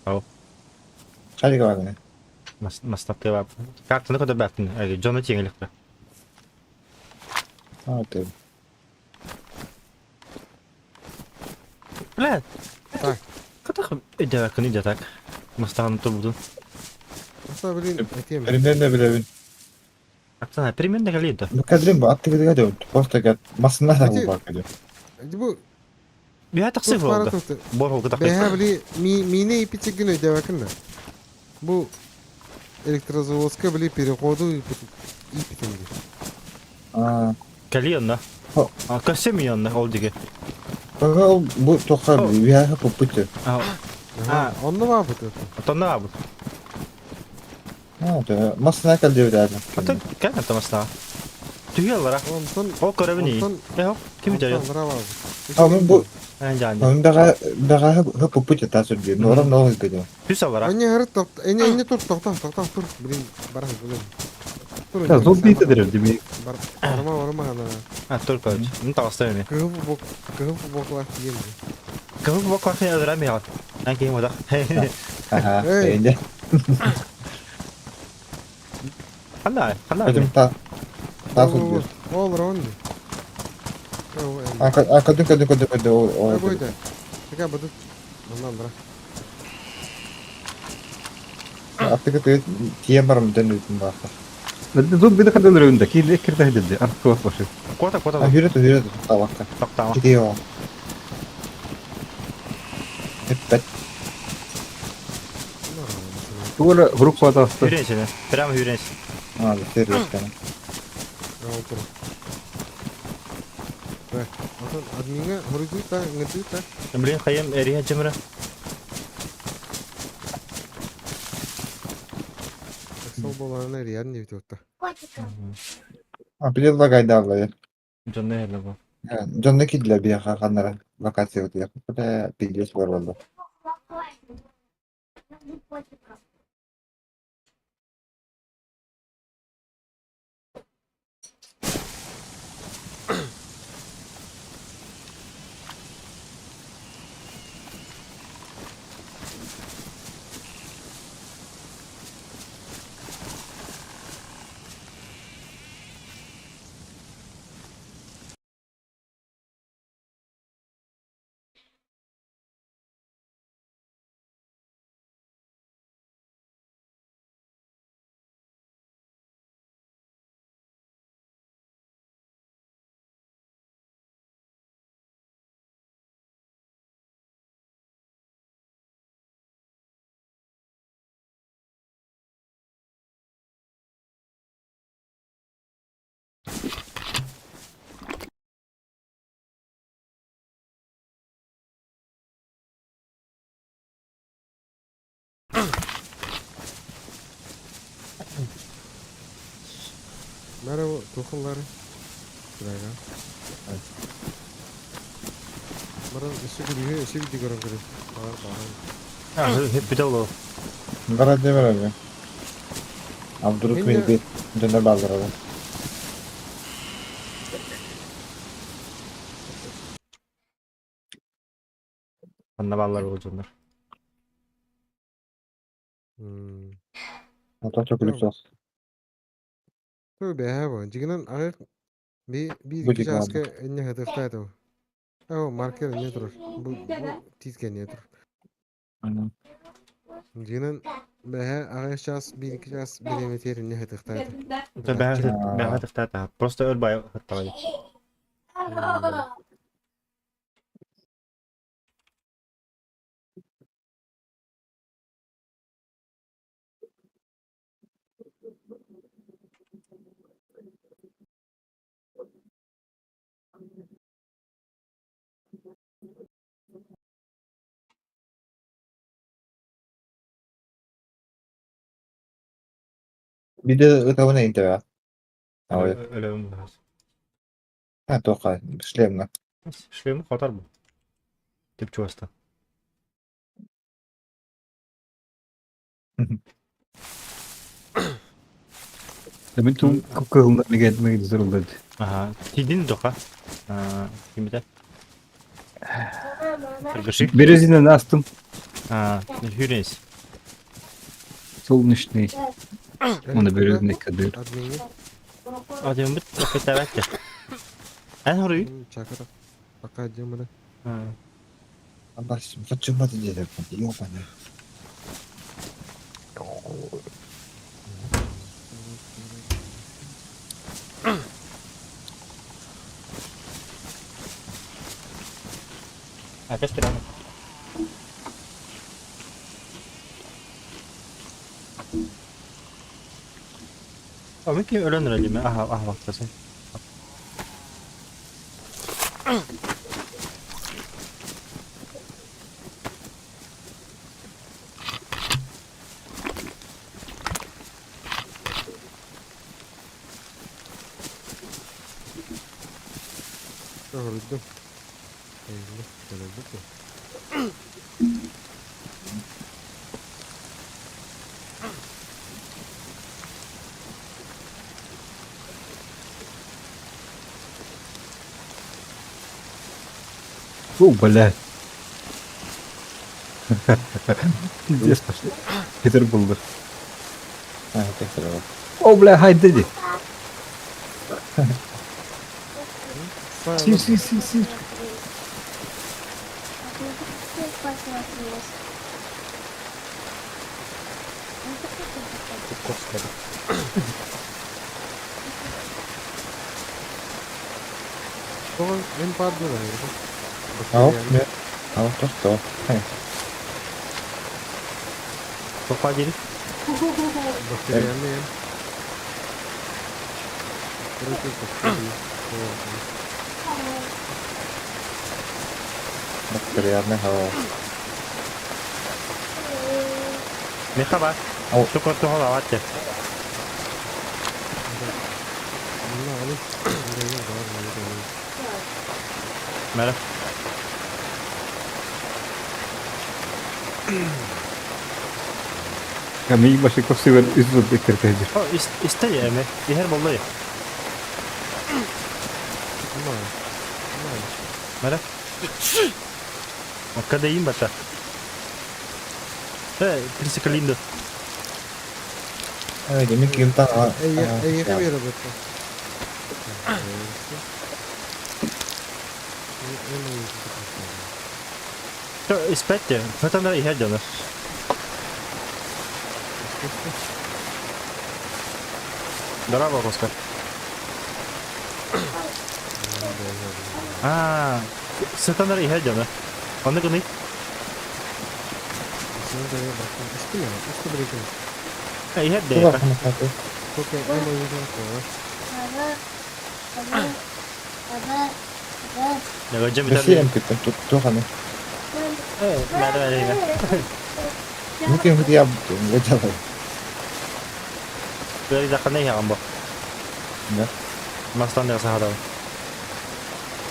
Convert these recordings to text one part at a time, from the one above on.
Ау. Хайдыга баргыны? Мастапты Картаны көтөрбөттүн. Дьону тиэҥиликтэ. А, ты. Бля. Так. Кытах өйдөбөккүн идэ так. Мастаҕын турбутун. Аста блин, этиэм. Примерно билэбин. Аттана примерно кэлиэ да. Ну кадрим бу аттыгыга да просто гад масына да Эти- булбак кэлиэ. Бу Бэһэ тахсыы туох баара буолда. туохта. Борһолга Бэһэ тахсыы. били ми миинэ иппитигин өйдөөбөккүн да. Бу Электрозаводска били переходу ииппитим дии. Аа. Кэлиэ онно. О. Көссө ми онно ол диги. Ага ол бу тоха үһэ поппут. А, Онно баабыт это. Отонно баабыт. Аа, да масына кэлдиэ битэ. Ата кэл ата масына. Түһү алара. Онтон Ол көрөбүн ии. Онтон Эхо, ким дьайа? онтон андра баабыт. А мен бу Эн жаан. мен бага бага поппут та сүрдү. Норам ноо гыды. Түс алара. Энне харыт тохт энне энне тур тохта тохта тур. Блин, барах блин. Тур. Да, зомби дедер дими. Бар барма барма ана. А, тур короче. Ну таҕыста эми. Кыһыл бок кыһыл боклах тиен. Кыһыл боклах өлөрө ми Эн киһи модах. Аха, Эй. энде. Ханна, ханна. Көтүм та та сүрдү. Ол рон. А көтүм көтүм көтүм көтүм ол Ой ол. бойда. Така бадыт. Оннан бара. Аттыгы тыгы тиен барым дөн үтүн баахта. Зомби да хадын рөнде ки леккер да хедде. Артуа башы. Кота, кота. А хүрөт хүрөт табакка. Токтама. Кити о. Эппет. Тура группа таста. Хүренсene. Прямо хүренс. А, серьезно. Ол тур. Бэ. Отон админга хоруйдута, ҥытыта. Блин, хайым эриһэ жымыра. Сол боларына реально не өтөттө. А билет лагайдаллар. Дьонно эһэлэ бу. Дьонно киирдилэр биһиэхэ ханнара локация утуйар. Бля, пиздец бар буолла. Merhaba тухыллары. Күләгә. Баран өссө күлүһү өссө биди көрөн көрө. Бар бар. А, хеппите олоо. Бара демер abi. Abdurrahman Енді- bir döner bağlar abi. Ханна баалар бу дьоннор. Хм. Hatta çok lüks olsun. Ту бэһэ бу. Дьигинэн аҕай би биир Бу икки дьиҥ чааска энньэ хатыахтаах этэ бу. Оо маркер эмиэ турар. Бу бу тиит кэнниэ турар. Aynen. Дьигинэн бэһэ аҕай чаас биир икки чаас бириэмэтигэр инньэ хатыахтаах этэ. Это бэһэ тахтаата. Просто өл бай хаттаҕай. Bir de ытабына интера. Ой, Өлөм баас. ha тоqa шлемна. Шлем хотар бу. Тип чугаста. Мен тум кылында меге меге зырылды. Ага. Тидин дока. А, кимите? Кыргыши. Березинен астым. А, Хүрээс. Солнечный. Оны бөрөдүн кадыр. Адмиҥҥа. Адьыммыт эппиэттээбэт. Эн хоруй? Чакра. Пока демона. Абас, соччуммат диэтэр, ёбаный. Опять стреляю. Мөмкин өлөн эрэлиме аһа аһабаттасын. Öldüm. Eyvallah. Öldük mü? О, блядь. Пиздец пошли. Питер булдыр. А, это О, бля, хай диди. Си, си, си, си. Тоҕо эн паар дуо Ау, нет. Ау, то что? Тоқпа дири. Бактериальный эн. Бактериальный хава. Мехаба. Ау. Тукор тухалаватте. Мәрі. Камень башиков север из киртеди. О, исте эми. Ихер болду. Мәрі. Кадайын бата. Э, трисекалинду. Ай, демек ким та. Эйиэхэ биэрэбит. Испетте. Фатана ихер жана. Дорого, Оскар. А, сатанар ихер жана. Онны гыны. Ихер де. Россия кыттан туханы. Э, мәрі мәрі. Мөмкин я вычалай. Бери жақын не яғын бу. Да. Мастан да сахада.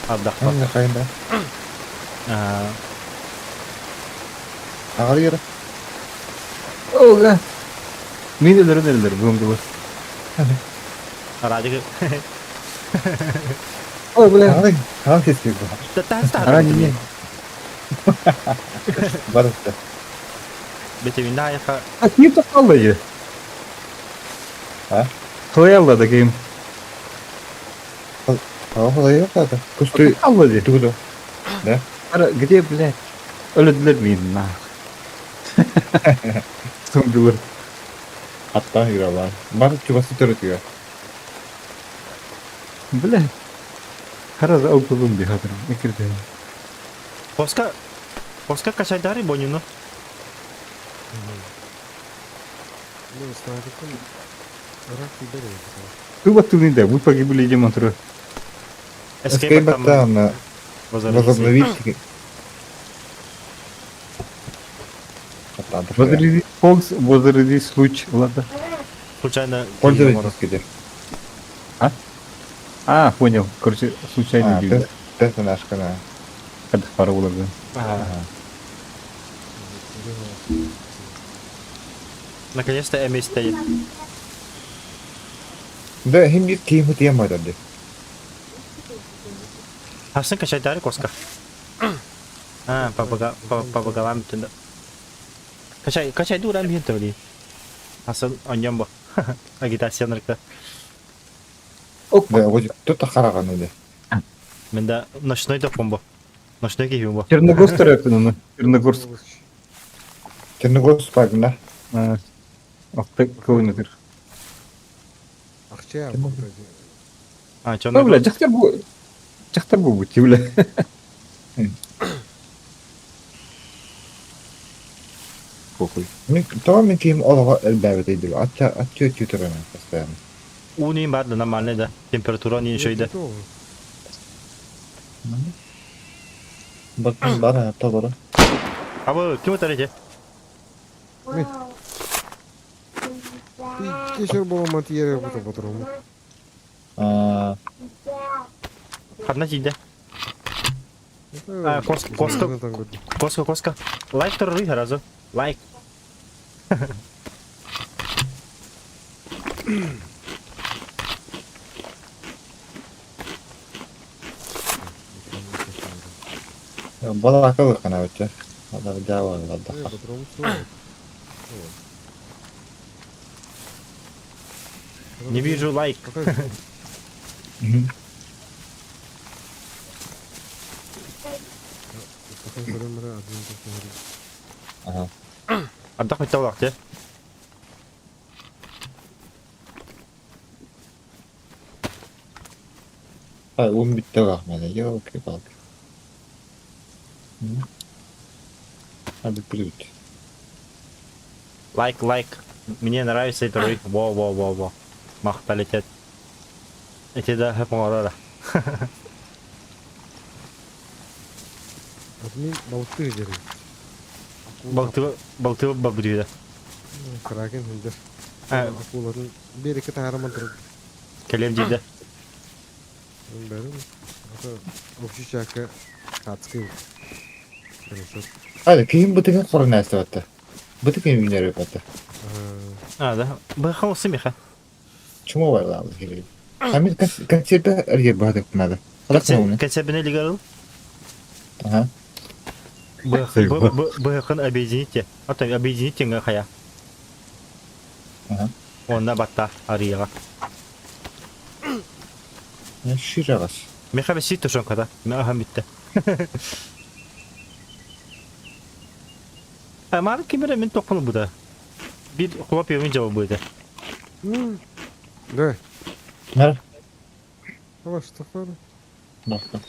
Абдақпа. Анда кайда. А, Агар yere. О, бля. Мин өлөрөн өлөр бүгүн бу. Радик. О, бля. Агар, агар кескен бу. Та Ара не. Барыста. Бете мин А ким тоқталды? А? Қалай алды ким? Aa, yok zaten. Kustu Алды. тугу. Да? Ара, где, блядь? Өлөдүлөр мин на. Соңдулар. Hatta yürüyorlar. Бар чубасы төрөтүгө. Бля. Хараза алпылым би хатырым. Экирде. Коска Коска качайдари бонюну. Ну, Туба тунында, мы погибли демонтру. Escape баттан возобновить. Возряди Фокс, возряди случай, ладно. Случайно. Пользовательский. А? А, понял. Короче, случайно. А, персонаж канал. Когда пару улага. Ага. Наконец-то Эми стоит. Да, хим бит ким хутия майдады. Хасан качайдари коска. А, по по головам туда. Качай, качай дууран биһин төбөли. Асан оньон бу. Агитация нарыкта. Да, вот тут хараҕын или. Мен да ночной топпун бу. Ночной киһи бу. Черногорск төрөппүн ону. Черногорск. Черногорск пагна. Алта километр. Акча А, Ну, бля, дьахтар бу дьахтар буолбут дии, бля. Похуй. Мин тоҕо мин киһим олоҕо элбээбэтэй дии ачча ачча өттүү туран постоянно. Уу бар да нормальный да. Температура не еще да. Бакын бар толору. А вы ким өтәрете? Кешер бола матиере бута патрон. Аа, Ханна тиийдэ. А, коска. Коска, коска. Лайк туруруй сразу. Лайк. Балака ылыккана бачча. Ада жаба ылладахха. Не вижу лайк. Ага. Ардах бүтэ олох дии. Ай, ун бүтте рахмана. Елки-палки. Надо плюнуть. Лайк, лайк. Мне нравится это ролик. Во, во, во, во. Махта летят. Эти да, оҥорор. Админ балыктыы дьэрин. Балты балты бабдыда. Кракен сылдьар. Акулатын биэрэккэ таһааран турар. Кэлиэм диидэ. Бәрін. Ата общий чакка хатскый. Хорошо. Hadi киһим бытыгын хорон ээстэбэтэ. Бытыгын үүнэр эбэтэ. А, да. Быхан олсын миха. Чума байлаабы киһи. Хамил концерта эрге баһадык надо. Халак Кәсәбіне лигарыл. Ага. Быхын объедините. А то объедините ҥа хайа. Ага. Онна батта арыйаҕа. Ширагас. Миха бесит тушенкада. Мен аһам битте. Амар кимере мин тохпун буда. Бир хлоп йомин жабы буда. Да. Нар. Ала что хара? Бахта.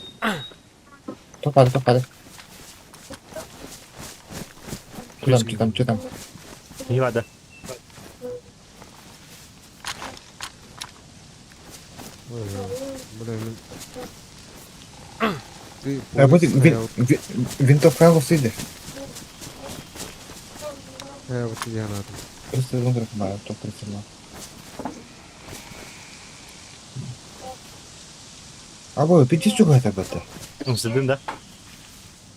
Топады, топады. Что там, что там, что там? Не надо. Ой, бля, мин. Ты А вот винтовка лосиды. Э, вот я надо. Просто лонграх маа, топ прицела. Або, пити суга бата. Сидим, да?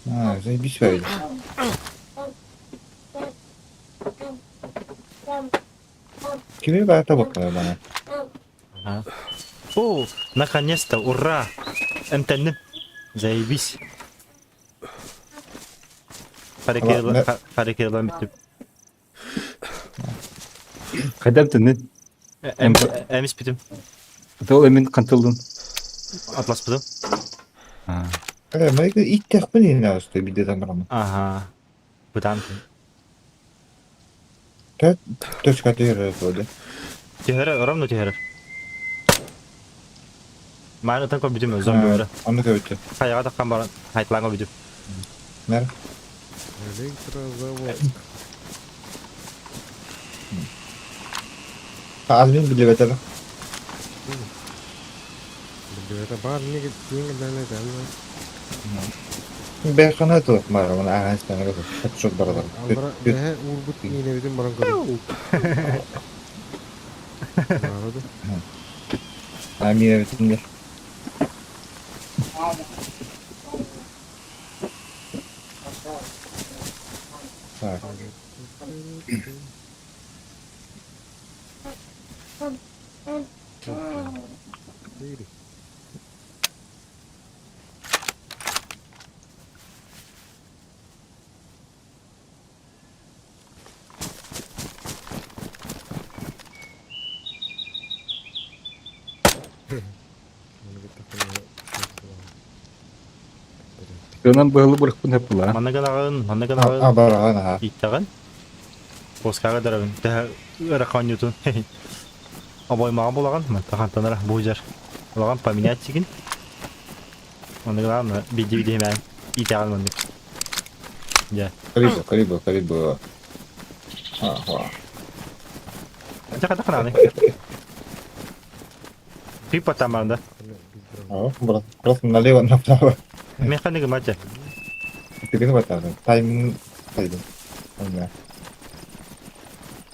А, заебись вайли. Кими бата бакка бана. О, наконец-то, ура! Эмтенним. Заебись. Харекерлан биттим. Хайдам түннүн. Эмис битим. Ол эмин кантылдын. Атлас битим. Э, майга иттехпин инна остой бидетан барам. Ага. Бытан. Точка тегер болды. Түһәрэ, ровно түһәрэ. Мааны тан көрбүтүм зомби бары. Аны көбүттү. Хайаҕа таххан баран хайтлаан көрбүтүм. Нар. Электрозавод. Админ билебетер. Бля, это бар неге деньги дали, да, Бэхана туох мара, мана ааһан хатшот баралар. Албара, бэһэ уурбут миинэбитин баран көрүм. Народу. А миэбитин Так. Дири. Тыынан быһылы бырахпын хаппыла. Манна гынаҕын, манна А, гынаҕын. бараҕын аха. Ииттэҕин. Поскаҕа дарабын. Төһө ыарахан оонньуутун. Обоймаҕа булаҕын, манта хантан эрэ бу дьар. Улаҕан поменять сигин. Манна гынаҕын, биирдии биирдии иитэҕин маннык. Дьэ. Карибо, карибо, карибо. А, Дьэ хата хананы. Пипа там да. Просто налево, направо. Механик мача. Ты батарын. Тайминг хайдын. Онна.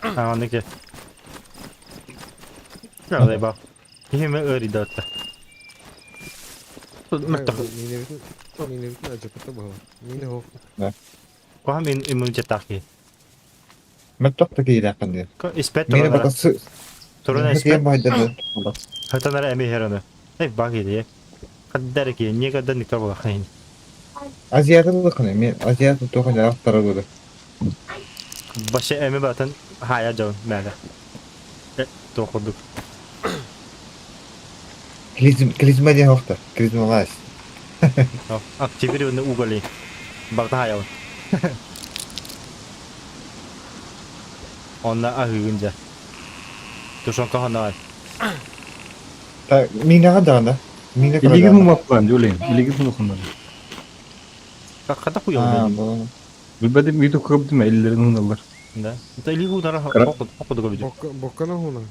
А, оннук Жалай ба. Киһиме ыарыйда Мөлтөх. Минебитин минебитин ажапата буолар. Мине хоох. Куһам иммунитеттаах киһи. Мөлтөх да киһилээххин диэн. Испэт Миэнэ туран бата сы туран испэт. байдарды. Хатанара эми хераны. Эй баг иди. Хаддар ки никогда никто булахын. Азиаты лыкны. Мен азиаты тохан жарақтары буду. Башы эми батын хая жон мәле. Тоқудук. Клизм клизма диэн охтар. Клизма лаас. Активированный уголь. Барта хая. Онна аһыгын дьэ. Тушенка ханаа. Та минаға даҕаны. Мина Илигин хумаппан, Юлин. Илигин хумаппан. Хата Аа, куйалды. бу. Билбедим үйді көрдүм, эллерин хуналлар. Да. Это или худара Кара- хокуду көбүдү. Бокка боккана хуна.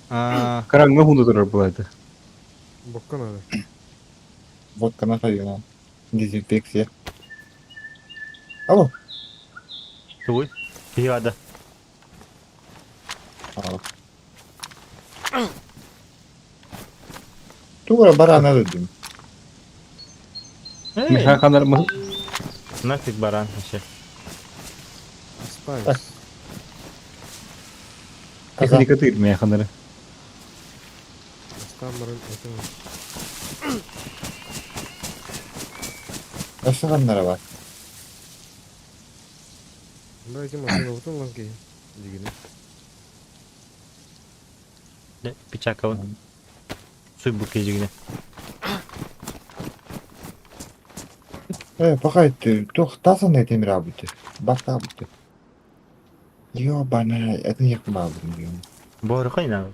Аа, Караңга хуну турар булайды. Боккана. Водканы хайгана. Дезинфекция. Алло. тугуй. Киһи Алло. Тугара барана дедим. Эй, Ханар нафиг баран вообще. Остались. техника тыйр ханары. Астамырын это. Ашыганнара бар. Да, эти машины вот он ланки. Дигини. Пичакабын. Суй бу кезигине. Э, пока тух тасан этим работы. Бакта работы. Ёбана, это не бабы. Бору хайна.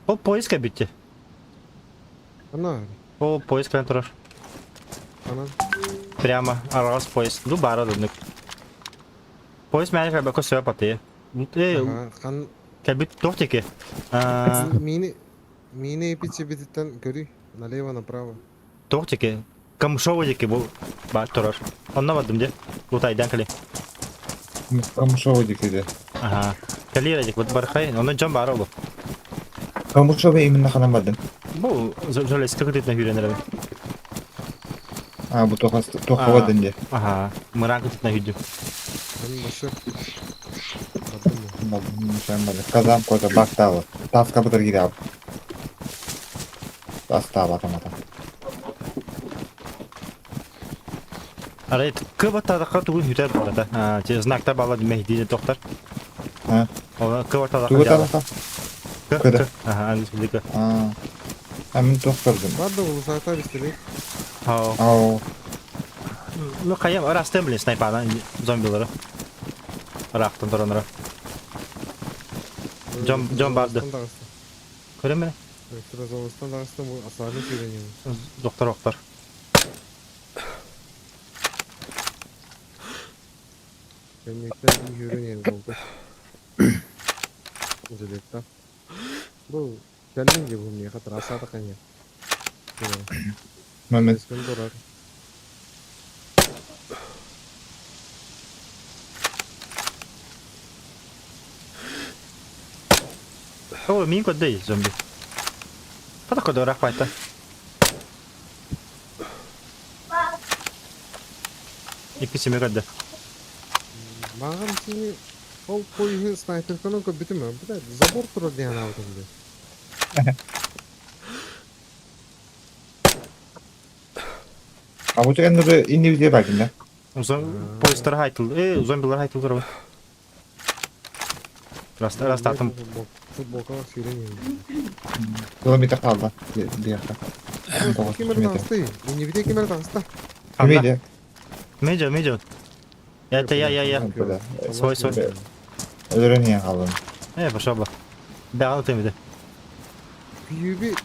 Ол поиск битте. Ана. Ол поиск турар. Ана. Прямо арас поиск. Ду бара дуднык. Поиск мәне кәбе көсө паты. Э, Ага, хан кәбит тохтеке. А, мини мини пичи бититтен көрүй. Налево направо. тохтеке. Камшова деке бу ба турар. Онна бардым де. Лутайдан кали. Камышова дикеде. Ага. Калира дек вот бархай. Онна жан бара олу. Камышова именно ханам бардым. Бу жолеска күтетне хүренер. А, бу тоха тоха бардым де. Ага. Мыран күтетне хүрдүм. Ан башы. Бардым. Казам кота бакталы. Таска бытыр гиде аб. Таста батамата. Арай кыбаттадака тугун хүрер барата. А, те знактар бала мехдине токтар. А. Она кыбаттадака. Тугу тарака? Кыда. Ага, английский язык. А. А мен тохтардым. Барды улусата бистелек. Ау. Ау. Ну каям арастым блин снайпана зомбилары. Рахтан туранара. Жон жон барды. Көрөмө? Электрозаводтан дагыстан бу асаны сүйренем. Доктор октор. Кеннектен үйренем болду. Жилетта. Бу кэллин же бу миэхэ трассата канья. Мамет. Күн турар. О, мин көддөй зомби. Хата көдө рах байта. Икки семе көддө. Маған сени ол пойы снайперканы көбүтүмө. Бу забор турар диэн аабытым де. А бу тегенде инди видео бардым да. Поездтар хайтыл. Э, зомбилар хайтыл турар. Раст растатым. Футболкалаах сүүрэн иһэн. Километр хаалла диэххэ. Ким эрэ таҕыстай? Иннибитэ ким эрэ таҕыста? Ханна? Медиа, медиа. Это я, я, я. Свой, свой. Өлөрөн иһэн хааллым. Э, пошел бы. Бэҕэн утуймута. Күйүүбү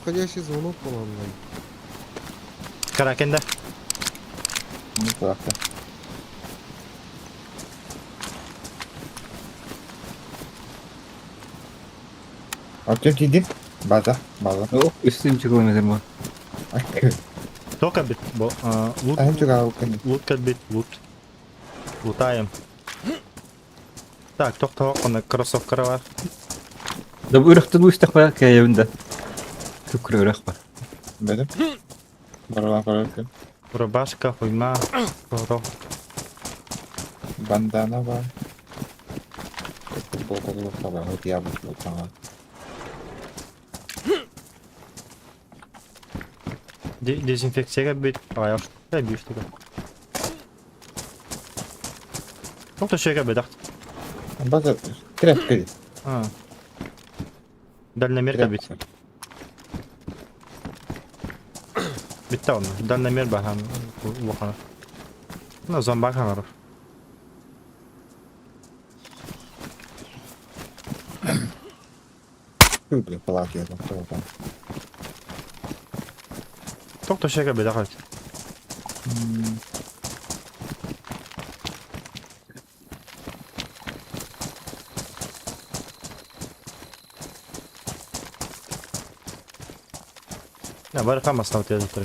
входящий звонок буоланнай. Каракен да. Куракта. Артем тиийдим. База, база. О, үстүн километр ма. Только бит. Лут. Лут бит, лут. Лутаем. Так, тохтоо, онно кроссовкара бар. Да бу үрөхтөн уустах ба кэйэбин да. Күкүрэ үрэх бар. Бэдим. Баралан көрөркүн. Рубашка, хуйма, тоҕо. Бандана бар. Футболка бултаҕа. Дезинфекцияга бит аҕайах биир штука. Тоқта шега бедах. База тряпка. А. Дальномер бит. Битте онно. Дальномер бахан улахана. Ну, зомбак ханаров. Бля, палатки я там. Тоқта шега бедах. Я бары хамасына өтеді тұр.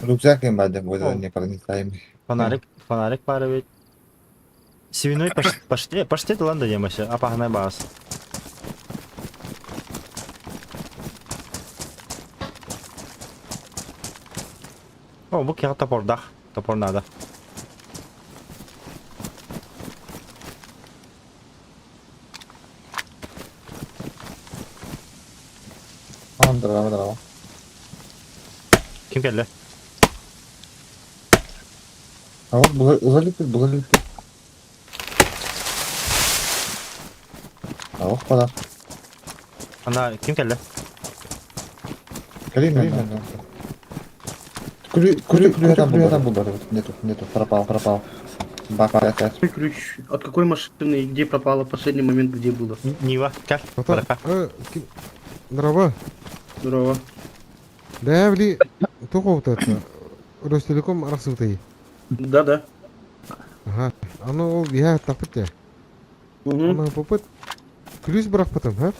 Рюкзак им бады, вот непроницаемый. Фонарик, фонарик бары бит. Свиной паштет, паштет ылан да демесе, апахнай баас. О, бу киһи топордах, топор надо. Здорово, здорово. Ким кэллэ? А вот залипит, залипит. А вот куда? Ана ким кэллэ? Калина. Кури, кури, кури, там был, там был, нету, нету, пропал, пропал. Бак, опять. Ключ от какой машины и где пропала последний момент, где было? Нива, кэл, барака. Здорово. Здорово. Да, били, тоқоута Ростелеком арахсыбытай. Да, да. Ага. Аны ол я тапыт я. Аны попыт. Ключ бырахпытым, ха?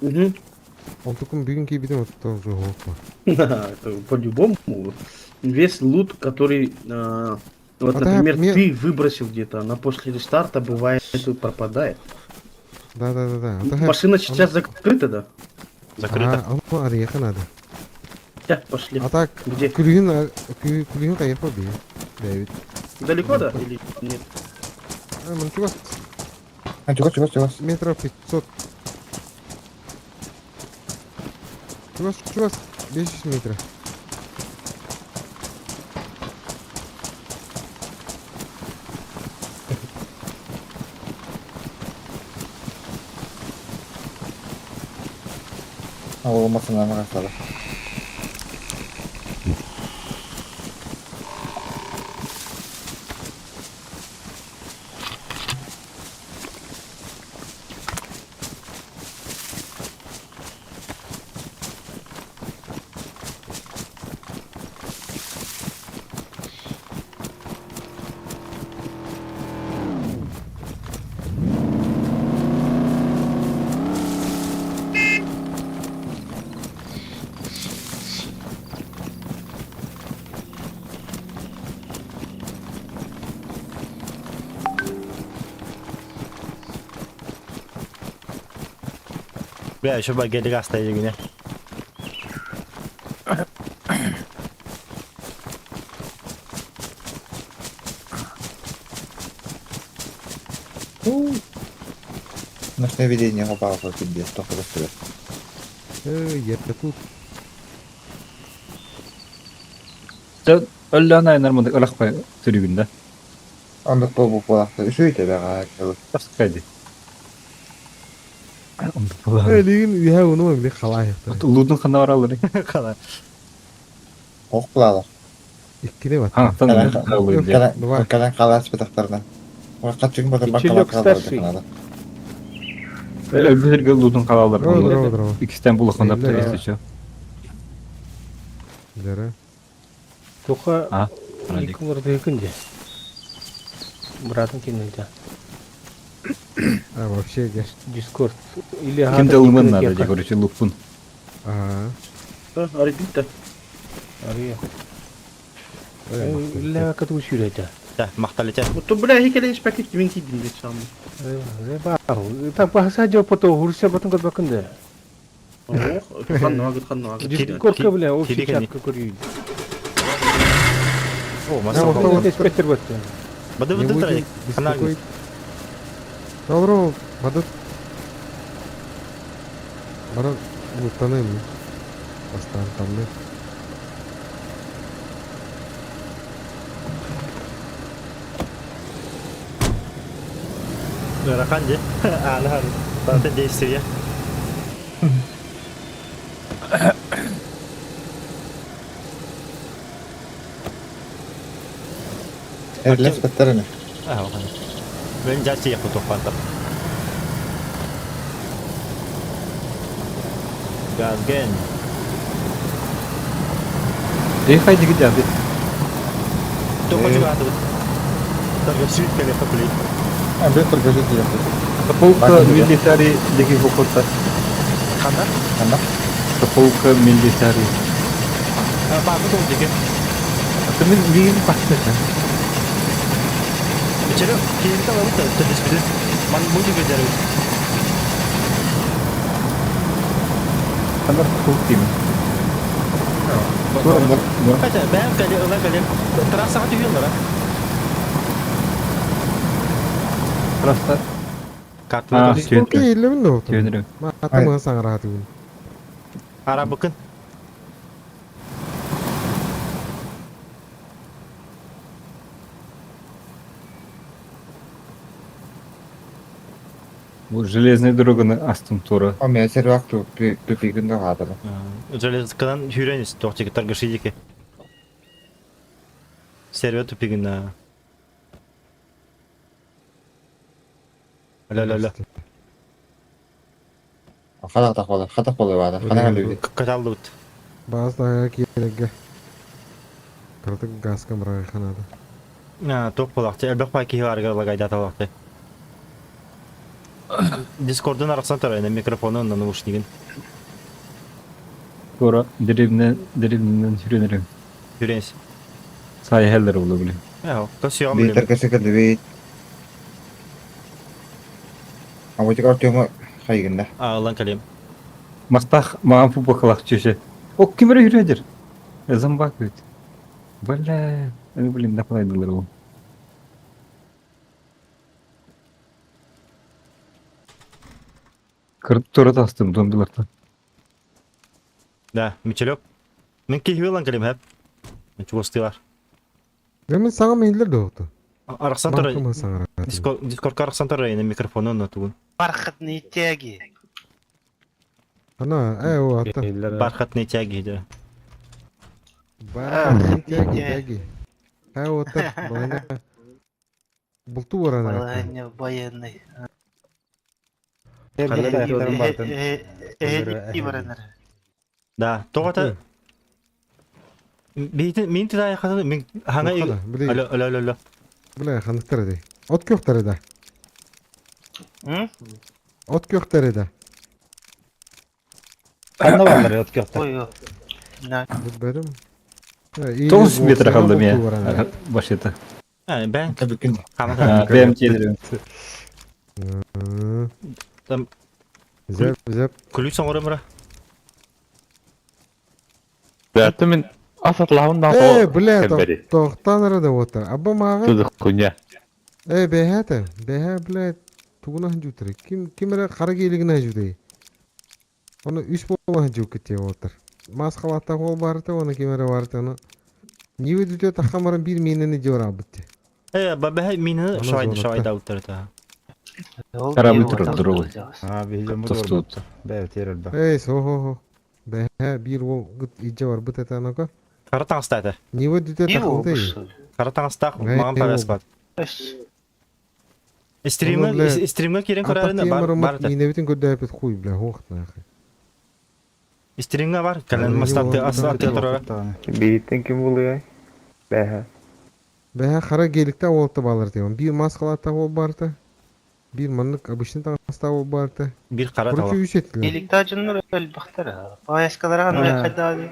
Угу. Онтукум бүгүн кийбитим оттон жогоқпа. По-любому. Весь лут, который, вот, например, ты выбросил где-то, она после рестарта бывает пропадает. Да, да, да, да. Машина сейчас закрыта, да? Закрыта. А, ону арыйаха надо. Да, пошли. А так, Где? Күлүгүн күлүгүн кайыппа бии. Дэвид. Далеко, да? Или нет? А, мын чугас. А, чугас, чугас, чугас. Метров 500. Чугас, чугас. 500 метров. А, ол машинаны қастады. Бля, еще бы гелик оставили меня. Ночное видение попало по тебе, только расстрел. Я тут. Өллөөн айанар мындык ылахпай түрүгүндэ. Оннук буолбут буолаахта үчүгэй тэбэҕэ кэлэ. Таскай ди. Оннук буолаҕа. Элигин үһэ уну били халаайыктар. Улуутун ханна бараллар? Хала. Ох булаалар. Иккини батта. Хаҥаттан Кэлэн кэлэн халааспытахтарына. Хаччыгын батырбак Мичилек старший. Өлбүтэргэ улуутун халаалар. Здорово, здорово. Иккистэн булахын аптар истече. Дара. Тоха А, Николар дьэ. Братым кинилде. А вообще де. Дискорд. Или Ким-то ылымын надо, дьэ, короче, луппун. Ага. Арбита. Ария. Ля кату сюрета. Да, махталите. Вот бля, хикеле испекит кимин кидин дет сам. Та бахса жо пото хурса батын кот бакында. Ханна агыт ханна агыт. Дискордка бля, общий чатка көрүй. О, маса. Инспектор батты. Бады бады трай. Ханна. Добро, бады. Бара луттаным. Бастан тамны. Ыарахан дьэ. Ааны хар. Барыта действие. Эрлес баттарыны. Аа, Мен жас еху тохпантар. Газген. Эй, хайди гидяды. Тохочу гады. Только сүт келе хапли. А, бен только жить ехать. Полка милитари деки хокота. Ханда? Ханда? Полка милитари. Бабы тол деки. Аты мен мигин пахты. Бичере кийинте алабыт да төдөспүдү. Ман бу жеге жарыбыт. Хандар полк деймин. Хотя бэм кале ыла кале трассаға түйүллөр. Трасса. Картына Дискордка ииллебин да оту. Түйөнүрүм. Ма атамы саңыраатыбын. Арабыкын. Бу железный дороганы астым тура. О, мен сервак тупигин да хадыр. Железкадан хүренис тоқтеки торгашидики. Сервер тупигин. Алло, алло, алло. Хада тақолар, хата қолы бады. Хана люди. Каталды бут. Баас тага киерегге. Кыртык газка мырага ханады. А, тоқ болақты. Әлбәк пай кихи арга лагайда талақты. Дискордун арақсан тарайна микрофонун на наушнигин. Тура деревне деревнен хүренерим. Хүренис. Сай хеллер болу биле. Яо, косиом Битер билем. кесе кэлбит. А вот Артема хайгында. А, лан калем. Мастах маған футболкалах чөшө. О, кимер хүрөдүр? Зомбак бит. Бля, блин, напалайдылар ол. Кырып тура тастым зомбилартан. Да, Мичелек. Мен кихи лан калем хәп. Мен чугостылар. Мен саңа мейиллер да оту. Арақсан тарай. Маркымы саңыраатыбын. Дискордка арақсан тарайна микрофонун на тугун. Бархатные тяги. Ана, о, ата. Бархатные тяги, да. Бархатные тяги, тяги. Ота, балайна. Булту барана. Балайня военный. Да, тоғата... Мен тидай хатын, мен хана... Алло, алло, алло, алло. Бля, ханықтар ди. От көктер да. От көктер да. Ханна баллар от көктер. Ой, на. Бедим. 9 метр қалды мен. Башета. А, бән. Кабыкын. Хамата. Бәм келдірім. Там Зәп, зәп. Күлү соңыры мыра. Бәті мен асатлауын да Бля, тоқтан да отыр. Абба мага. Тудық күня. Бэхэ, бэхэ, бля, тугуна ханжутыр. Ким кимere қара келигин ханжуды. Оны үс бола ханжу кете отыр. Мас халатта кол барты, оны кимere барты, оны. Нива дүтэ таххан баран биир миинэни дьуораабыт дии. Э, бабэһэ миинэни Ана шавай зонатта. шавайдаабыттар этэ. Ол Корабль биир турар, уотал здоровый. кырдьаҕас. Аа, биһи дьоммут Тостуут. уорбуттар. Бэйэ тиэр элбэх. Эй, со-хо-хо. Бэһэ биир уол гыт илдьэ барбыт этэ анака. Хара таҥастаах этэ. Нива дүтэ Биир уол таххыбыта и. бу Хара таҥастаах Эй, маҕан уол. повязкалаах. Өс. Стримҥэ Ону, бля, стримҥэ киирэн атах көрөөрүнэ тиийэн бар бар бараммыт этэ. миинэбитин көрдөөппүт хуй, бля, хуох нахуй. Стримҥэ бар кэлэн Аны мастан уол ас аттыга турара. Биириттэн ким булуйай? Бэһэ. Бэһэ хара геликте уолта баалар тиэмэн. Биир маскалааттаах уол баарта. Биир маннык обычный таҥастаах уол баарта. Биир хара Короче, тала. үс этилэр. Геликта дьоннор элбэхтэр. Повязкалара ханна хайдаа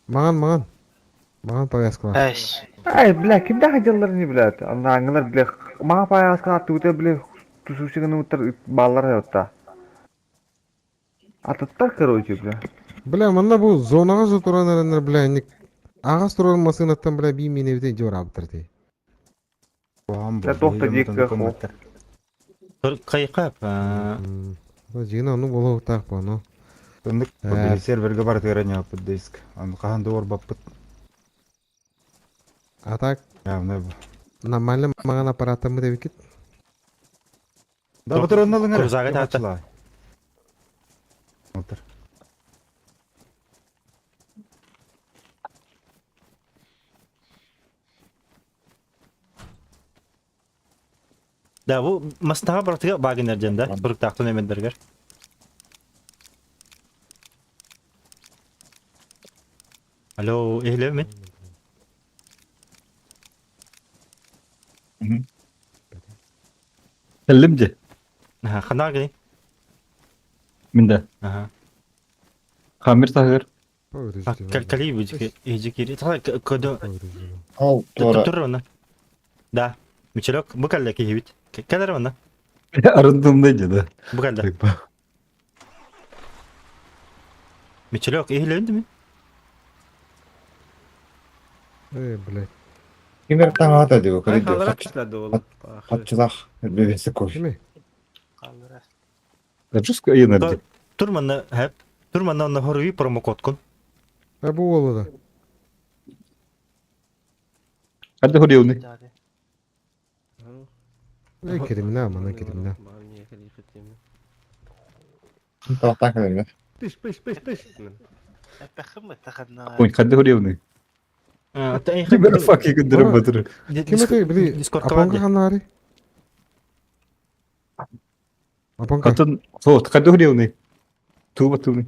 Маҥан, маҥан. Маҥан повязкалаах. Эс. Ай, бля, кимдээх дьалларыный, блядь? Аннааҥҥылар, бля, маа паяскалаах тугута, бля, тусуучу гыныбыттар бааллар отта. Атыттар, короче, бля. Бля, манна бу зонаҕа же туран эрэннэр, бля, ник аҕас турар массыынаттан, бля, биир миинэбитин дьуораабыттар дии. Куһаҕан Дьэ, буолла, туох да биһи диир дьоммут кыах оннук суох. гымматтар. Хайха. Дьиҥэ ону буолуохтаах бу, ону. Оннук Э, били сервергэ барытыгар анньааппыт диск. Аны хаһан да уорбаппыт. А так, Явно бу. нормально маҥан аппараттаммыт эбиккит. Да батыр онно ылыҥ эрэ. Крузага таата. Хачылаай. Отыр. Да, бу мастаҕа барытыгар Вагнер диэн да, туруктаахтан эмэддэргэр. Алло, иһилэбин мин? Кэллим дии. Аха, ханаа гыный? Мин да. Аха. Хаммер таһыгар. Кали бу көдө Ол туора тур онно. Да. Мичелек бу кэллэ киһибит. Кэлэр онно. Арындымда дии да. Бу кэллэ. Мичелек иһилэбин мин. Эй, блядь. Ким эрэ таҥаата дии Ай көрдө. халлара түстэ ол. Хаччылах бэбэсэ кой. Кими? Халлара. Жестко энерги. Тур манна хэп. Тур манна онно хоруй промокодкун. А бу уолу да. Хадда хориуны. Эй, криминал, мана криминал. Талахтан кэлэргэ. Пиш пиш пиш пиш. Эппэххин таханна. Ой, хадда хориуны. Ким fucking көндөрө батыр. Ким это, били, Дискордка апанка бар ханари? Апанка. Атын вот хадда хориуны. Туба туны.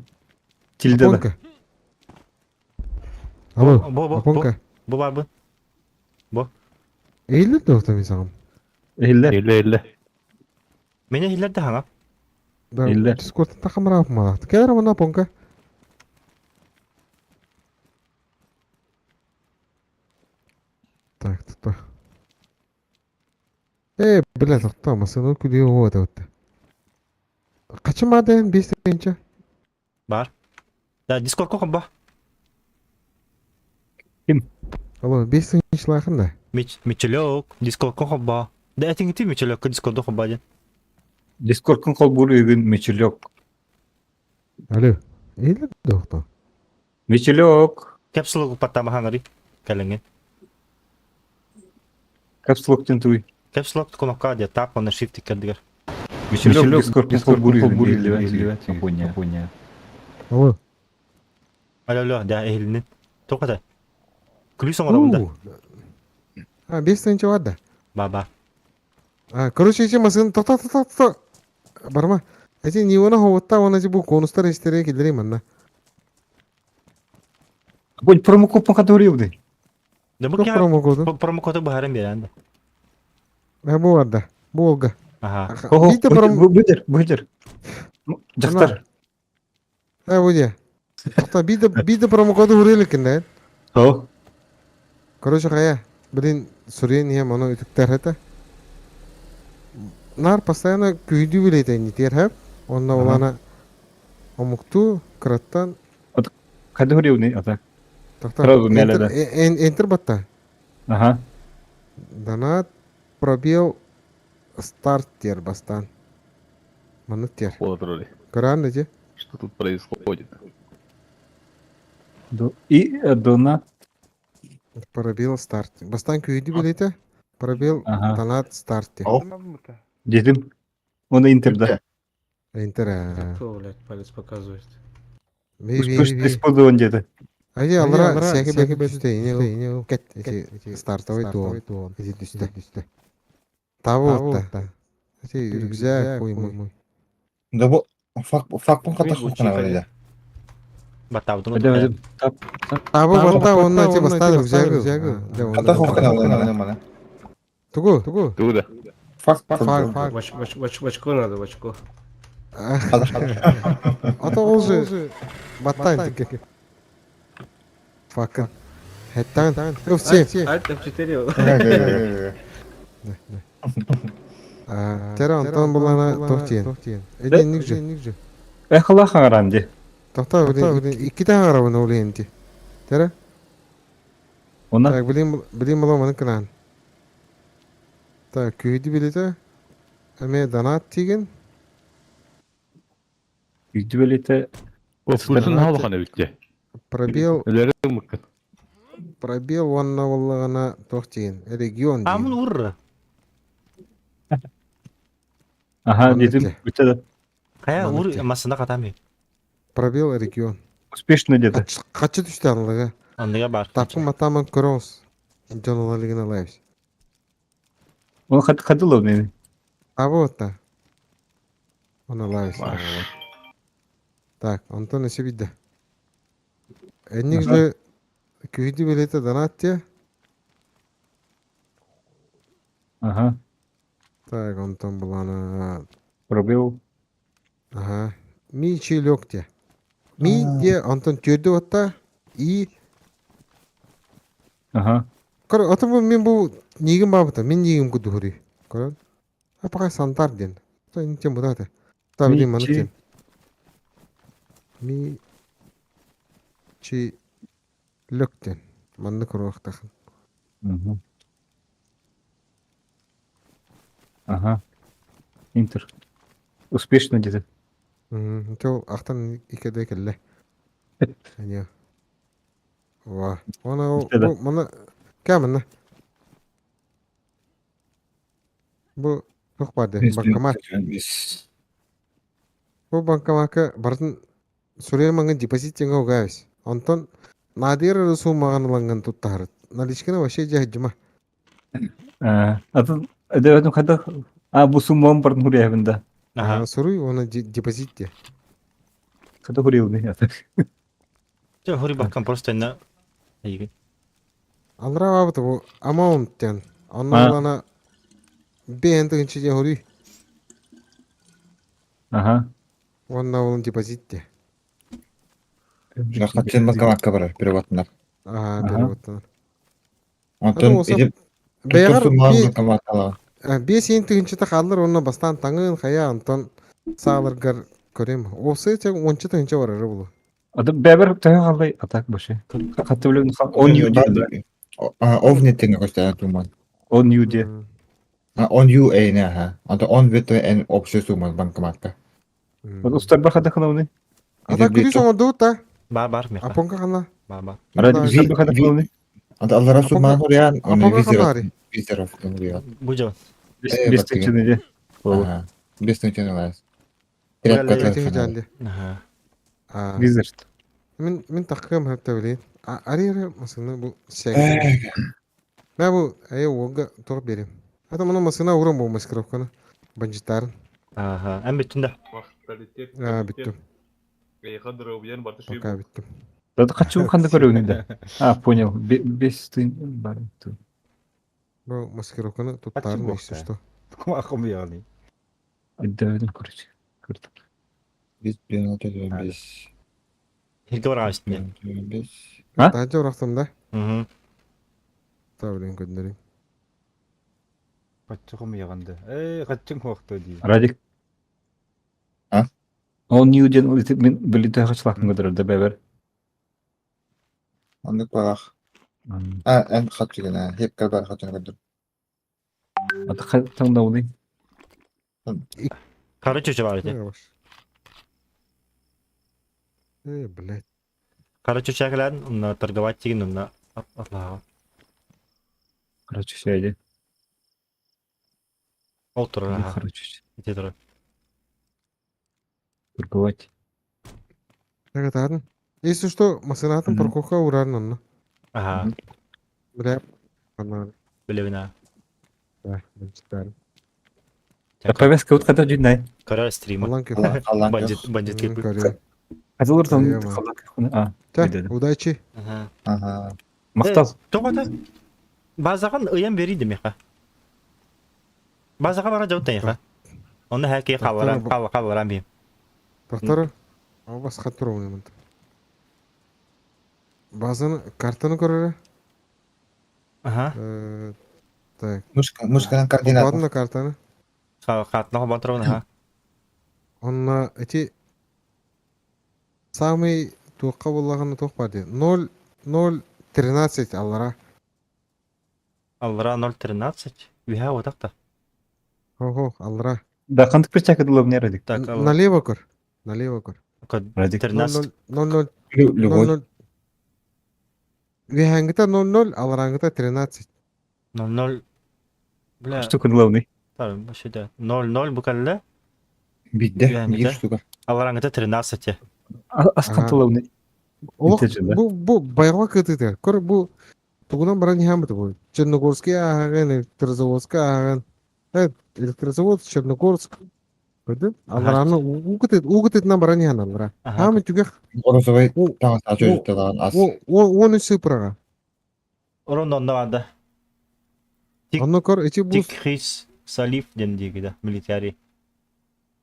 Тилде да. Апанка. Алло, Бу бу бу. апанка. Бу бар бу. Эйлер да мен сағам. Элле. Элле, элле. Мени хиллер да хаңа. Да, Эйлер. Дискордтан тахамыраап малақты. Кэлэр мана апанка. Так, тут. Э, бля, тоқта, масыны күле ода өтті. Қачымады, бес тенче. Бар. Да, Дискордка комба. Алло, бес тенче лақын да. Мичелек, Дискордка комба. Да, этиң ти Мичелек, Дискордка комба ден. Дискордкын кол бур үгүн мечелек. Алло, эйлер доқта. Мечелек. Капсула паттама хаңари. Кэлеңген. Капслоктен туй. Caps Lock кнопка де тап на shift кэрдигэр. Мечелек Дискордкын кол бур үгүн элле. Апоня. Алло. Алло, алло, да, эхилинин. Тоқата. Күлүс оҥоробун да. А, бес тенче бар да. Ба-ба. А, короче, эти масыны тоқта, тоқта, тоқта. Барма. Эти не оны хоуытта, оны бу конустар истерге келдірейм анна. Апонь промокод хадда хориуны. Да бу Тоқ кя промокоду. промокоду баһаран берэн да. А, бу бар да. Бу Олга. Аха. Хо-хо, Бите пром... Быдыр, быдыр. Жактар. А, бу де. Тоқта, бите, бите промокоду үрелікін да. Хо. Короче, қая. Блин, сүрен ем, оны үтіктер это. Нар постоянно күйді билет не терхеп. Онна Ага. олана омукту кыраттан Хадда хориуны ата. тоқта. Сразу Энтер, мяле, да. энтер батта. Ага. Донат пробел старт тер бастан. Маны тер. Подроли. Көрән де. Что тут происходит? И донат. Пробел старт. Бастаан күйді билете. Пробел Ага. донат старт. О. Дедим. Он интерда. Интер. а. Кто, блядь, палец показывает? Би би Успешно би. использован где-то. Ай алра сәке бәке түсте. Ине кет эти стартовый туон. Эти түсте. Табы отта. Эти рюкзак қоймой. Да бу фак факпын ката хукана бар Баттабытын Hadi hadi. Тап. Табы батта онна эти бастан рюкзагы. Ката хукана бар мана. Тугу, тугу. Туда. Фак Фак, фак. В, оч- в оч- в оч- в очко надо, в очко. Ата ол же баттан тике. Факын. Хеттан. Өфсе. Альт F4. Тера Антон булана тохтиен. Эден нигже. Эх, Аллах аранди. Тохта блин, икки тагара буну улейнти. Тера. Она Так, блин, блин була маны кынан. Так, күйді билете. Эме донат тиген. yüzdü Опутун халахана битте. Пробел, Элери мыккын. пробел онна боллагана тохтиен. Регион Амын деген. урра. Ага, Маннык дедим. те. Бүтэ да. Кая ур Маннык те. масына катами. Пробел регион. Успешно где-то. Качы түштү анлыгы. Андыга бар. Тапкын матамын көрөңүз. Жон алайбыз. Он хат ходил мени. А вот та. Он алайбыз. Так, Антон эсе бидде. Эннигде күйді билете донат те. Ага. Так, Антон булана. Пробел. Ага. Ми чилек те. Ми де Антон түрді отта. И Ага. Кор, ото бу мен бу нигим бабыта, мен нигим кудури. Кор. А пока сантар ден. То не тем будата. Та Ми блин, маны чи- тем. Ми чи лөктен. Манны курвактахын. Мгм. Ага. Интер. Успешно где-то. Мм, то ахтан икеде келле. Аня. Ва. Она Битте да. бу маны кәміне. Бу тух барды, банкомат. Бу банкоматка бардын Сулейманга депозит теңге угайбыз. Онтон Надир суммаган ыланган туттахарыт. Наличканы вообще жахжыма. А, а тут это хада а бу суммам бардын хурябын да. Ага. Суруй оны депозит де. Хада хурил не ата. Те хури баккан просто на. Айгы. Алра бабыты бу амаунт тен. Онна А. улана бен тыгынчы же хуруй. Ага. Онна улан депозит де. Хатчен банкоматка бар, переводнар. Ага, Ага. переводтан. Антон Ата иди Бәгәр банкомат бес ең тыгынчы тахаллар онна бастан таңын хая Антон сааларгар көрем. Осы тек ончы тыгынчы бар ары булу. Ада бәбер тәһә халай атак башы. Хатты белән он ю ди. Овне теңге көстә туман. Он ю ди. Он ю э не ха. Антон он вет эн общий сумма банкоматка. Вот устар бар хада ханауны. Ата күрүс оңорду та. Бар бар меха. Апонка хана. Бар бар. Ради Да. устар бар хада ханауны. Антон аллара сумма хуриан, он Апонка визеров. ханари. Визеров хуриан. Бу жо. Без тынчыны ди. Ага. Без тынчыны лас. Тряпка Тыгы жанды. Ага. А. Визард. Мин мин таккым хәтта билин. Ари масына бу сәк. Мә бу әйе ога тор берем. Ата моны масына урын бу маскировканы. Банжитарын. Ага. Эм бүтүндө. А, биттим. Пока биттим. Да качу ханда көрөүнү да. А, понял. Без тын бар. Бу маскировканы туттарын если что. Кумаком ягни. Айдабын короче. Көрдүм. Без бен Хирге барган үстүнө. Без. А? Тажа урактым да. Мгм. Та билин көндөрүм. Каччыгым ягынды. Эй, каччың хуакты ди. Радик. А? Он ю ден мен билете хачлактын көтөрөр да бәбер. Андык барах. А, эн хатчыгына, хеп калбар хатчыгына көндүр. Ата таңдауны. Кара чөчө бар эти. Э, блядь. Кара чөчө келен, онна торговать деген, онна Аллах. Короче, все, иди. Ол турар Иди, аха. Короче, Ити турар. торговать. Так атын. Если что, масынатын Мгм. парковка урарын онно. Аха. Мгм. Бля. Ана. Билэбин аа. Да, бандиттар. А повестка вот когда дюнай. Көрөр стримы. Алан кеп. Алан Бандит бандит кеп. Көрө. Азылар там Ема. А, Та, Видели. удачи. Аха. Ага. Махтал. Тоҕото базаҕын ыйан берийди миэхэ. Базаҕа бара дьон тэйиэхэ. Онно һээки халларан халларан биим. Тохтор. Абас хаттыр ону мынта. Базаны картаны көрөрө. Аха. Так. Мышка, мышканан координат. Ладно картаны. Хатна хобон турабын аха. Онна эти самый туохха буллаганы туох бар дии. 0 0 13 аллара. Аллара 0.13. Үһэ отакта. Хо-хо, аллара. Да, хантык перчатка дылы мне Радик. Так, алла. Налево көр. Налево көр. Радик. 13. 0 0 Любой. 0 Үһээҥҥитэ 0 0, алларааҥҥыта 13. 00. Бля. Штука главный. Тар, башыда. 00 бу кэллэ. Бидде, Үһээҥҥитэ. биир штука. Алларааҥҥыта 13. Асқан главный. Олох Интеджер, да? бу бу байҕа кытыта. Көр бу тугунан баран иһэм бу. Черногорский ааҕын, Электрозаводскай ааҕын. Э, Электрозавод, Черногорск. Көрдүн? Алларааны уу кытыт, уу кытытынан баран иһэн аллара. Аха. Хаамы түгэх Розовый У- таҥас ачуйутталаан ас. он үс сыпыраға. Орон онно баанда. Тик Онно көр эти бу Тикхис Салиф диэн диэки милитари.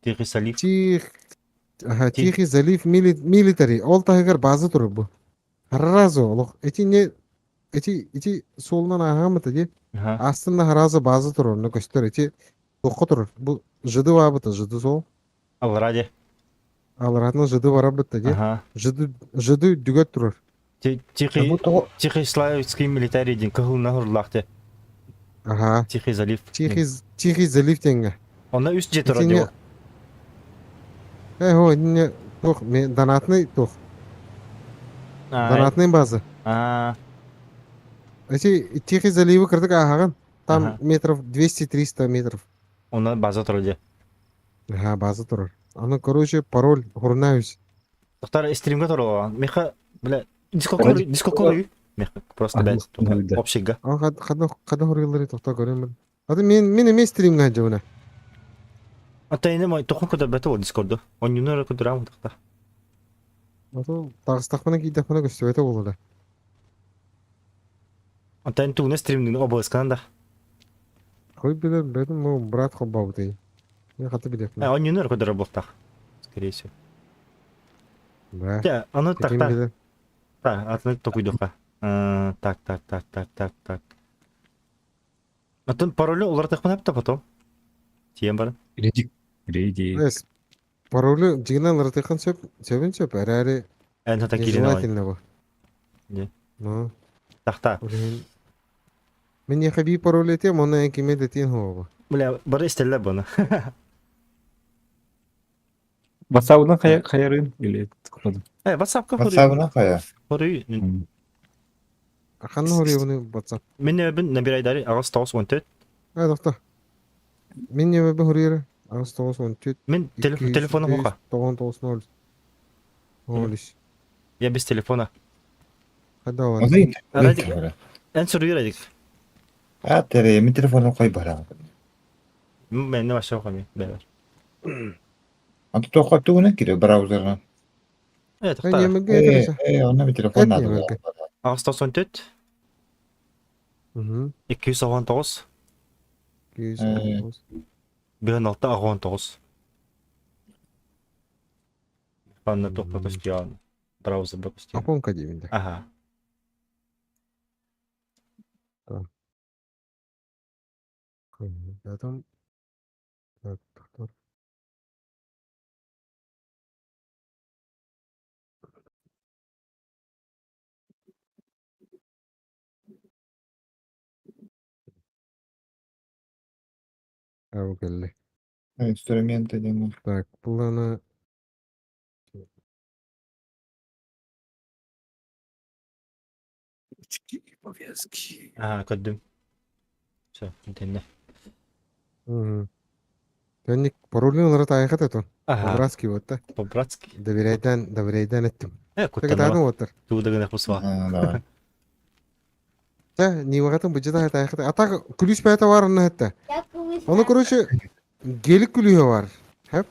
Тихий Салиф. Тих Аха, Тихий залив милитари. Ол таһыгар база турар бу. Харазу олох. Эти не эти эти суолунан ааһаамыта ди. Аха. Астында харазы база турар, онно көстөр. Эти туохха турар. Бу жыды баабыта, жыды сол. Аллара де. Аларатынан жыды барабыта ди. Аха. Жыды жыды дүгөт турар. Тихий Бу того Тихий Славянский милитарий диэн кыһылына хурлаахты. Аха. Тихий залив. Тихий Тихий залив тенге. Онно үс же турар Ити дио. не Э, хо, не туох, донатный туох. Донатный база. А, Эти Тихий заливы кырдык ааһаҕын. Там Ага. метров 200-300 метров. онно база турар дии. Ага, база турар. Аны, короче, пароль хурнаюсь. Тоқтар стримге турар. Меха, бля, дискокор, Радик. дискокор Меха, просто А, бля, да. общига. А хадна хадна хорилары тохта көрөм. Аты мен мен эмес стримге жабына. Ата эне мой тохон куда бәте ол дискорду. Он юнора кудурам тохта. Аты тагыстахмана кийдахмана көстөбөтө болду. Ата эн тугна стримнин обысканан да. Хой билер, бедим, ну, брат хоббабыты. Я хаты билер. А, он юнора кудура болтах. Скорее всего. Да. Тя, аны Ким такта. билер. Та, атын токуйдуха. Так, так, так, так, так, так. Атын паролю олар тахман апта потом. Тием бар. Редик. Редик. Эс, паролю жигинен ырытыкын сөп, сөбүн сөп, әрэри Эн хата кирин алай. нежелательно бу. Не. Ну, Тахта. урин. Мен яха би пароль этем, оны киме детин хуба. Бля, бары истеллер бұны. WhatsApp-ынан хайарын или куда? Э, WhatsApp-ка хорүй. WhatsApp-ынан кая? Хорүй. Ханна хорьюны WhatsApp. Мен нөбін набирайдары ағыз 9 14. Ай, тохта. Мен не бе хорьюры. Агыс 9 14. Мен телефоным хоқа. 9 9 0. Олис. Я без телефона. Хада бар. Озын. Радик. Эн сүрү Радик. А, тере, мен телефоным кой бара. Мен не вообще оқамай. Бәбер. Антı тоққа тугуна кире браузердан. Э, Ай, тоқта. немеге Э, этелесе. э, онна мен телефон Эт надо. немеге. Ағыз 94, Мгм. 219, 219. 16 19. Анна тоқта көстüyor. Браузер бі көстüyor. Апонка деймін де. Ага. Адам. Так, тоқтар. Ау келли. Инструменты деймін. Так, бұл аны Повязки. Ага, көддüm. Все, итиннэ. Төнник паролун ылара таайхат этон. Ага. По-братски вот да. По-братски. Доверяйдан, доверяйдан эттим. Э, Так это оттар. Тугу да гына кусва. Давай. Та, нивагатын быжыта таайхат. А так күлүс бэйэтэ бар онно хэтте. Ону короче гелик күлүһэ бар. Хэп.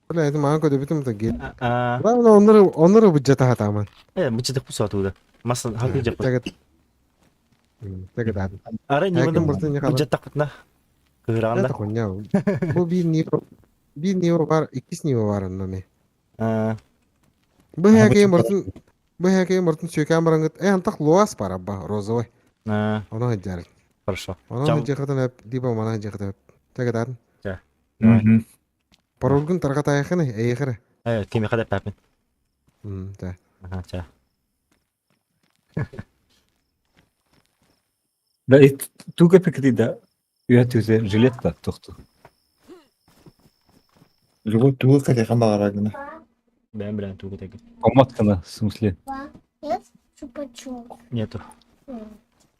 Бля, это маан көдөбүтүм да гел. А. Главное оннору оннору быжыта хатаман. Э, быжыта кусва тугу да. Маса хаты жаппыт. Так Так это. Ара Ким ниваны быртын не быжыттакпытна. Кыыраганда. Это хуйня. Бу биир ниво биир ниво бар, иккис ниво бар онно ме. Бу хэкейн быртын бу хэкейн быртын сүөкээн барангыт э антах луас бар абба розовый. Ону хыдьар. Хорошо. Ону хыдьахытын эп либо мана хыдьахытын эп. Тагатан. Да. Паролгун таргатайхыны эйхere. Э, кимиха да папин. Да. Ага, ча. Да, и туга пекли, да. Үйәтүзе жилет та тохту. Любой тугу катехан бағарагына. Бәм белән тугы теге. Поматкана, в смысле. Чупа-чуп. Нету.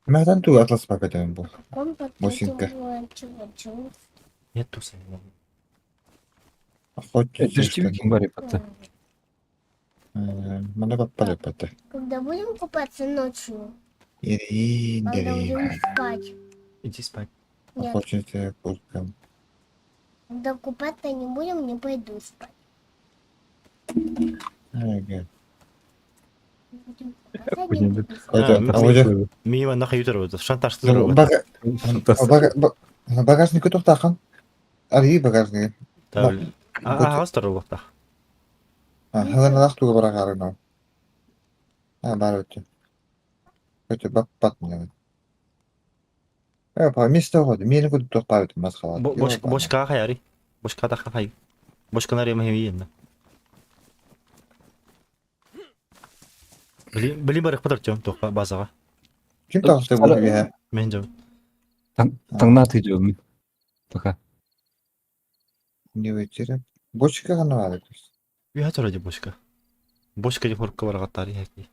Мәтән тугу атлас пакетен бу. Мосинка. Чупа-чуп. Нету сен. Дождевик бар ипатта. Мана баппа ипатта. Когда будем купаться ночью? Ири, Когда будем спать? Иди спать. Нет. Хочется курткам. Когда купаться не будем, не пойду спать. Ага. Мима нахай ютер вот. Шантаж Багажник тоқтақан. Ари багажник. Ага, старылықта. Хазаналақ туға бара қарына. А, бар өте. Өте бап бат міне. Э, па место ғой. Мені күтіп тоқтап өте масқала. Бошка хаяри. Бошка та хай. Бошка нари махи Били били барых патар тем тоққа базаға. Ким тағышты бұл үйе? Мен жом. Таңнат идем. Пока. Не өтерім. Бочка ғана бар. Үйә тұрады бошка. Бошка деп хоркка барға тари хәки.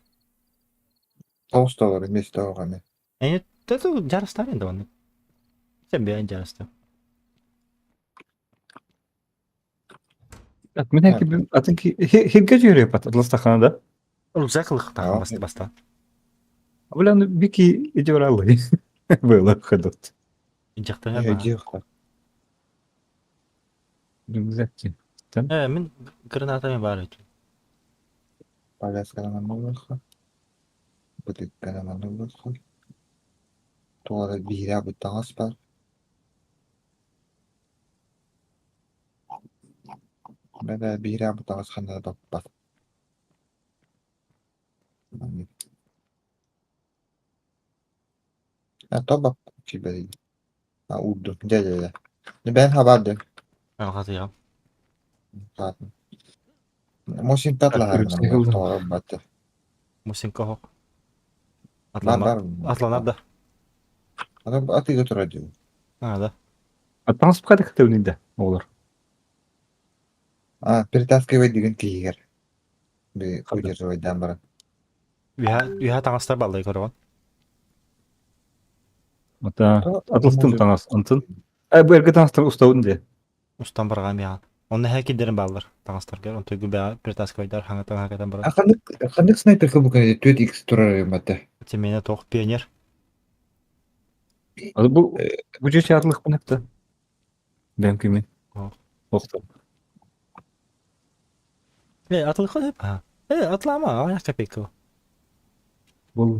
Тауыс та бар, место оған. Әне тәту жарыстар енді оны. Сен бәйін жарысты. Мен әке атын ки хирге жүйреп ат атластаханада. Рюкзак лықтаған басты баста. Бля, ну бики идеоралы. Было ходот. Инжақта. Рюкзак. Э, мен граната мен бар өтім. Повязканан болмаса. Бутыкканан болмаса. Туғада бейра бұттаңыз бар. Бәдә бейра бұттаңыз қанда бап бар. А то бап чибери. А удду. Дә дә дә. Бен хабарды. Ага, Ладно. Мосин татлар. Мосинка хок. Атланар да. Атыга тура дию. А, да. Аттаңыз қайда кітеуінді олар? А, перетаскивай деген кигер. Би удерживать дамбара. Үйә таңастар балдай көрген. Ата атластын таңас антын. Ә бу эрге таңастар устауын де. Устан барган биян. Онны хәкидерин баллар таңастар кер. Он төгү бә перетаскивайдар хаңа таңа катан барган. А ханнык ханнык снайпер бу кенде 4x турар юмата. Темене тоқ пионер. Аны бу бу жер атлык бунакта. Бәм кеме. Охта. Э, атлык хеп. Э, атлама, аяк копейка. Бул.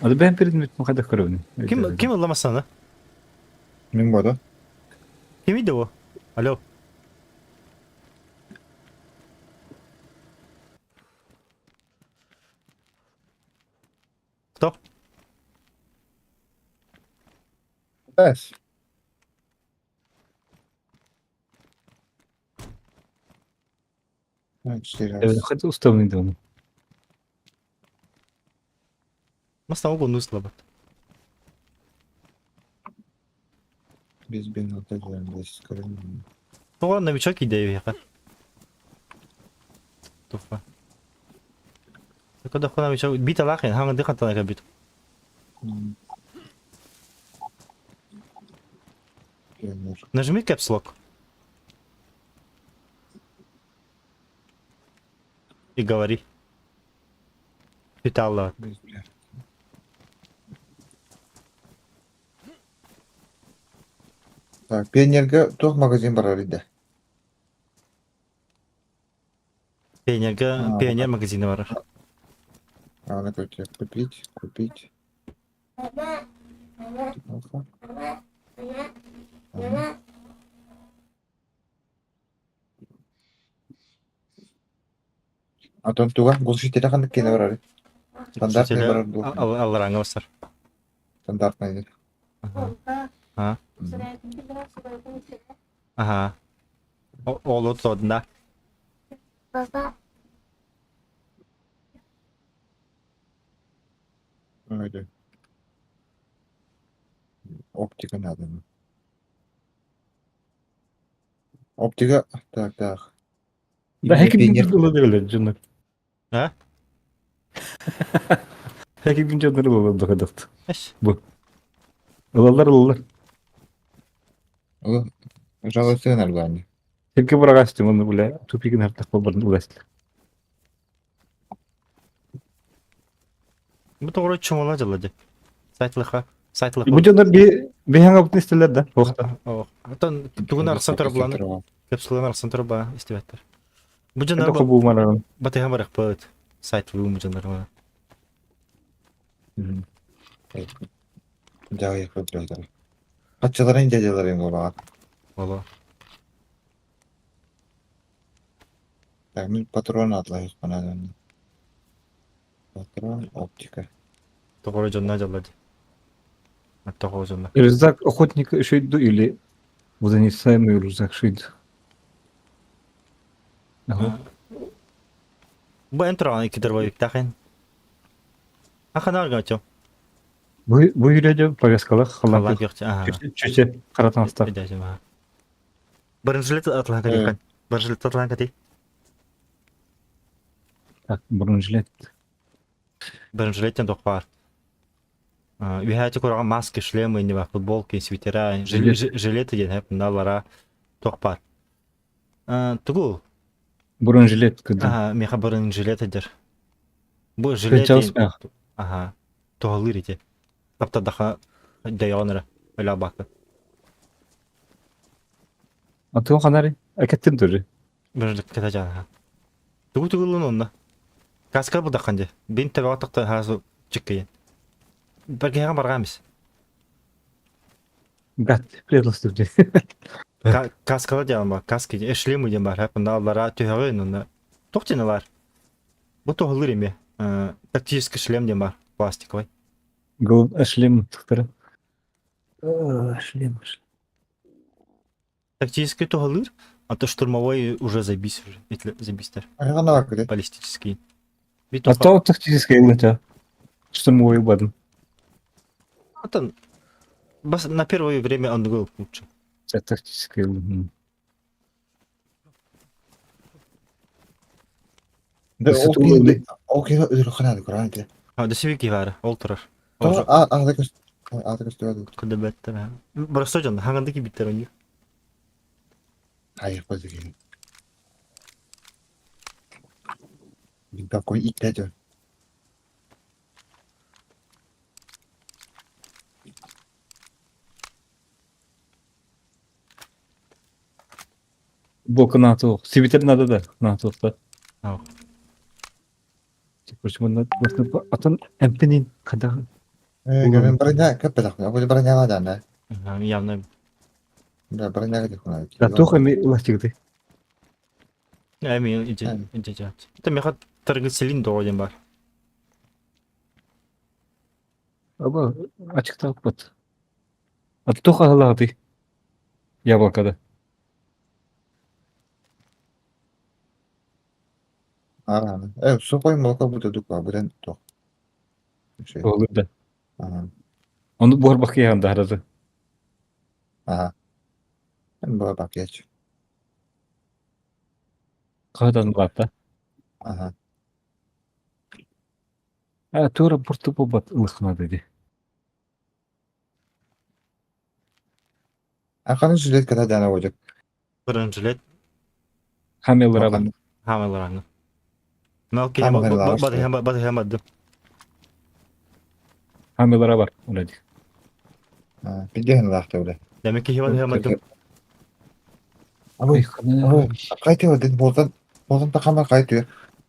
Аны бәм перед мит мухада көрөбүн. Ким ким ылламасаны? Мен бода. Ким иди бу? Алло. Кто? Бәс. Хотел уставный дом. Маста огу нуслабат. Без бен алта Тоға новичок идея веха. Туфа. Когда хона новичок бит алахин, хаңа дыхан танака бит. Нажми caps lock. И говори. Питалла. Так, пионерга туох магазин барар идэ? Пионерга, А, пионер магазина барар. А, на какой купить, купить. Ага. Антон туга глушителя ханнык киэнэ барар? Стандартный барар дуо? Аллараҥа басар. Стандартный. А? Ага. Ол отодна. Öyle. Оптика надо. Оптика. Так, так. Да, хеким Пионер. күн дьоннор. А? Хеким күн дьоннор ылалар дохадахт. Эш. Бу. Ылалар ылалар. Жалуйся нормально. Хеким бырагастым оны бля тупигин хартах болбарын уластыр. Бу тоҕо чуҥала дьылла дии. Сайтлыха. Сайтлыха. Бу дьоннор би биһаҥа бутун истэлэр да. Охта. Оттон тугун арахсан турар булан капсуланы арахсан турар ба истибэттэр. Бу дьоннор Это хобу марарым. батыһан барахпыт. Сайтлыы бу дьоннор. Дьаҕайа көрдөрөр. Хаччаларын дьадьаларын буолаҕа. Боло. Так, мин патрон атлайыхпына. Патрон оптика. Тоҕо дьонно дьылла дии. Тоҕо дьонно. Рюкзак охотника шейду или водонесаемый рюкзак шейду. Ага. Бу эн тураҕын икки дробовиктаах эн. Аханаар гачо. Бу бу үрөдө повязкалах Халлаан халлаан күөхчэ. Аха. чүчэ каратан Өйдөөтүм, аха. Бронежилет атлаан кэтиэххин. Бронежилет атлаан кэтий. Так, бронежилет. Бронежилеттен туох баар. Үһээти кураҕа маски, шлемы, не футболки, свитера, Жилет. жилеты диэн хэп налара туох баар. Тугу? Бронежилет кыды. Аха, меха бронежилет дер. Бу жилет. Кынчалыс мэх. Аха. Туһалыыр ити. Таптадаха дайонера. Өлө бакы. Антон ханари. Акеттим тоже. Бронежилет кэтэ жаана. Тугу тугулун онна. Каска булдакхан же. Бин төбөҕө тахта хасу чиккейен. Бергеһэҕэ барҕаамис. Гат, предлоступ же. Каскала диэн бар, каски шлем диэн бар, хапында түһэҕин онна. Туох диэн бар? Бу туһалыыр эми. Тактический шлем диэн бар, пластиковый. Гол шлем тыктары. Шлем. Тактический туһалыыр, а то штурмовой уже забись уже, если забистер. Айҕана бар Баллистический. А то тактический это. Штурмовой бадын. Атын бас на первое время он был лучше. Тактический. Да, Өссө ол тугу киһи ол киһи өлөрөххө көрөн ити. А, да сибики бар, ол турар. Тоҕо а аата көс аата көстүбэт. Куда беттер. Просто жон, хаңандыки биттер у них. Хайыр көзү Мин такой итте Боку НАТО. Сибитер надо да. НАТО да. Ау. Почему надо? Атын эмпенин когда Э, мен броня кэппэтэх. Бу броня да. Явно. Да, броня где Да только ми ластигды. Эми иди иди жат. Это меха таргыселин доо бар. Аба ачыкта бат. А тоха алады. Яблокада. Ара. Э, сухой молоко будет дукла, будет то. Olur да. Ага. Onu buhar bakıyor da arada. Ага. Мен буга бак яч. Кадан лата. Ага. А тура бурту бат ылыхна dedi. Ханнык жилет кэтэ даана будет? Бронежилет Хамеллара бар. хаамаларааҥҥа. Мал киһи Хаамаларааҥҥа. батыһан батыһан бардым. Хамеллара бар. Вроде. Билдиһин лаахта бile. Дэмэ киһи батыһан бардым. Абый, абый, кайтıyor dedi boldan boldan takamlar kaytıyor.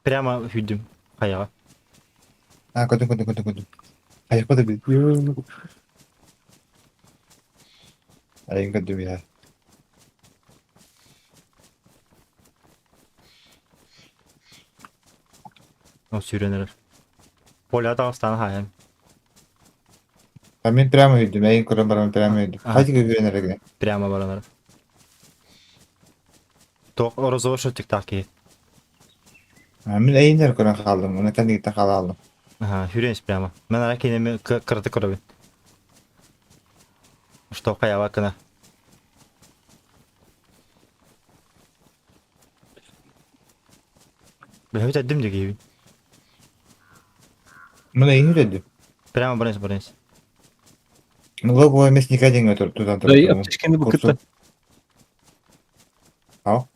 Прямо хүдүм хайаҕа. Ha gördüm gördüm gördüm gördüm. Ayıkma da bir. Ayın gördüm ya. Ол сүүрэн эрэр. Поля таҕыстаан хаайан. Ben прямо öldüm. Ayın kurum baram прямо öldüm. Ага. Hadi güvenerek. Прямо баран эрэр. Туох орозово шөттүктаах киһи. Мен ayınlar kuran kaldım. Ona kendi gitti kal aldım. Аха, хүрэн прямо. Мен ара кинеми кыраты көрөбүн. Что хайаба кына. Бэһүт эддим дегиибин. Мен ayın öldüm. Прямо баран баран. Логовое мясника деньги туда Да, и аптечканы бу кытта. Ау.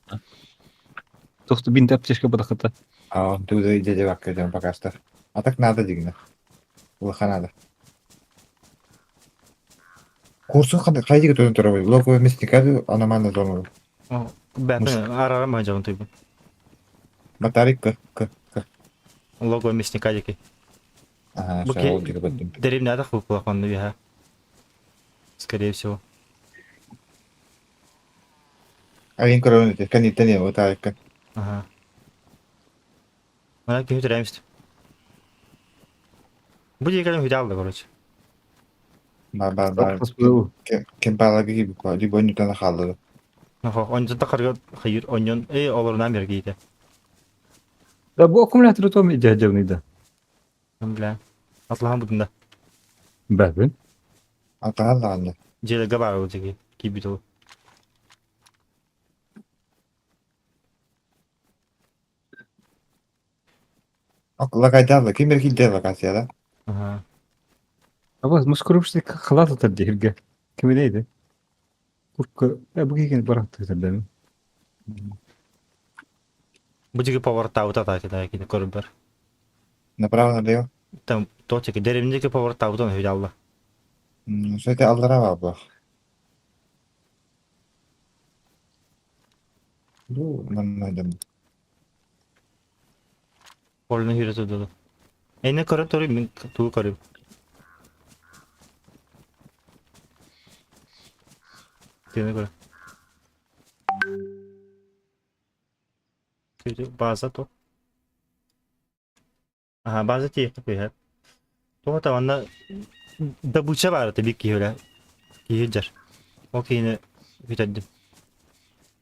Тохту бинт аптечка бадахыта. А, туда дядя Вакка идем пока что. А так надо дигна. Лоха надо. Курсун хайдига тудun турабы. Логовое мясника аномально зону. Бэпин арарам баһан туйбун. Батарейка к к к. Лого мясника дики. Ага, Бу всё, ки- ол диги баттым. Деревня да хуклаханны биһа. Скорее всего. Айын көрөн өтө, кәниттен е, батарейка. Ага. Мана киһи түрәмист. Бу дигән хүдә алды, короче. Бар бар бар. Кем балага gibi ko, либо нютан халды. Хо, онжон тахарга хайыр оньон э олорунан берге ите. Да бу аккумулятор том иҗаҗабны да. Бля. Атлахан будында. Бәбин. Атахан лаганды. Желеге бар ул диги. Кибит ул. Ок, лагайдалды. Ким бер килде локацияда? Ага. Аба мускурупшты халат атар дихирге. Ким нейди? Куртка, бу киген барак төгдө. Бу диги повар таута та кида кини көрүп бар. Направо налево. Там точки деревнеге повар таутан хүдә алды. Сөйте алдыра бар бу. Бу маннайдым. Полны хүрә туды. Эне көрөп туры мин туу көрүп. Тени көрө. База то. Ага, база тиекти күйһәп. Тоҕо манна добыча баар этэ бик киһи үлэ. Киһи дьэр. Ол киһини бүтэрдим.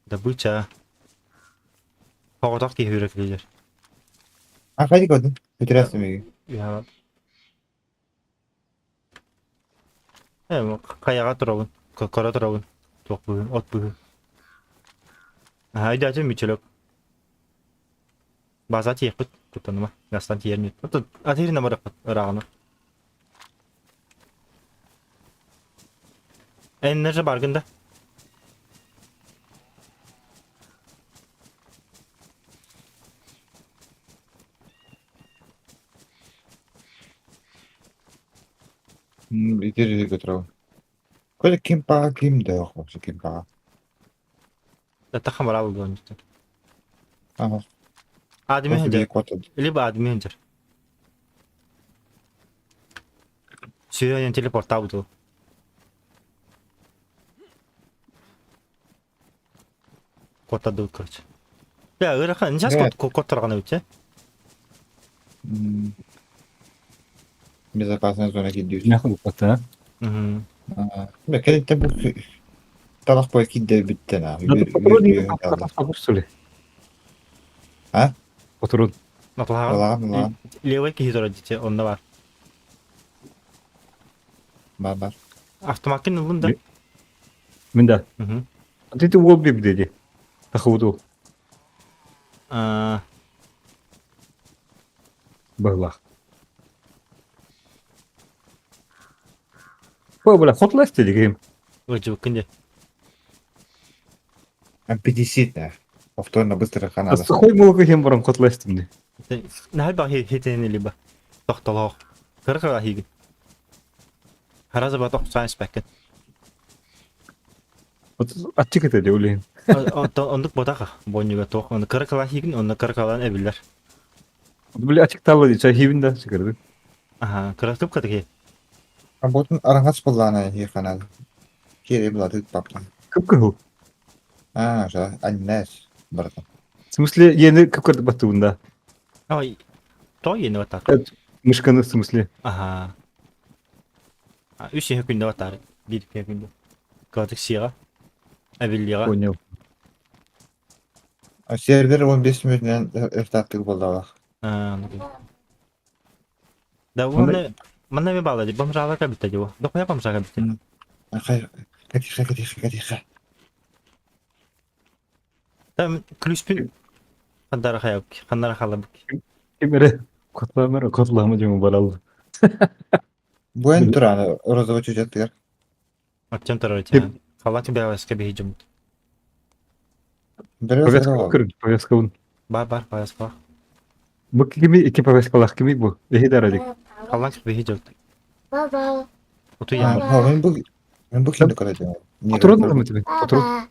Добыча. Оҕотох киһи үрэ килэр. А хайди көрдүм. Бүтүрәсің меги. Үһэ. Э, хайаҕа турабын. Көрө турабын. Туох быһын, от быһын. Аха, өйдөөтүм мүчөлөк. База тиэхпит куттаныма. Гастан тиэрнит. Отут атыырына барыппыт ырааҕына. Эннерже баргын да. Итер көтөрөм. Көз ким пага ким да yok ким пага. Тахан барабыл буолан дьиттэн. Ага. Адми хэндэр. Квотад. Либо адми хэндэр. Сүйэн телепортабыт Куоттардыбыт, короче. Бля, ыарахан, сейчас Нет. куоттарган эбит, Безопасная зона киддүүс. Нахуй ката. Угу. Бе кэлитте бу талах бой кидде бүттен а. А? Патрон. Наталаҕан. Балаган балаган. Левый киһи турар дите, онно бар. Бар бар. Автомаккын ыллын да. Мин да. Угу. Ты уол бип деди. Тахуду. А, Баглах. Ой, бля, хотлас дегем. Ыжыбыккын де. Аппетисит повторно быстро ханада. Сухой молоко хем баран котластым ди. Нахал ба хитен либо. Тохтолох. Кыркыра хигин. Хараза ба тох сайс бэккен. Аччык этэ улин. Ондук ботаха боннюга тох. Оны кыркыла хигин, онно кыркалан эбилер. Били ачык талла ди, чай хибин да чыгырды. Аха, кырасып кытыки. Работын араңас буллана хи ханада. Кире булады папа. Кып кыһыл. А, жа, аннес братан. В смысле, ени кып кырды баттыбында. Ой, то ени батар. Мышканы в смысле. Аха. Үс еhe күндө батар. Бир күндө. Кылатык сига. Эбиллига. Понял. Сервер 15 минутынан өртаттык болдалах. Да, оны манна ме бала ди, бомжала кабитте ди. Дохуя бомжа кабитте. Катиха, катиха, катиха. Там ключпин хандара хаяб, хандара халабык. Кимере котламара котлама жуmu баралды. Буэн тураны розовый чучаттыгар. Артем Тарович. Халат беласка бейджим. Повязка көрүн, повязка ун. Бар бар повязка. Бу кими iki повязкалах кими бу? Эхи дарадик. Халат бейджим. Баба. Оту я. Мен бу мен бу кимди көрөдүм. Патрон мы тебе? Патрон.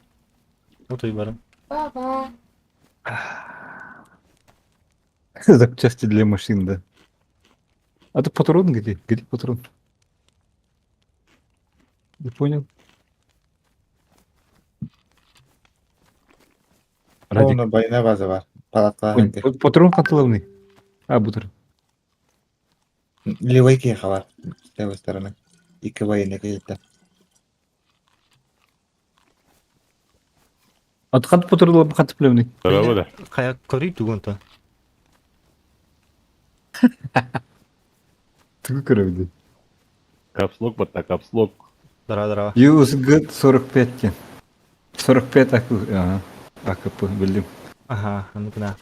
Оту барым. Баба. Запчасти для машин, да. А ты патрон где? Где патрон? Не понял. Радик. Бойна база бар. Палатка. Патрон катыловный. А, бутыр. Левой кеха бар. С левой стороны. Iki военный какие-то. Ат кантып патрон кантып билемни? Здорово, да. Кая көрүй тугунта. Тугу көрөбү. Капслок батта, капслок. Здорово, здорово. USG 45. 45 АК, ага. АКП, билдим. Ага, ну кына.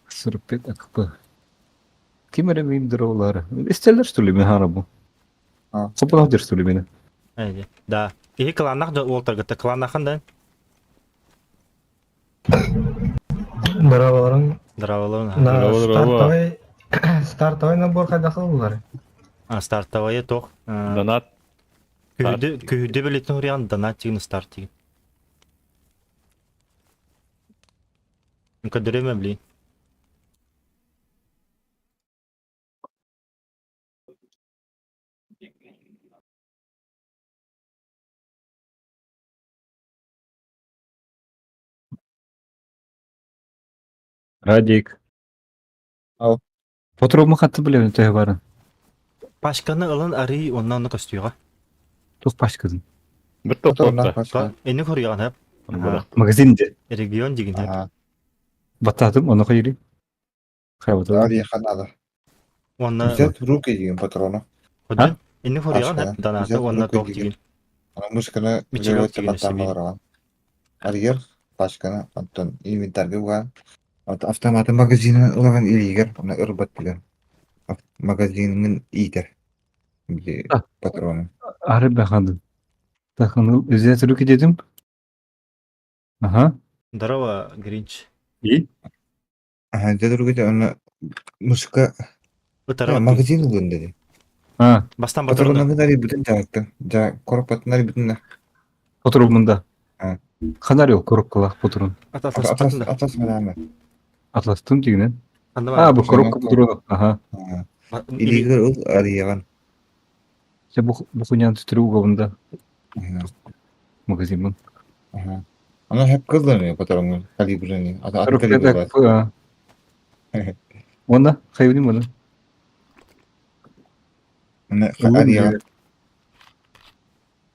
45 АКП. Ким эре мин дроулары? Истелер что ли мен харабу? Сопалах что ли мени? Әйде. Да. Ихи кланнах да уолтар гытта кланнахан да. Здороволорун. Здороволорун. На стартовый стартовый набор хайдахыл булар. А стартовый тох. Донат. Күһүдү күһүдү билетин хуриан донат тигин старт тигин. Көдөрөмө блин. Радик. Ау. Патрон хатты билем төһө барын. Пашканы ылын ари оннан көстүйгө. Тух пашкасын. Бир топ Эни хуриан хеп. Магазинде. Регион деген хеп. Бататым, оны кайри. Хайбатым. Ари ханада. Онна Взять в руки деген патрону. Ходжан. Эни хуриан хеп донаты онна тох деген. Мышканы Мичелек левой деген табаттан барган. Арьер пачканы антон инвентарьга уган. Автоматы магазины улаган илигер, аны ырбат деген. Магазинин итер. Патроны. Ары баханды. Таханы взять руки дедим. Ага. Здорово, Гринч. И? Ага, взять руки аны мышка магазин уган деди. А. Бастан патроны нари бүтүн жакты. Жа коробкатын бүтүн. Патрон мында. Ханар yok коробкалах патрон. Атлас Атлас мадамы. Атластын дегенен. А, бу коробка патронов. Ага. Илигер ул арияган. Сен бу бу хуйняны түтүрү угабында. Магазин Ага. Ана хеп кызланы патронун калибрini. Ата ата калибр бар. Онда хайбини мына. Ана арияган.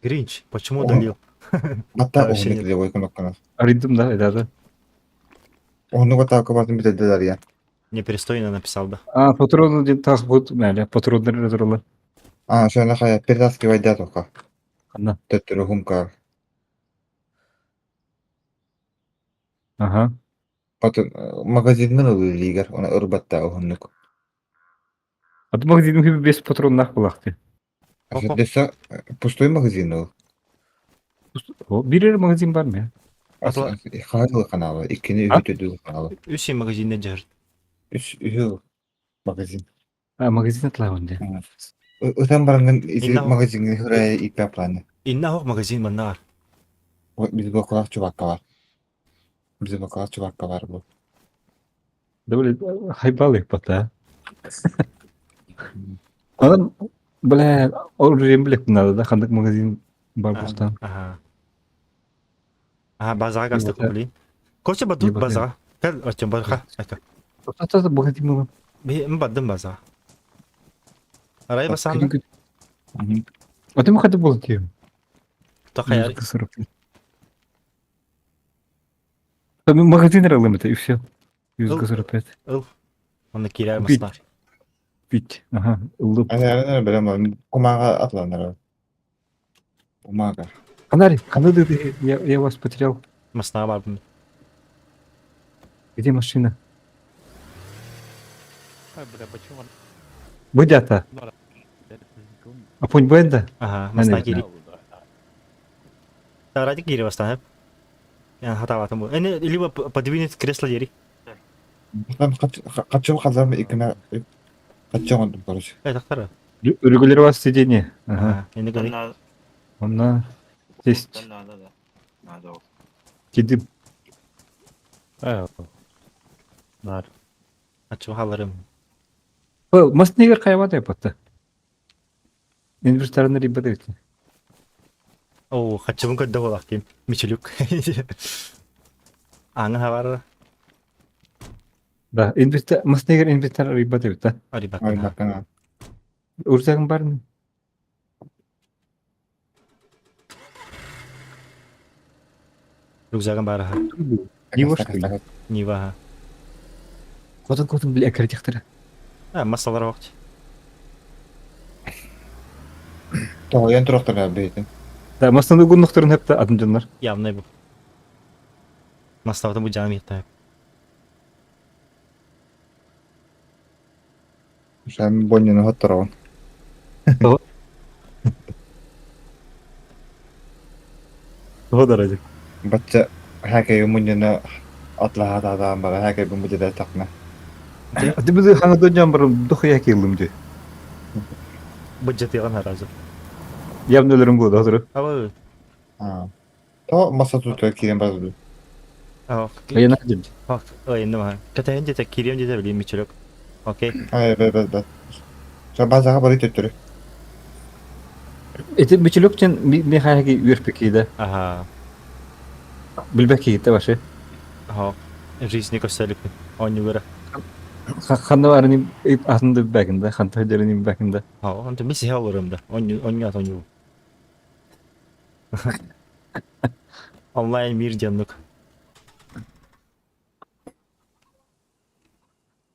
Гринч, почему удалил? Ата оһуну левой кнопканы. Аридым да, да, да. Оһуну батака бартын битеде ария. Непристойно написал да. А, патроны деп тах бут мәле, патрондар туралы. А, шона хая перетаскивай да тока. Ана. Төттөрү хумкар. Ага. Потом магазиннен ылы лигер, оны ырбатта оһуннук. А ты магазин хиби без патроннах булакты. Десе пустой магазин ул. Биир эрэ магазин бар ме? Хаһан каналы, иккини үһү төдү каналы. Үс магазиннен жар. Үс үһү магазин. А, магазин атлаабын дии. Ытан барангын ити магазиҥҥа хырайа ииппэ планы. Инна хоқ магазин манна бар. Биз бокалах чубакка бар. Биз бокалах чубакка бар бу. Да бля, хайбал бата. Анан, бля, ол рем билек надо да, хандык магазин бар бустан. Ага. Ага, базаға кастық, блин. Короче, бадут базаға. Кел, Артем, барха. Айта. Тоқтата магазин мылым. Мен бардым базаға. Арай басан. А ты махаты был тем. Тақай. Магазин ралым это и все. 145. Ыл. Оны кирер масна. Пить. Ага, ылып. Ана билем, кумага атланар. Бумага. Канари, канады я вас потерял. Масна бардым. Где машина? Ай, бля, почему? Быдята. А пунь бенда? Ага, масна кири. Ради кири бастан. Я хатаватым бу. Эне либо подвинуть кресло дери. Там качып калдым икене качып ондум, короче. Э, тактара. Регулировать сиденье. Ага. Эне говори. Онна здесь. Кидим. Нар. Ачып халарым. Был, мас негер кайват япатты. Инвестарны рибат ити. О, хачыбын көрдө болак ким. Мичелюк. Аңы хабар. Да, инвестор, мас негер инвестор рибат ити. Рибат. Рибат. Урзагын бармы? Рюкзагын бар. Нива что ли? Нива. Котон котон бля кредиктер. А, масалар вакыт. Тоғаян тұрақтар бейтін. Да, масаны угуннуктарын хепте адымжаннар. Явный бу. Маставда бу жаным yetdi. Сен боннені хоттырауын. Того да ради. Батча хәкәй муннені атлаға тадан бара хәкәй бу мудеда тақна. Аты бизи хана дөньям бар дохуя келдим де. Бюджет яған харазы. Явно өлөрүм болду азыр. Аба. То маса тута кирен базы. Я надем. Ах, ой, ну ха. Катайын дете кирем дете билим мичелек. Окей. Ай, бе бе бе. Са базаға бары төттөрү. Эти мичелек тен мехаги үөрпеки да. Ага. Билбеки те башы. Ага. Жизни көстөлүк. Оню көрө. Ханна барыны атында бәгинде, ханта жерини бәгинде. Ага, онда миси алырым да. Оню оню оню. Онлайн мир денлик.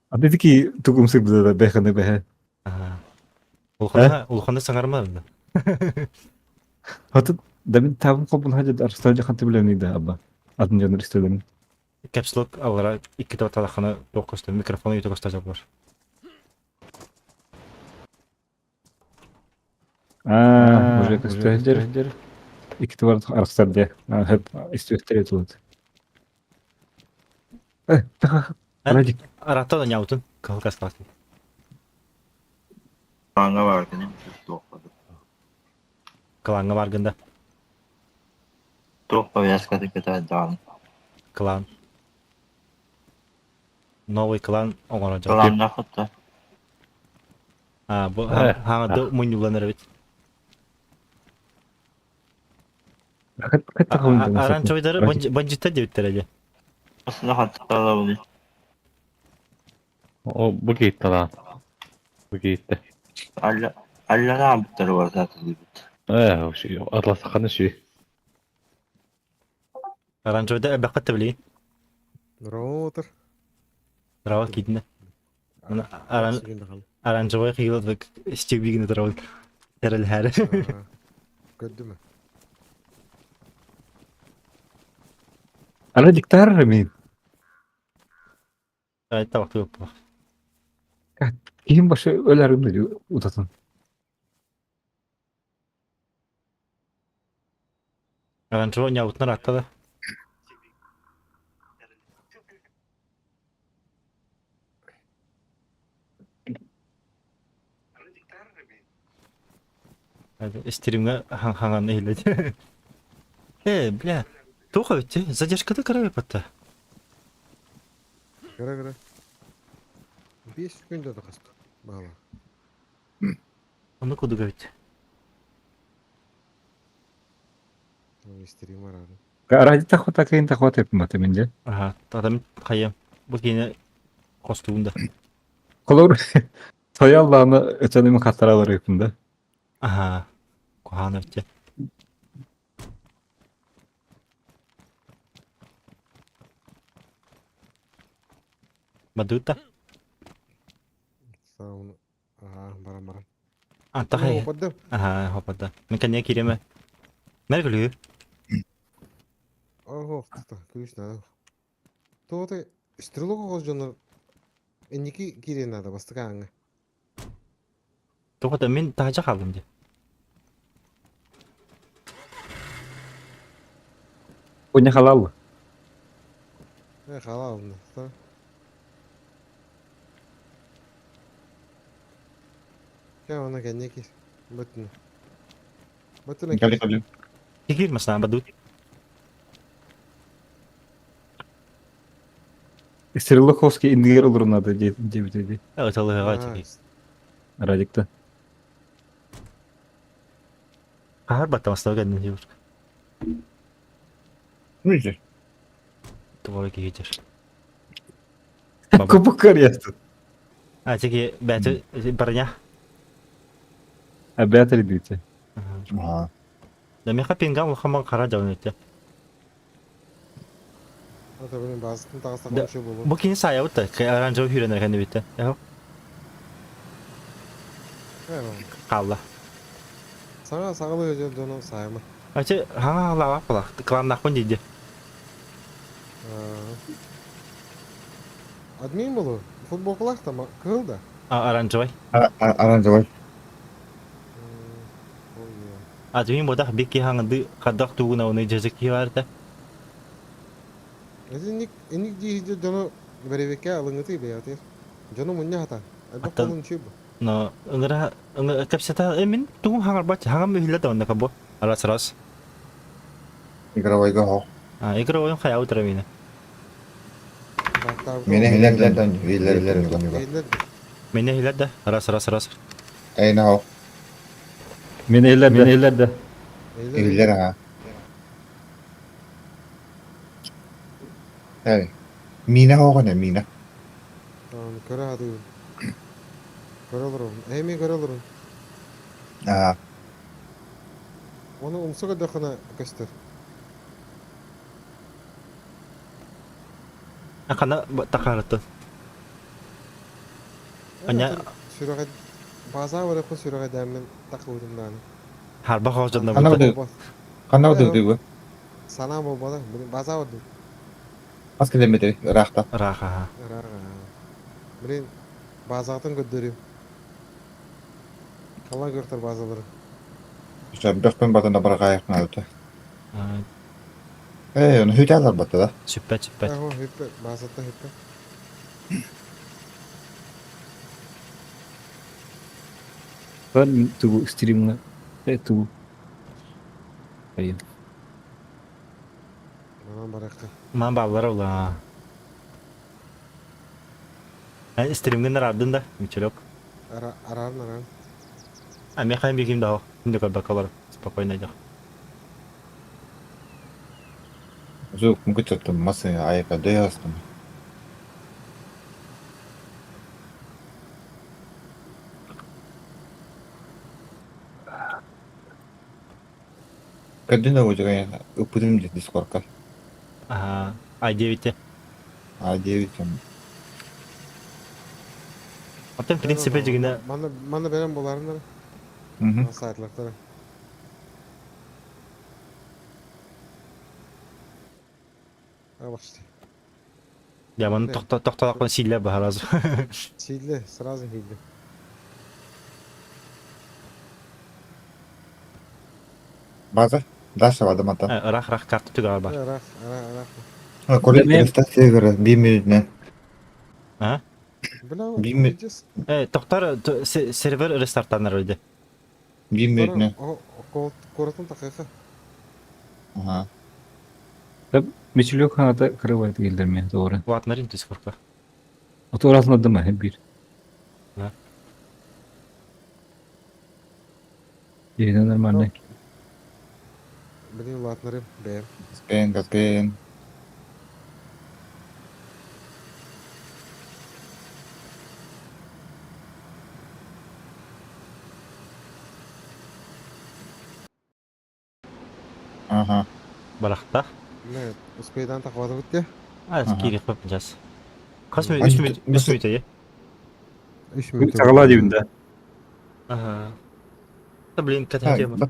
А ты таки тугумсык бизде бэханы бэхэ. Ага. Улхана, улхана саңарма да. Хаты да мен табын кобун хажы арыстал жакан билем да аба. Атын жонор истелем. Caps Lock алара икки талахана токкосту микрофон юту коста бар. А, уже көстөдөр. Икки бар арыстар де. Хеп истөктөр этилет. Э, Радик. Арата да няутун. Калкас класс. Кланга бар гына. Кланга бар гында. Тоқ повязка көтә Клан. Новый клан оңоро жок. Кланга хатта. А, бу хаңа муньюланыр бит. Аранчойдары бандиттер деп эле. Aslında hatta bunu. О, бу кейтті лан. Бу кейтті. Алла Алла ne yaptılar var zaten бит. Э, вообще, атласақаны шүй. Аранчойда бакыт били. Роутер. Рава китне. Аран оранжевый кыйлык стебигин турабын. Терел хәр. Көддүмү? Ана диктар мен. Айта вакыт yok. Кийин башы өлөрүм деди утатын. Оранжевый ньаабытын ыраатта да. Стримҥа хаҥан иһиллэ. Э, бля, туох эбит задержката кыра эбит Кыра кыра. 5 күн да хаста. Баала. Ону кудук эбит. Стрим арары. Ради тахота кыйын тахота эпматы минде. Ага, тогда хайа. Бу кине костуун да. Колор Тояллааны өтөнүм хаттаралар ыпын да. Ага. Куһаан өттө. Бадыта. Саун ага баран баран. Антах Хоппадым. Ага, хоппада. Мен кэннэ кииремэ. Мэр күлүү. Ого, күлүс надо. Тоҕо стрелок оҕус дьоннор инники киириэн наада бастакы ааҥҥа. Тоҕо да мин таһдьа хааллым дии. Уня халал. Э, халал да. Кэ оны кэннэ киир. Бөттүнэ. Бөттүнэ Кали киир. кали. Киир масна бадут. Стрелоковский индигер олорунады дебит Ыталыга тики. Радикта. Хаар баттамастаа кэннэ диир. Мүжі. Тугары киһитер. Кубок карьеры. А тики бәті барыня. Обятали дите. Ага. Да меха пингам улахаман қара жауын өтті. Ата блин базытын тағыстақ Да. онша болу. Бу кини сая бутта. Оранжевый хүренер кэннэ битте. Эхо. Қалла. Саҥа саҕалыы дьон дьону саайма. Ачы хаҥа лава пала. Кланнахпын дейді. Админ болу. Футболкалаах там кыһыл да. А оранжевый. Оранжевый. Админ бодах бикки хаңынды қадақ тугуна оны жезик киварда. Эти ник дии дьону бэрэбиэккэ алыҥҥытый бэйэтир. Дьону мунньа хата. Элбэх Аттан- болун чүй бу. Но ыңыра ыңы кепсета эмин тугум хаңар бат хаңам үһүлэ да онна кабо. Раз раз. Игровойга хо. А игровой хая утра мина. Мені хилер хилер хилер. Мені хилер да. Раз раз раз. Эйна хо. Мен элер мен элер да. Хилер ага. Эй. Мина хо гана мина. Көрө хатыгын. Көрө олорун. Эми көрө олорун. Аа. Оны умса көрдөххүнэ көстөр. А кана тахарыттын. Аня Сүрэҕэ база барыппын сүрэҕэ дээммин такыбытым дааны. харба хождонно Хана бутта. бу. Хана бу дуу. Санаа буолбата. База бардым. Хас километр ыраахта. Раха. Ыраах. Блин, базатын көрдөрүм. Қалай көртөр базалары. Бөхпен батына баргаяк наалта. Э, оны хүтәләр батты да. Сүппәт сүппәт. Ахо, хүппе, базатта хүппе. Мен тугу стримна. Э тугу. Айын. Манан баракка. Ман баллар ула. Ә стримген ардын да, мичелок. Ара арарын арарын. А мен хайм бигим да. Инде бакалар спокойно идёт. Зук мүмкін масы айка дөй астым. Кадина уже упудим дискорка. Ага, А9. А9 там. Атын в принципе дигине Мана мана берен боларындар. Мгм. Сайтлактары. А башты. Я маны тохта тохталакпын силле бахараз. Сийле, сразу хилде. База. Даша бадамата. Ыраах ыраах карта түгэҕэр бар. Ыраах, ыраах, ыраах. Коли рестация көрө 1 минутне. А? Бля, 1 минут. Тоқтар сервер рестарттанар өйдө. 1 минутне. Коротун такыха. Ага. Мичилек ханата кырыбайт келдерме doğru. Ватнарин түс корка. Отурасына дыма бир. Да. Yerine нормально. Блин, латнары, бэм. Бен, бен. Ага. Барахта. Бля, успейдан тақвады бітті. А, кири қып жас. Қас минут, 3 минут, 3 минут, е? 3 минут. Сағала деймін да. Ага. Да, блин, какая тема.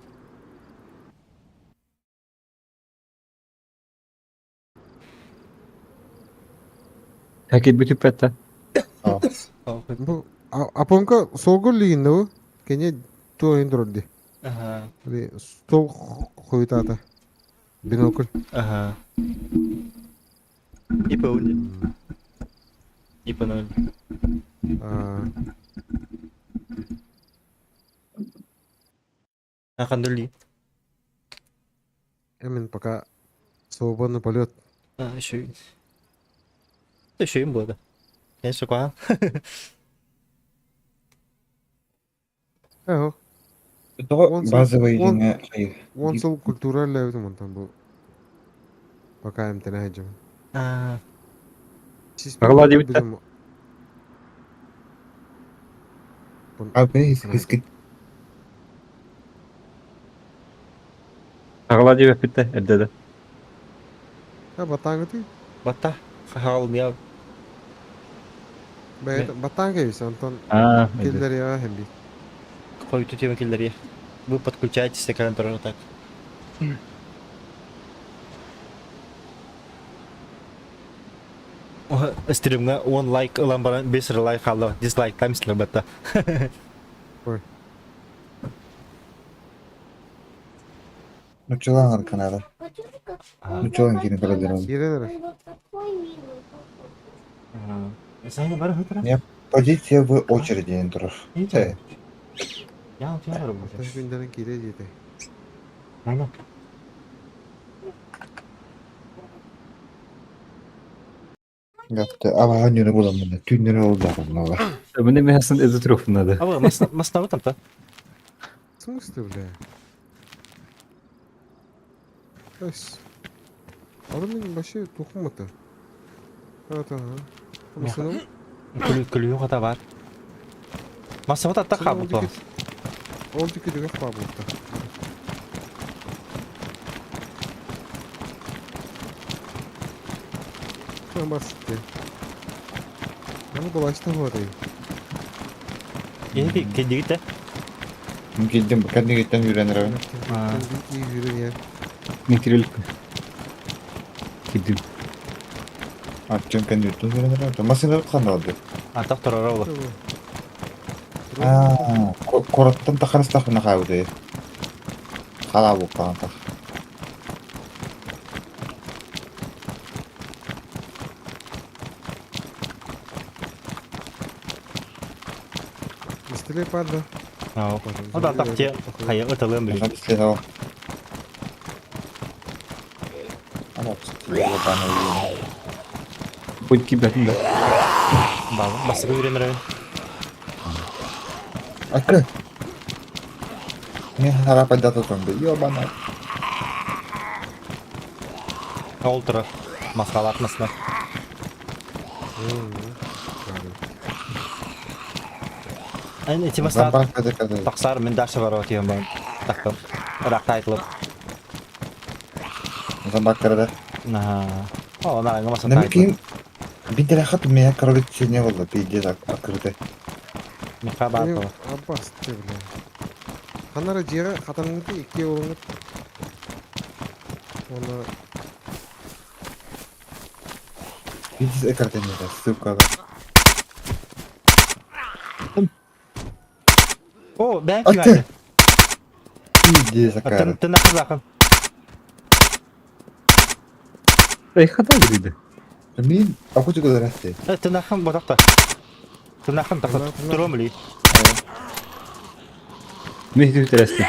Пакет бүтүп бәтті. Бу апонка солгол лигинде бу. Кене туойын турар Ага. Стол хуйтата. Бинокль. Ага. Ипа унди. Ипа ноль. А хандули. Эмин пока свободный полет. А, еще. Еще им было. Конечно, ква. Эхо. Базовый деңе Он сол культура ләбитим онтан бу. Пока им тенәҗим. А. Сағала деп бітті. Abi хискит. Сағала деп бітті, әрдеді. Ha батаңгы Бата. Хал мия. Батаңгы бис Антон. А, Келдер я hem бит. Қою тема келдер Вы подключаетесь к тоже так. Стримга он лайк ылан баран 5 лайк алды, дизлайк таймслер батта. Ой. Нучалан канада. Нучалан кирин канада. Кирин. Не позиция в очереди турар. Я Таш күндерин кире дете. Ана. Гапты аба ханюны буламын. Түннер oldu bunlar. Міне мен асын эзі тұрыфынады. Аба, масна там та. В смысле, бля? Эс. Адамның вообще тухуматы. Это, ага. Масына? Күлүү қата бар. Масна татта қабыл то. Ол дүкедігі қабыл та. Басты. Аны булашта болады. Эби кендигите. Кендим кендигиттен үйренер. Үйренер. Мен кирилік. Кидим. Артем кендигиттен үйренер. Масына кандай oldu? Атак турар олу. Аа, короттан тахарыстах на хабы. Хала бу паантах. Быстрее падла. Ау. Ода так те хайы ытылым билин. Быстрее Ана Хоть кибәтін да. Бал, басып үйренер. Акы. Мен харап айдата тонды. Ёбана. Ол турар. Маскалат масна. Эн эти масна. Тақсар мен дашы бар отыйым бар. Тақтым. Ырақта айтылып. Замбак кырды. Аха. О, на, ngамаса Неме кийин бир рахат мен короче не болду. Пиздец акырды. Меха бар то. Аббас, бля. Ханара жера хатаныңды икки олыңып. Оны Пиздец экарты не сука. О, бәк киме. Пиздец акырды. Тын тын акыр. Эй, хата гириде. Мин акучу көрөсте. Тынахан ботақта. Тынахан тақта туром ли. Мен хиттересте.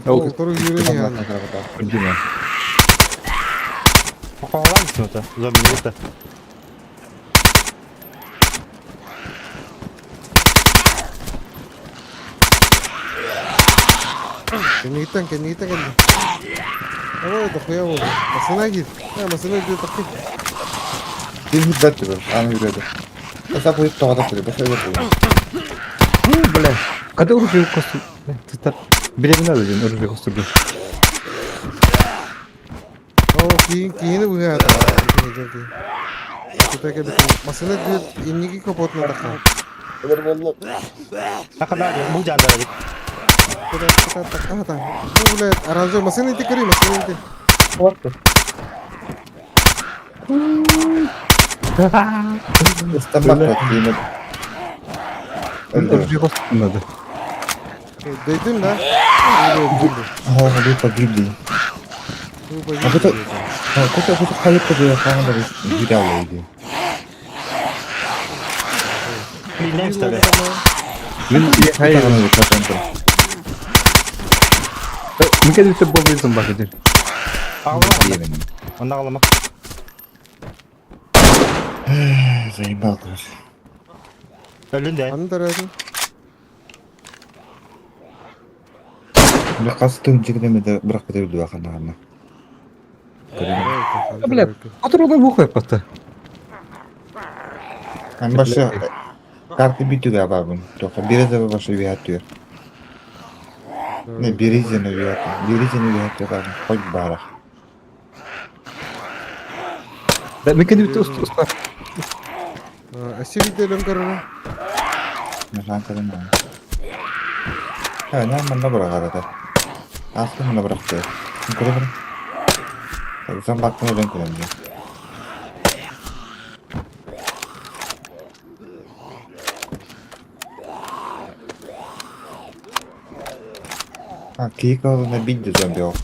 Ол туру yürüyor yani. Күрдүм. Қоғалан түсін Зомби өтті. Кенигиттен кенигиттен келди. Ой, дохуя болду. Масына кир. Масына кир такы. Ким хитбет түбөр, аны жүрөдү. Эса коюп тогада түрү, башка жок. Бля. Когда оружие косту? Тытар. Билебин надо ден оружие костурду. О, кийин кийини буга. Масына кир инниги капотна така. Ақында бұл жандара дейік. Куда така та. Бу бля, аранжо масына ити кери, масына ити. Истамбак кийин. Оружие костурду надо. Дойдун да? Ага, вы погибли. А это Куда куда хайып куда хандар гирялы иди. Билем стары. Мен хайыр. Мен кәдімгі бомба зомбак едер. Онда қалама. Заебал, короче. Өлін де. Аны Бля, қасы жігдемеді, бірақ біте білді бақанағына. Бля, Которого бухай просто. Мен башы карты битүгә бабын. Тоқа березе башы виатыр. Не березені виатыр. Березені виатыр бабын. Хоть барах. Да, мен кәдімгі успар. Аси видеоларын көрөр. Маған кірім. Ха, не мында бірақ арада. Асты мында бірақ ты. Көрі бір. Зомбактың өлең көремін. А, кейк алдына бидді зомби ол.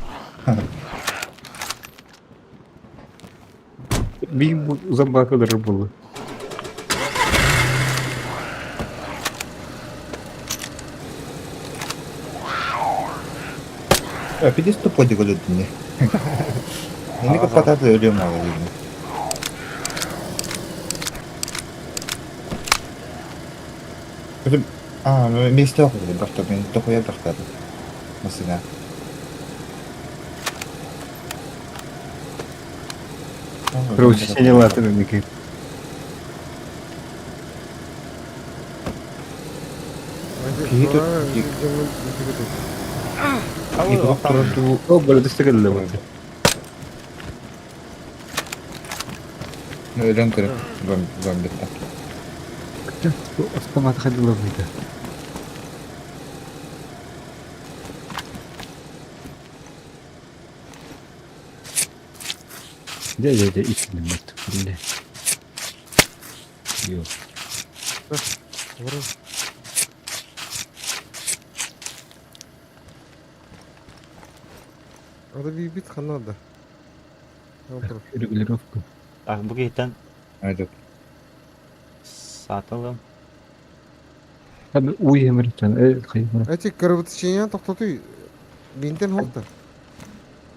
Би зомбак өлер болды. Пидес тупой деп өледі не. Мені көп пататы өлем алы деймін. А, месте оқыды, бірақ та мен дохуя бірақтады. Масына. Кровотечение латыны никак. О, бля, достигали вот. Өлең көріп, зомбитта. Автомат ходила выйда. Дядя, дядя, ичили мат, бля. Йо. Ада бит ханада. Регулировку. Так, бұл кейттен Айдып. сатылым. Abi уй эмирчан, хайван. Эти кровотечение токтотуй. Бинтен холта.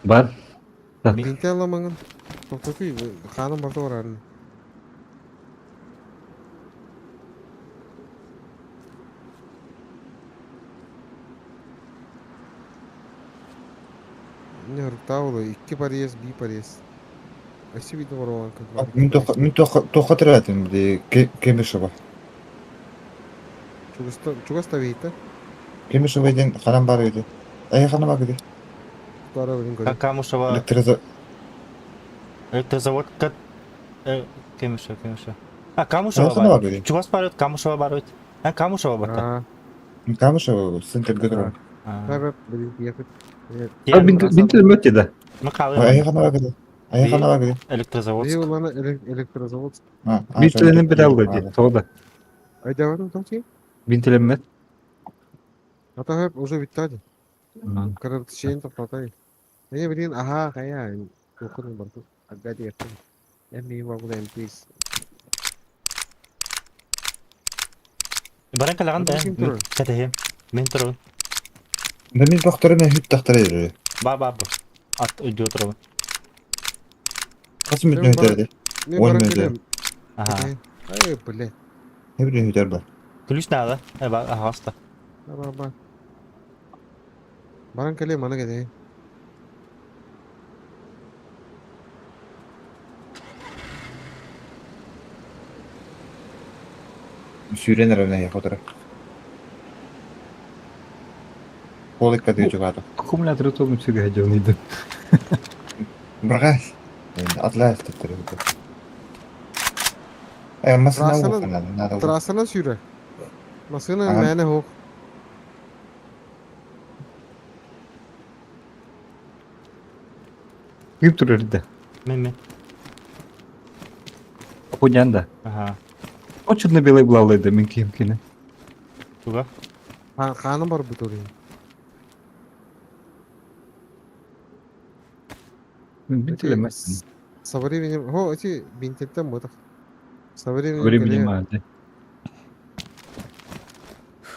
Бар. Бинтен ламаңын. Токтотуй, ханым барда бар. Не ртаулы, икки парез, би парез. Аси видно баруан как. Мен тоқа тірәтім, де Кемешева. Чугаста вейта. Кемешева ден ханам бар еді. Ай, ханам бар еді. Тара блин көрө. Камушева. Электрозавод. Электрозавод. Кемешева, Кемешева. А, Камушева Ханам бар. бар еді. Чугас бар еді, Камушева бар еді. А, Камушева бар. Камушева, центр Гетрон. Таба блин ехать. А бинтен мөтте да. Ай, ханам бар еді. Ай, ханам бар еді. Электрозаводск. Улана электрозаводск. Бинтеленин бир алды ди. Тоғда. Айдаван тоқти? Бинтеленмет. Ата хеп уже биттади. Кровотечение токтотай. Не блин, ага, хая. Окуну барды. Аркадий аттым. Эн миигин МТС. Баран кэлэҕин да Атын ким турар? кэтэһиэм. Мин турабын. Да мин бохторум эһүт тахтара жүрү. Ба ба бу. Ат өйдүү турабын. Хас мүт Мен бар нөтөрдө? мен Он баран мүнөтө. кэлиэм. Аха. Кэтэһин. Ай, блядь. Хебір нөтөр бар. Ключ надо. Э ба аһаста. Ба ба. Баран кэлиэм аны кэтэһин. Сүүрэн эрэ хотора. Коликка дыжугата. Аккумулятор тоғым сүге жауныйды. Брагас. Атлас тептер. Э, масына Трассанан ухана, надо. трассанан сүүрэр. Массыына Ага. мээнэ суох. Күйіп тұрыр да. Мен мен. Хунян да. Аха. О черно-белый булалайды мен киім кені. Туга. Хааным бар бут орын. Мен Эти білемәсін. со временем, хо, эти бинтеттен ботах. Со временем Времени кэлиэ. мады.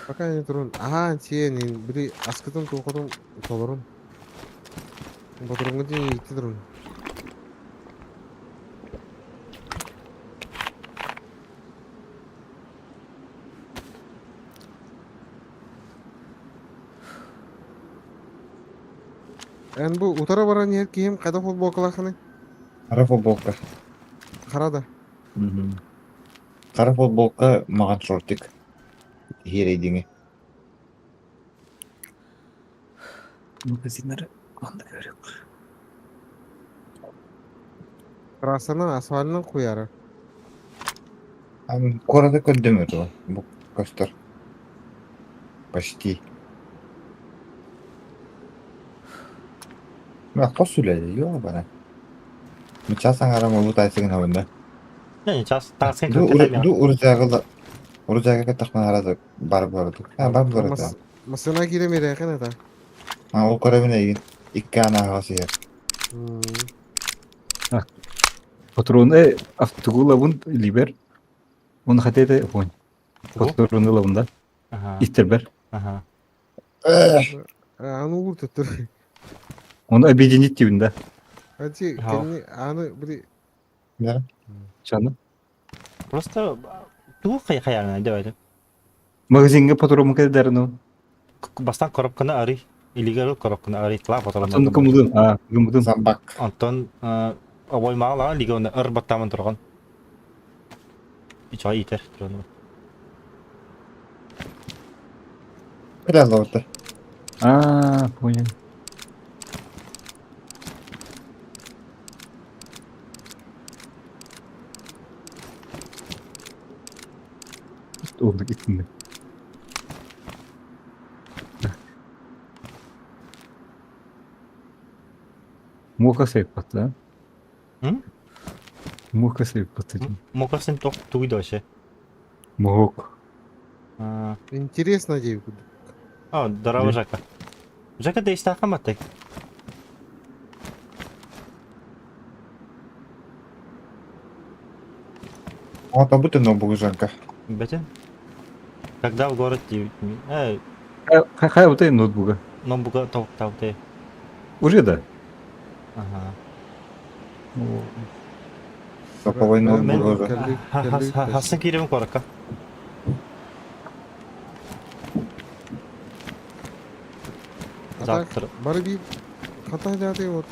Пока не турун. Аха, тиэн, били аскытын туохотун толорун. Бодоруҥҥа диэн итти турун. Эн бу утара баран иһэр киһим хайдах футболкалаахыный? Қара футболка. Хара да. Қара футболка маған шортик. Херейдиңе. Магазиннары анда көрек. Трассанан асфальынан куяра. Ам корада көндүм өтө. Бу көстөр. Почти. Мә қос сүләде, йо бана. Мыча саңарам олу тайсыгын хабында. Не, час таңсын Ду кәтәм. ду уржагы уржагы тахман арады бар барды. Ha бар барды. Массына киирэн биэрээхин ата. Ha ол көрөбүн эйгин. Икки ана хасыяр. Патроны автогулабын либер. Он хотете понь. Патроны лабында. Аха. Истербер. Аха. Аны уур төттөр. Он объединить тибин да. Ати кэнни аны били Да. Чаны. Просто туу хай хаярна деп Магазинге патрон кедерну. Бастан коробканы ары. Илигер коробканы ары тла патрон. Антон кымдын. А, кымдын. Замбак. Антон обой мала лига ыр баттамын турган. Ича итер турган. Biraz orta. А, понял. Oldu gittin Муха сейп батты, а? М? Муха сейп батты. Мокасын ток туйды вообще. Мух. Интересно дей. А, здорово, Жака. Жака, да истаха матай. А то будто но бугужанка. Бетен? Когда в город Хай вот ноутбука. Ноутбука ток тау ты. Уже да? Ага. Топовой ноутбук уже. Хасан кирем коротко. Завтра. Бары би хата жааты вот.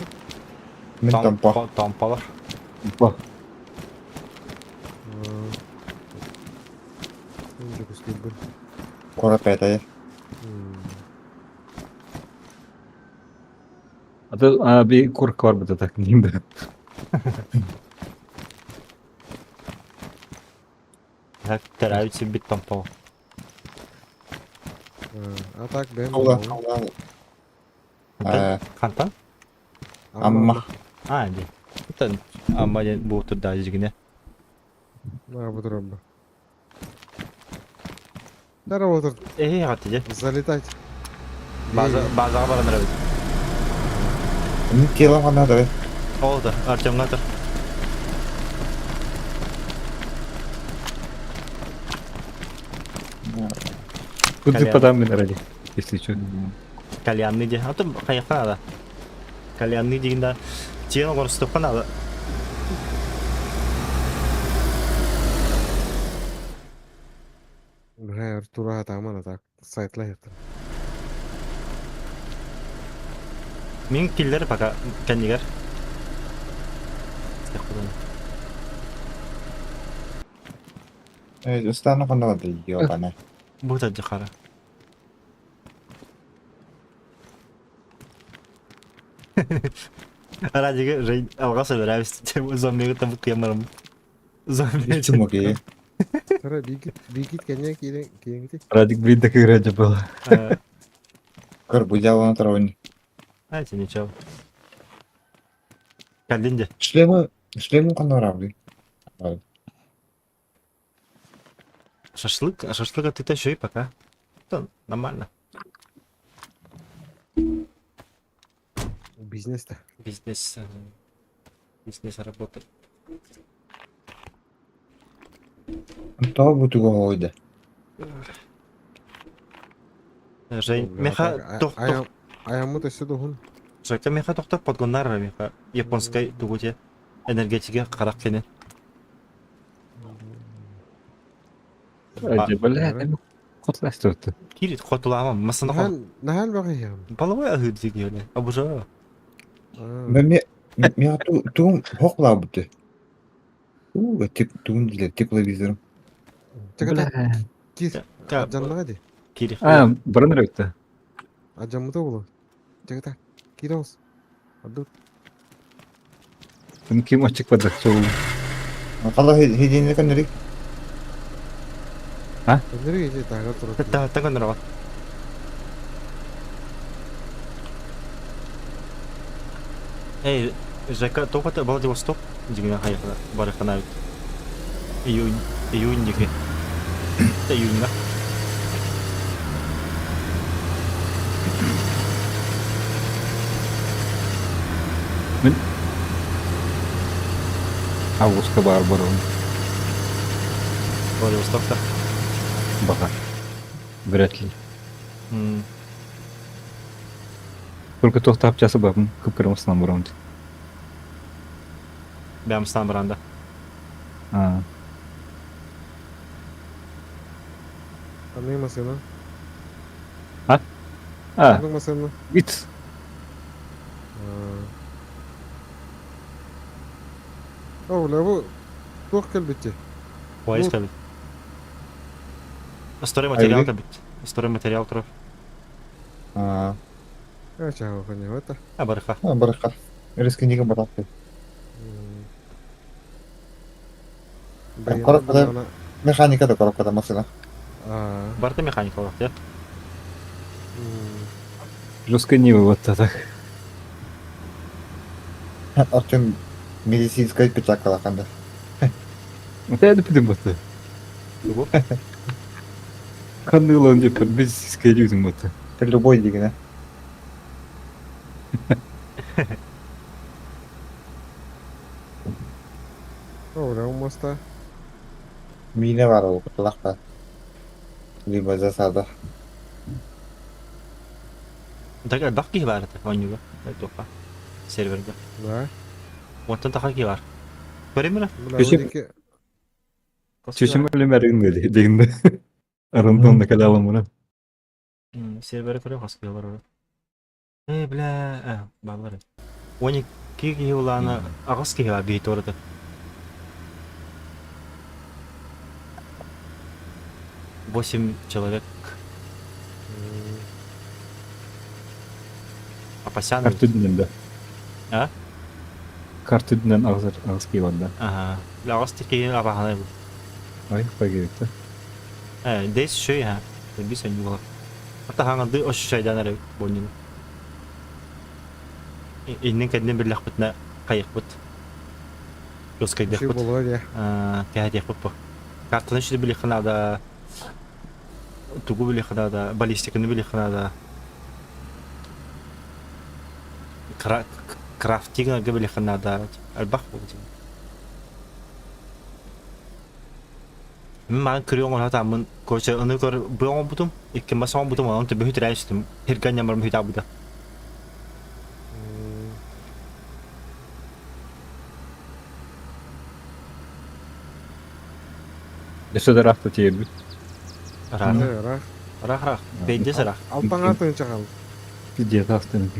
Мен тампа. Тампалар. Ба. Кора пятая. А то а би курка бар бит так нинде. Так, терәүче бит тампа. А так бэм. Алла, алла. Хантан? Амма. А, ди. Тан амма ден бу турда жигине. На бутром. Да работает. Эй, хаты Залетать. База базага баран рабит. Мен телом ана да. О, да, Артемга тор. Куды подам мин ради, если что. Кальянный де. А то хайаха надо. Кальянный деген да тиен оҥорустуохха надо. Бля, Артура атаман так сайтла это. Мин киллер пока кэннигэр. Ыстааны хонноҕо ёбана. Бу хара. Радига Жень алға собираюсь. Зомбига там кемером. Зомби. Чумаки. Тара бигит бигит кене кире киеңти. Радик блин так играть было. Карбузяла на травне. Знаете, ничего. Калинде. Шлемы, шлему хонноравли. Шашлык, а шашлыка ты тащи пока. Это нормально. Бизнес-то. Бизнес. Бизнес работает. То бутуга ойда. Жень, меха тох тох. Аямы өссө дохун. Жека меха тохтор подгоннар меха японской тугуте энергетике карак кене. Бля, хотластырды. Кирит хотуламам, масына хот. Нахал багыям. Балабай ахыр дигеле. Абужа. Мен мен туум хокла бутты. У, тип туум дилер тепловизором. Чаката. Кир. Аджаннага ди. Кири. А, бұрын өтті. Аджаммыта болу. Чаката. Кирос. Аду. Ким ким ачык бадыр чоğul. Кала хедине канырык. А? Канырык эже тага турат. Та та канырык. Эй, Жека, тоқата Владивосток деген хайқына барықына бит. Июнь, июнь деген. Июньга. Мен августка бар барым. Владивостокта. Баға. Вряд ли. Только тоқтап часы бабым, кып-кырмысынан барам. Бәмстан баранда. А. Анның машина. А? А. Анның машина. Бит. О, бля, бу туох кэлбитти. Поезд кэлбит. Стройматериал кэлбит. Стройматериал турар. А. Чао, это. А, барыха. А, барыха. Рискинеге баракты. Коробкада механика да коробкада машина. Барта механика бар, иә? Жестко не вот так. Артем медицинская печатка лаканда. Это пидем баты. Канылан деп медицинская людям баты. Это любой деген, О, бля, моста. Мина бар ол кутулакта. Либо засада. Так, бак киһи бар это, оонньууга. Туохха. Серверге. Да. Онтон таха киһи бар. Көрөмүнэ? Чечим өлемәрин дегенде. Арындон да кэлэ аламына. Сервері көрөм хас киһи бар. Э, бля, баллар. Они киһи улаана аҕыс киһи бар биһи туората. 8 человек. Апасян. Карты дүнен да. А? Карты дүнен ағыз ағыз киһи бар да. Ага. Бля, аҕыс киһи абаһанай бу. Ай, пагерик да. Э, дес шөй ха. Бис өнү болар. Ата хаңады ош шайдан әрі боннин. Иннен кәдінен бір лақпытна қайықпыт. Жоскайдақпыт. Кәдеқпыт бұ. Картаны шүді білі қынада, тугу білі қынада, баллистиканы білі қынада. Крафтинг білі қынада. Әлбақ бұл. Мин маҕан күрүө оҥоро сатааммын, короче, ону көр бу оҥорбутум, икки мас оҥорбутум, онон төбөһү тирээн түстүм. Сиргэ анньан баран бүтэ Өссө да ыраахта тиийэрбит. Ыраах. Ыраах. Ыраах ыраах. Пейдес ыраах. Алтаҥа тыынча хаалла. Пиздец астын.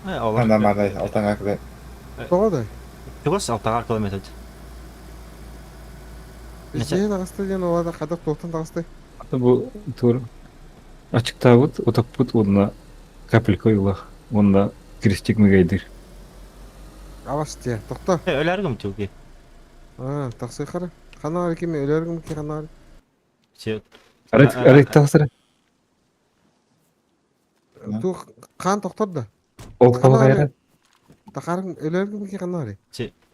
Олор. Ана мадай алтаҥа километр. Тоҕо да? Чугас алтаҕа километр. Биһиэн таҕыста диэн олода хадах туохтан таҕыстай? Бу тур ачыктаабыт, утаппыт уонна капелька уйулах уонна крестик мыгайдыр. Абас диэ, тохто. Өлөр гым тюги. Аа, тахсыхара. Ханаар кими өлөр гым ки ханаар. Арай арай тахсара. Туох хаан тохтор да? Ол калгайра. Тахарың өлөр гым ки ханаар.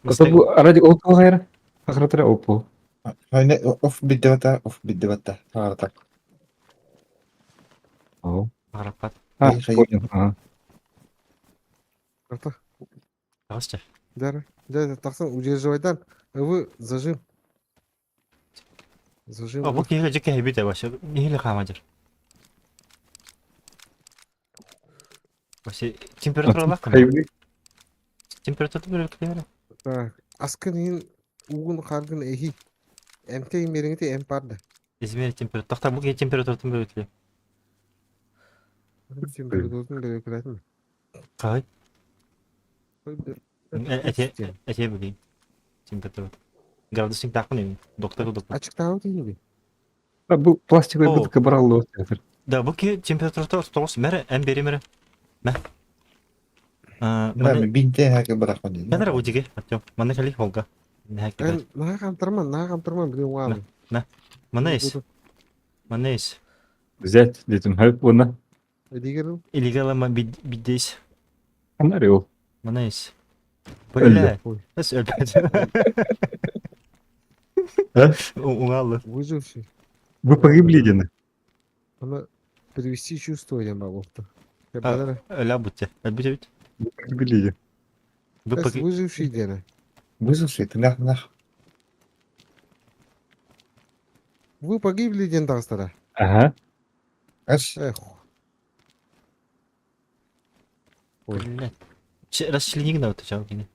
Бу арай ол калгайра. Ахратара оппо. Хайне оф биддебата, оф биддебата. Хаарата. Оо. Хараппат. А, понял. Ага. Ата. Таҕысча. Дара. Дьэ, тахсан удерживайдан. Вы зажим. Зажим. О, бу киһи дьэ кэһэбит э вообще. Нихиле хаамадыр. Вообще температура лах. Температура бер Так, аскын иһин уугун харгын эһи. Эмтэ имериҥити эмп барда. Измерить температуру. Тохта бу киһи температуратын бөрүтлү. Температуратын бөрүкүлэтин. Хай. Эти эти билим. Температура. Градусник тахпын доктор доктор. Ачыктаабыт иһиби. Бу пластиковый бутылка бараллы Да, бу ки температурата 39 мәрі, әм бери мәрі. Мә. Мына бинте хәке бырахман диде. Кәнер удиге, Артем. Маны кали холга. Наха камтырман, наха камтырман билин уаалы. Мә. Маны ис. Маны ис. Взять детим хайп уна. Илигер. Илигер биддейс. Анар ол. Маны ис. Бля. Эс өлбәт. Уңаллы. Выживший. Вы погибли, Дина. Она перевести чувство я могу. Ля будьте. Өлбүтэ бит. Вы погибли. Вы погибли. Выживший Дина. Выживший, ты нах нах. Вы погибли, Дин Тастара. Ага. Ас. Эх. Блядь. Расчленигна вот это кини.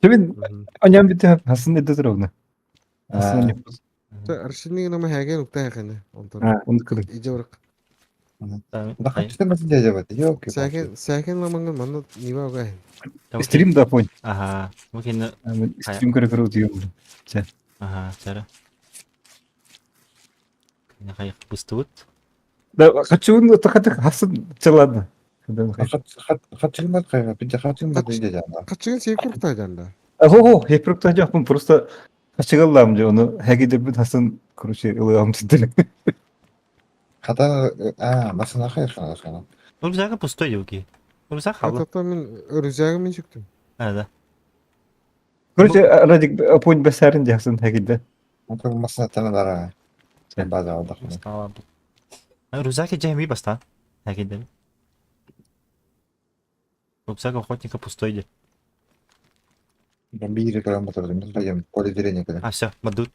Кемин аням бите хасын эдде ровно. Хасын не. Расчленигна ма хаген укта хакына. Онтон. А, он кылы. Ижорк. Да хачты ма сидя жабат. Ёлки. Сакен сакен ламанган манна ниба угай. Стрим да понял. Ага. Мукин стрим көрө көрө утуйум. Чэ. Ага, чара. Нахай пустут. Да, хочу, ну, только хасын, чэ ладно. Хачылмат кайга, бинте хачылмат диде жана. Хачыгын сейкур тайданда. Ого, хепрук жакпын, просто хачыгаллам же, оны хәгидер бит хасын, короче, ылыгам тидер. Хата, а, масына хайыр хана. Рюкзагы пустой юки. Рюкзак халы. Атата мен рюкзагы мен чыктым. А, да. Короче, Радик, понь бәсәрин диясен хәгидә. Ата масына танадара. Сен база алдак. Рюкзак жайми баста. Хәгидә. Рюкзак охотника пустой де. Бири көрөм батырдым. Мен поле зрения көрөм. А, все, мадут.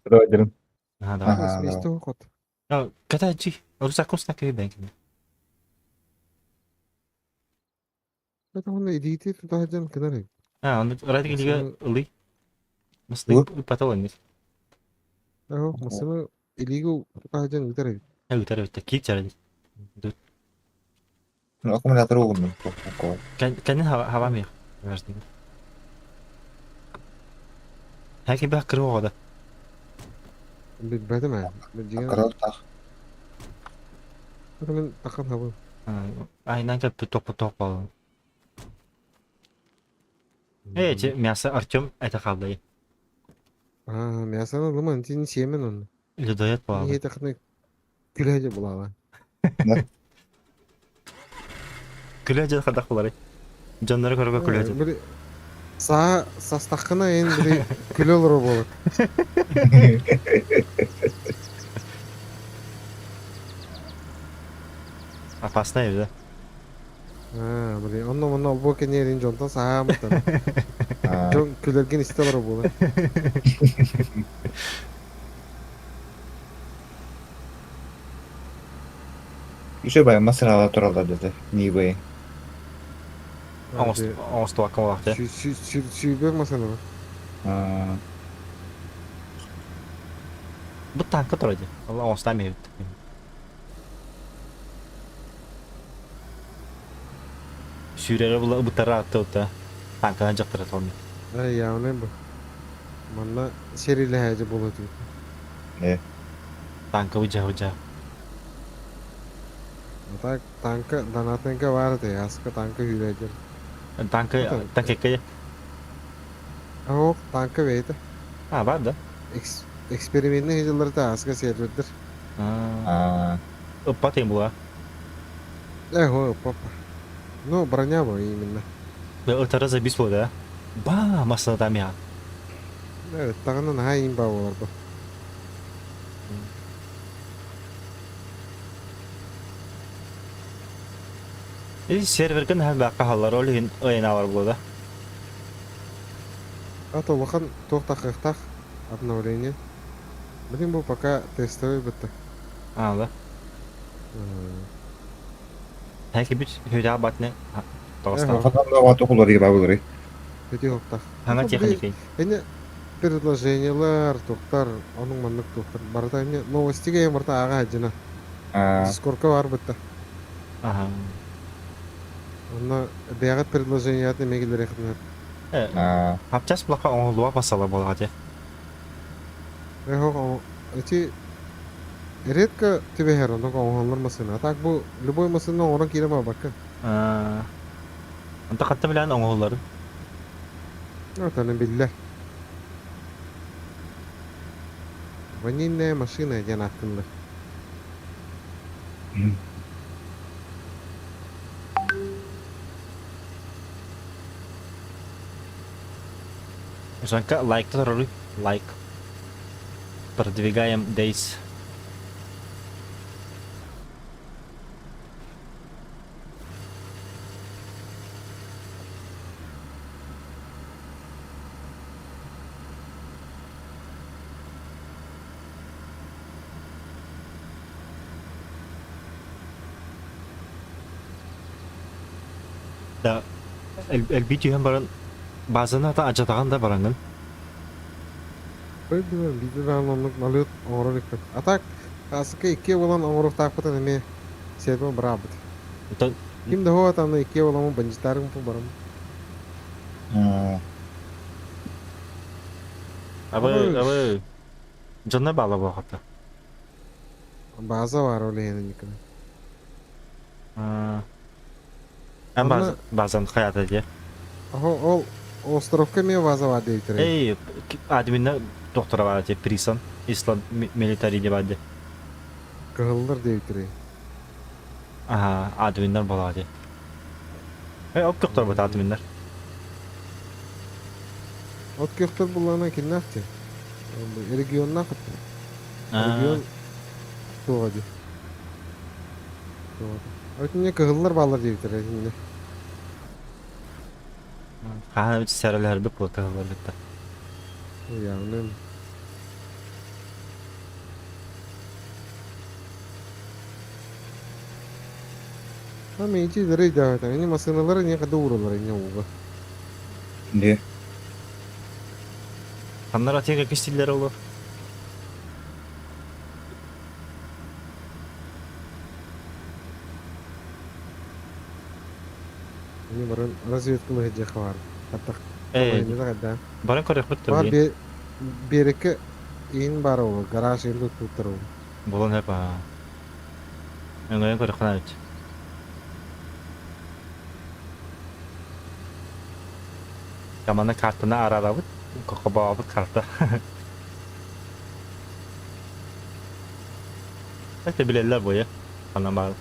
Давай, дерем. Ага, давай. Место уход. Когда чи? Рюкзак кусна кебен. Это он идите туда один кенарик. А, он Радик лига ли. Маслы патолон. Ага, масына илигу туда один үтәрек. Ә, үтәрек, кит чарады. Аккумулятор угун. Кәнен һава ми. Хәки бах кыры ода. Билбәдем ә. Кыры тах. Мен тақын хабы. Айнан кәп тоқ тоқ бал. Эй, мясо Артем это қалды. А, мясоны лыман тин семен он. Людоед буолла. Не тахны күләҗе булала. Күләҗе хадах булар. Дьоннору көргө күләҗе. Били са састахына эн били күлөлөр болот. Опасная да? Аа, блин, онно манна олбуо кэниэрин дьонтон саһааммытын. Дьон күлэргин истэ олоро буолар. Үчүгэй бай массыыналар тураллар дэтэ, Нивэй. Оҥостубакка буолаах дии. Сүүрбэх массыына бар. Бу танка турар дии. Ол оҥостон иһэбит. Сүүрэрэ була бытара атта танканан дьахтара толми. Ай, явно бу. Манна серилэһээдьи буола түһүт. Э. Танка выдьа-выдьа. А так танка донатенька баар этэ, аска танка үүрээдьэр. Танка танкекке Оһох танка бэйэтэ. А, бар да? Экспериментный сылдьалларыта аска сервердер. Аа. Ыппат им була. Э, ой, папа. Ну, броня бу именно. Ытара забис була да? Ба, масына там я. Э, ыттаҕына наһаа имба буолар бу. И серверге наһаа бааққа халлар, ол иһин ыйынаалар була да. А то улахан туох тахыахтаах обновление. Блин, бу пока тестовый бытта. А, да. Һәки бит хөдә батны. Тогостан. Хөтү хоктах. Хаңа техника. Эне предложениялар, туохтар, онуң маннык туохтар. Барыта эмне новостиге барыта ага жына. Дискордка бар бытта. Ага. Онно бэйэҕит предложениятын эмиэ киллэриэххитин сөп. Хапчас булаха оҥоһуллубат масала буолаҕа дии. Эти редко түбэһэр оннук оҥоһуллар массыына. А так бу любой массыына оҥорон киирэн барбаккын. Онто хатта билэн оҥоһулларын? Отаны биллэр. Ванильная машина диэн ааттанылар. Жанка лайк туруруй. Лайк. Продвигаем Days. Да, элбии түһэн баран базаны ата адьатаҕын да бараҥҥын. Билбэт биирдэ даҕаны оннук налыт оҥорор иликпин. А так Аска иккиэ буолан оҥоруохтаахпытын эмиэ сиэрбэ быраабыт. Оттон Ким да һуо аны иккиэ буоламмын бандьыттаарым барам. Абы, абы, дьонно баала буолхата. База бар ол иһин Николай. Эн база, базан хайата дии. Ол островка эмиэ база бар диэбиттэрэ. Эй, админна доктора бар дии, Присан, Исланд милитари бар дии. Кыһыллар диэбиттэрэ. Аха, админнар буолаҕа дии. Э, от көхтөр бут админнар. От көхтөр буллаҕына кимнээх дии? Регионнаах Регион туоҕа дии. Итиннэ кыһыллар бааллар диэбиттэрэ итиннэ. Хаһан эбит сэрэлэһэрбит буолла кыһыллар кытта. Явно. Там эти дыры да, они массыыналары не когда ууралар не ууга. Не. Ханнар атыга кистиллер олор. Они баран разведкалыы сылдьыахха баар. Хаттах Э, да. Баран көрүөхпүт Бар биэрэккэ иин баар ол, гараж иин туттар ол. Булан хэп аа. Өҥөйөн көрүөххүн эбит. Команда картаны араарабыт, кокобообут карта. Это билэллэр буйа. Ханна баар.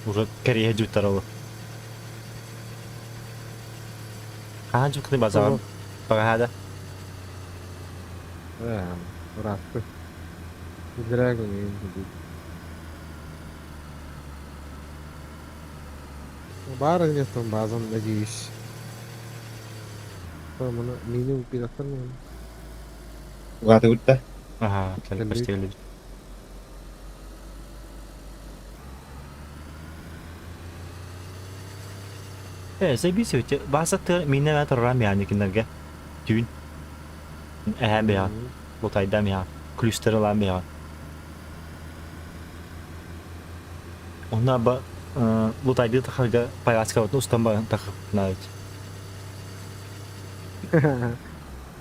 Уже кэриэһэ дьүттэр ол. Хаһан дьүккүнү базаҕын? Баҕаһаада. Ыраатты. Иллэрээ күн эйин курдук. Баар иннеттон базам надеюсь. Маны минимум пираттар маны. Угаатыбыт да? Аха, кэлip Кэлбит. почти кэлбит. Э, заебись өте. Бааса тыа мине мә турарам яны кинерге. Түүн. Эһэ бэйэҕин. Лутайдам иһэҕин. Күлүстэри ылаан бэйэҕин. Онно ба лутайдыы тахарга повязкабытын устан баран тахыппытына эбит.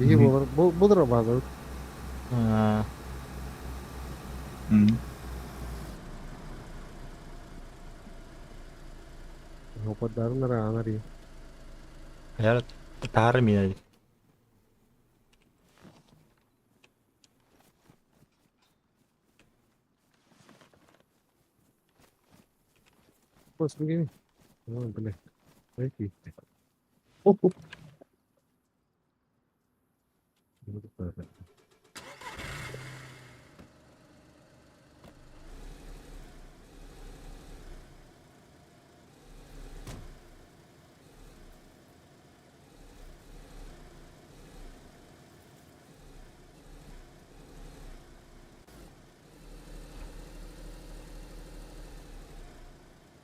Биһи буолар бу бу базабыт. Опадарын араанар. Яр тахар мине. Господи. Ой, бля. Эти.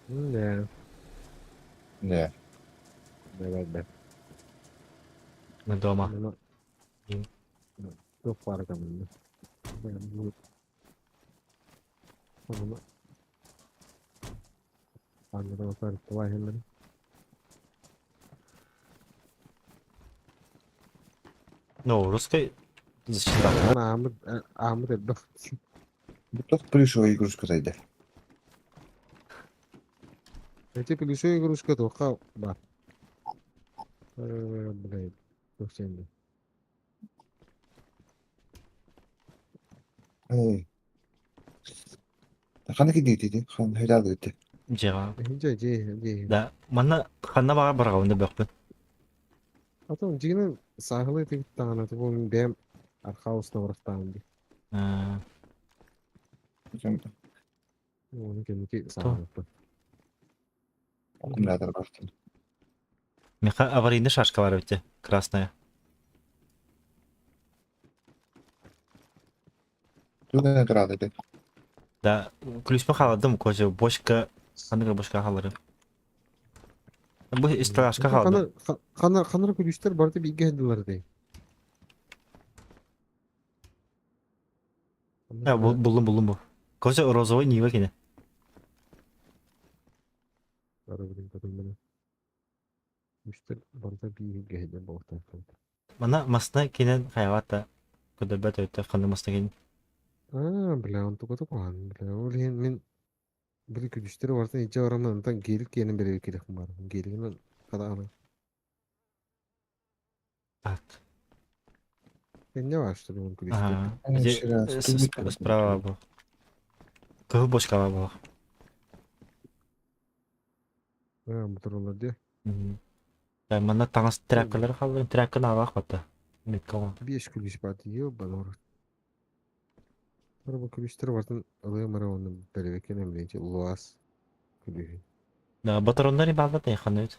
Да. Да. Давай, да. Мы дома. Туох баар камында. Ну, русской защита. Аамыт аамыт элбэх. Бу туох плюшевая игрушка тайда. Эти плюшевая игрушка туохха баар. Блядь, туох сенде. Эй. Ханна кидиити? Хан хайдаа дити. Дьиэҕэ. Дьэ, дьэ, дьэ. Да, манна ханна баҕар бараҕабын да бөхпүн. Потом дьиҥинэн сааһылыы тигит даҕаны бу мин бэйэм архаус наурахтаан дии. Оны кэнники сааһылаппын. Аккумулятор бартын. Миэхэ аварийный шашка бар эбит красная. Тугана турады ти. Да, ключпын хаалладым, короче, бочка, ханнык бочка хаалларым. Бу исталашка хаалдым. Хана ханар күлүстэр барыта бииргэ сылдьаллар дии. Э, буллум, буллум бу. Короче, розовый Нива кини. Күлүстэр барыта бииргэ сылдьар буолуохтаахтар. Мана масна кинен хайавата көдөрбөт өттө ханны масна кин. Аа, бля, онтука куһаҕан, бля, ол иһин мин били күлүстэри барытын илдьэ бараммын онтон гелик киэнин бэрэ кириэхпин баар. Гелигинэн хадаҕана. Так. Инньэ баар что ли он күлүстэр. Ага. Где справа был. Кыһыл бочкаҕа буолар. Аа, мотороллар дии. Манна таҥас тряпкалары хаалларым. Тряпканы аалаах батта. Метка оҥо. Биэс күлүүс баар дии, ёбаный Бу күлүүстэр барытын ылыам эрэ уонна бэрэбэккэ нэмлиэнчи луас күлүүһүн. Да, батароннар бааллар да ханна эбит.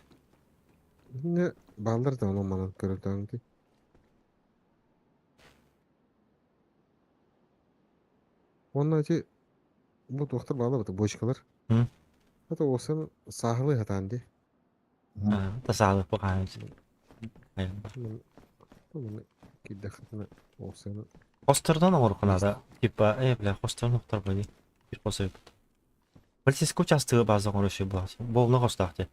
Иннэ бааллар да онон манан көрөтөҥ дии. Уонна ити бу туохтар бааллар бата бочкалар. Это осын сааһылыы сатаан дии. Тасаалык бу хаан. Киирдэххитинэ оосыны Хостордон оҥоруохха наада. Типа, э, бля, хосторун охтор бали. Бир хос эбит. Полицейский участогы база оҥорор үчүгэй буолааччы. Буолуна хостоох дии.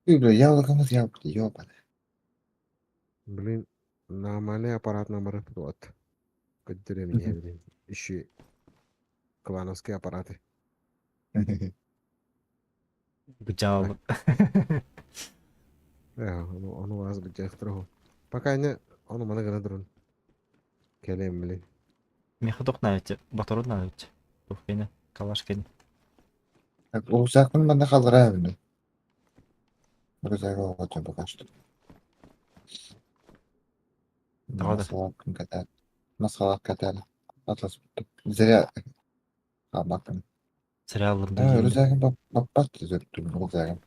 Үй, бля, яблокомыз яблоко, ёбаный. Блин, нормальный аппарат номер вот. Көттөрө меня, блин. Еще клановские аппараты. Быдьаабыт. Э, ону ону аз быдьаахтар Пока не ону маны гына турун. Кэлэм, блин. Миэхэ туох наада Баторун наада Туох кини, калаш кини. Так, уусаакпын манна халлараа эбинэ. Рюкзагы оҕотон пока что. Тоҕо да? Маскалааккын кэтээр. Маскалаах кэтээр. Атласпыт. Зря хаалбаккын. Сериалларым да диэн. Рюкзагым баппат түзөттүм рюкзагым.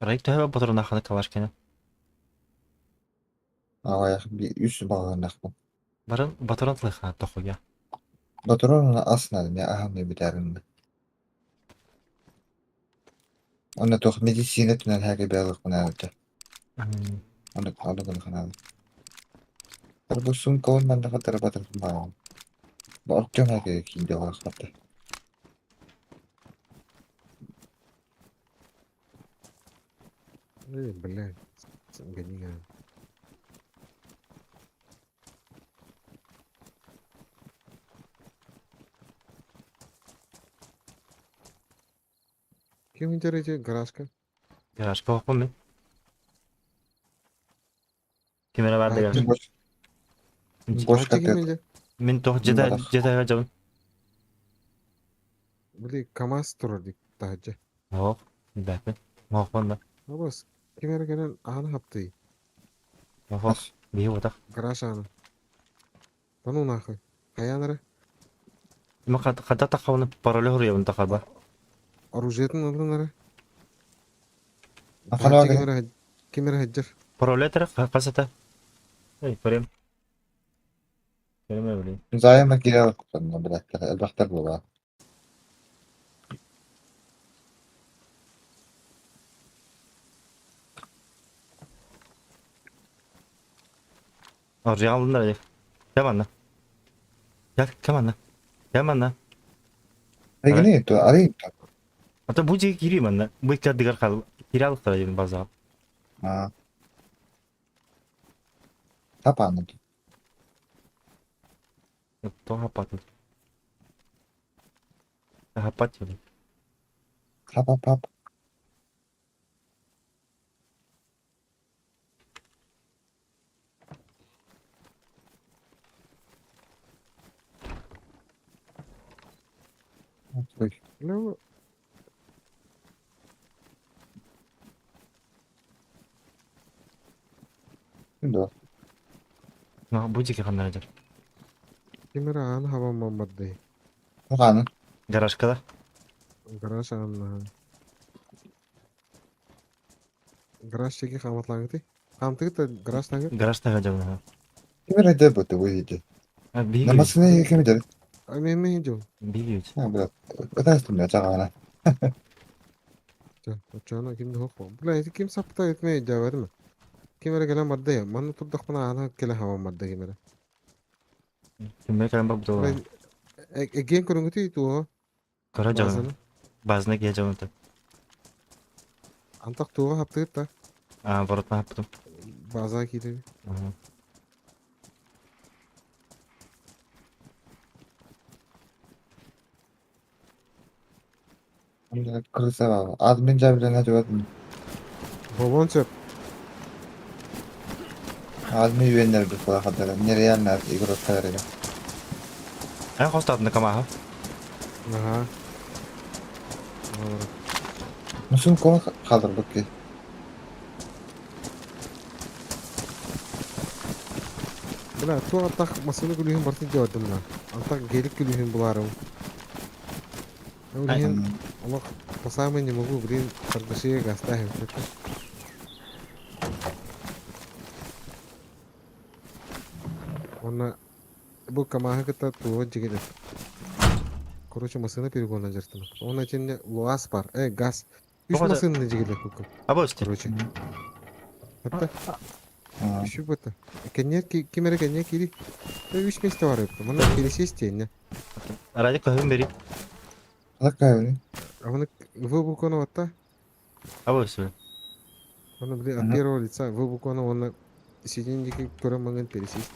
Райк төһө ботурунаханы калаш кene. Аҕыйах үс баҕаҕынахпын. Барын батуран тылыха тохуя. Батурун ас наада, аһаммый бүтээрин. Онно туох медицина түнэн һээгэ бэйэлэхпин ааҕычча. Онно онно гына ханаабын. Бу сумкабын манна хатарабатым баҕам. Бу Артем һээгэ киирдэ олоххатта. Эй, блядь, гони. Ким интерете гаражка? Гаражка оқпын мен. Кимere бар дегер. Бош капет. Мен тоқ жета жета жабын. Били КамАЗ турар дик таһырдьа. Оқ, бәпін. Оқпын да. Абас, ким эрэ кэлэн ааны хаптый. Оқ, бии отақ. Гараж ааны. Да ну нахуй. Хайаан эрэ? Мен қада тақауны пароль хуруябын тақарба. Оружиетын ылын эрэ. Ханаа Ким эрэ ким эрэ сылдьар. Пароль этэр қасата. Эй, көрем. Көрем блин. Займа киирэ блядь, элбэхтэр буолаа. Оружие алындар Кем анна? Gel, кем анна? Кем анна? Арыгыны то, арыгын то. Ата бу жеге киирим анна. Бу икки ардыгар хал. Кире алыктара дедим базаға. Аа. Тапааны. Тоға хапатын. Хапат дедим. Хап хап хап. Ну, Да. Бу жеге ханнар жар. ким эрэ ааны хабан бардый. Хааны. Гаражкада. Гараж аанна. Гараж чеки хаматлаңыты. Хамтыгыт гараж таңы. Гараж тага жабын. Ким эрэ бу выйди. Биги. Намасыны ким дер? Мен мен жол. Биги. А, блядь. Это бля, чаҕана. Очоно ким да хок. Бля, эти ким сапта этме жабадым. Ким эрэ кэлэн барда Манна турдахпына ааны кэлэ хабан барда ким эрэ. Кимме кэлэн бар бу. Эгген көрүңүтүй туо. Кара жабын. Базына кие жабын. Антак туга хаптыгыт да. А, воротна хаптым. База киири. Крыса бар. Админ жабылана жабатын. Бобон сөп. Админ үйеннер бір құла қадары. Нереально игроктар ere. Эн хостадны камаха. Ага. Мусун кола қалдырдық ки. Бля, ту антах масыны күлүһүн бартын жабардым мына. Антах гелик күлүһүн буларым. Блин, олох по самой не могу, блин, торгаши гаставим. Онна бу камаһы кытта туга жигит. Короче, машина перегонна жертвена. Он этин луаз бар, газ. Үч машина жигит куку. Абы өсте. Короче. Это. Еще бы это. Кенер кимере кенер кири. Үч месте бар это. Мына пересесть не. Радик көһүн бери. Такая. А он выбукону атта. Абы өсте. Он, блин, от первого лица выбукону он сиденье көрө маңын пересесть.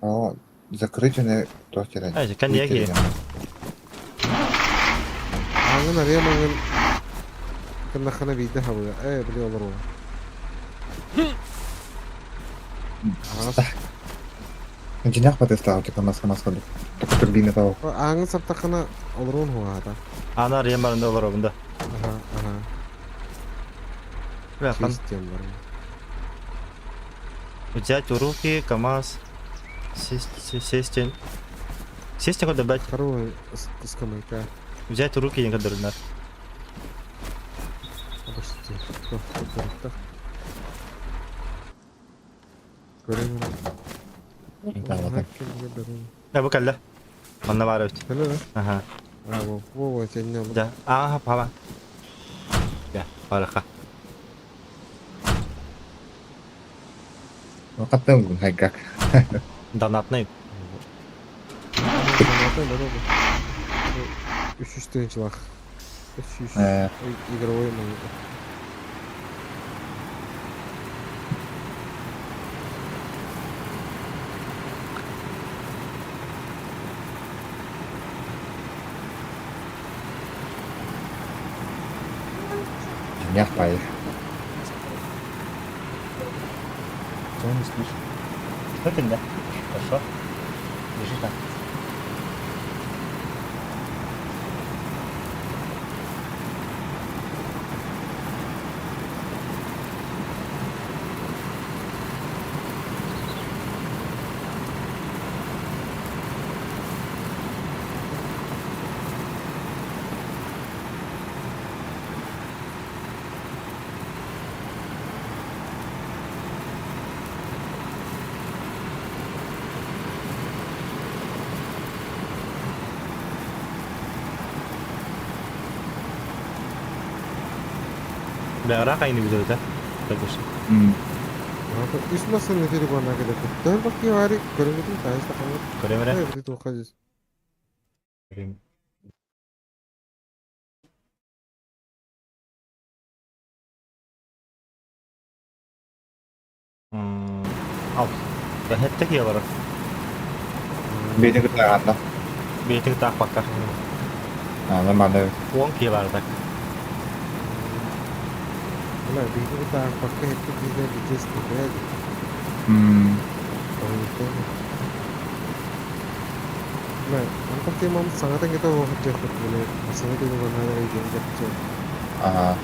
О, закрыть он тохтерен. Ай, кән яки. Аңын ария маңын кыннахана бийде хабыга. Блин, олар ол. Инженер потестал, типа маска маска. Только турбина того. Аңын саптахана олорун хуата. Ана ария барында олар обында. Ага, ага. Бля, хан. Честь диэн баран. Взять в руки КамАЗ. Сесть. Сесть куда брать? Второй скамейка. Взять в руки не кадырнар. Обожди. Көрөн Я бу кэллэ. Манна баар эбит. Кэлэ да? Аха. А, во, во, тенне. Да. Ага, паба. Я, бараха. Хаттан хайгак. Донатный. Донатный, да, да. Үс тыһыынчалаах. 300 игровой монета. Нях пай. Чего не спишь? Что ты, да? Хорошо. Лежи так. Бля, ыраах айны бүтөбүт, э? Конечно. Үс массыына телефонна кэлэ Төһөн бакки баары көрүҥҥүтүн таайыс тахаммыт. Көрөм эрэ. Э, туохха здесь. Көрөм. Ал. Хэттэ киһи олорор. Бэйэтин кытта аҕанна. Бэйэтин кытта аахпакка. Нормально. Уон киһи баар так. Бля, биһиги кытта аахпакка хэттэ киһи битиэс тикээ. Бля, антах темам саҥатан кете оҕо дьиэхпит бля, массыына телефонна диэн кэпсэ. Ага.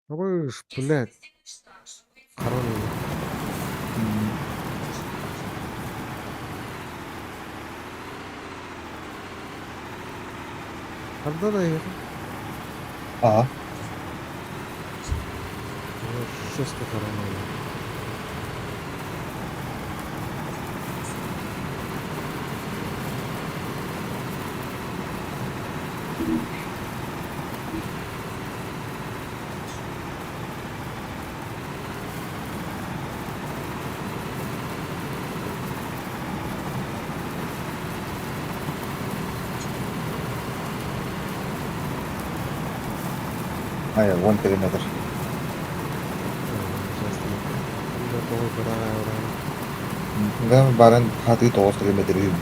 Абыш, блядь. Харан Ханна да ехал? Ага. Жестко хоронили. Ай, 10 километр. Да, баран хаты 9 километр үйүм.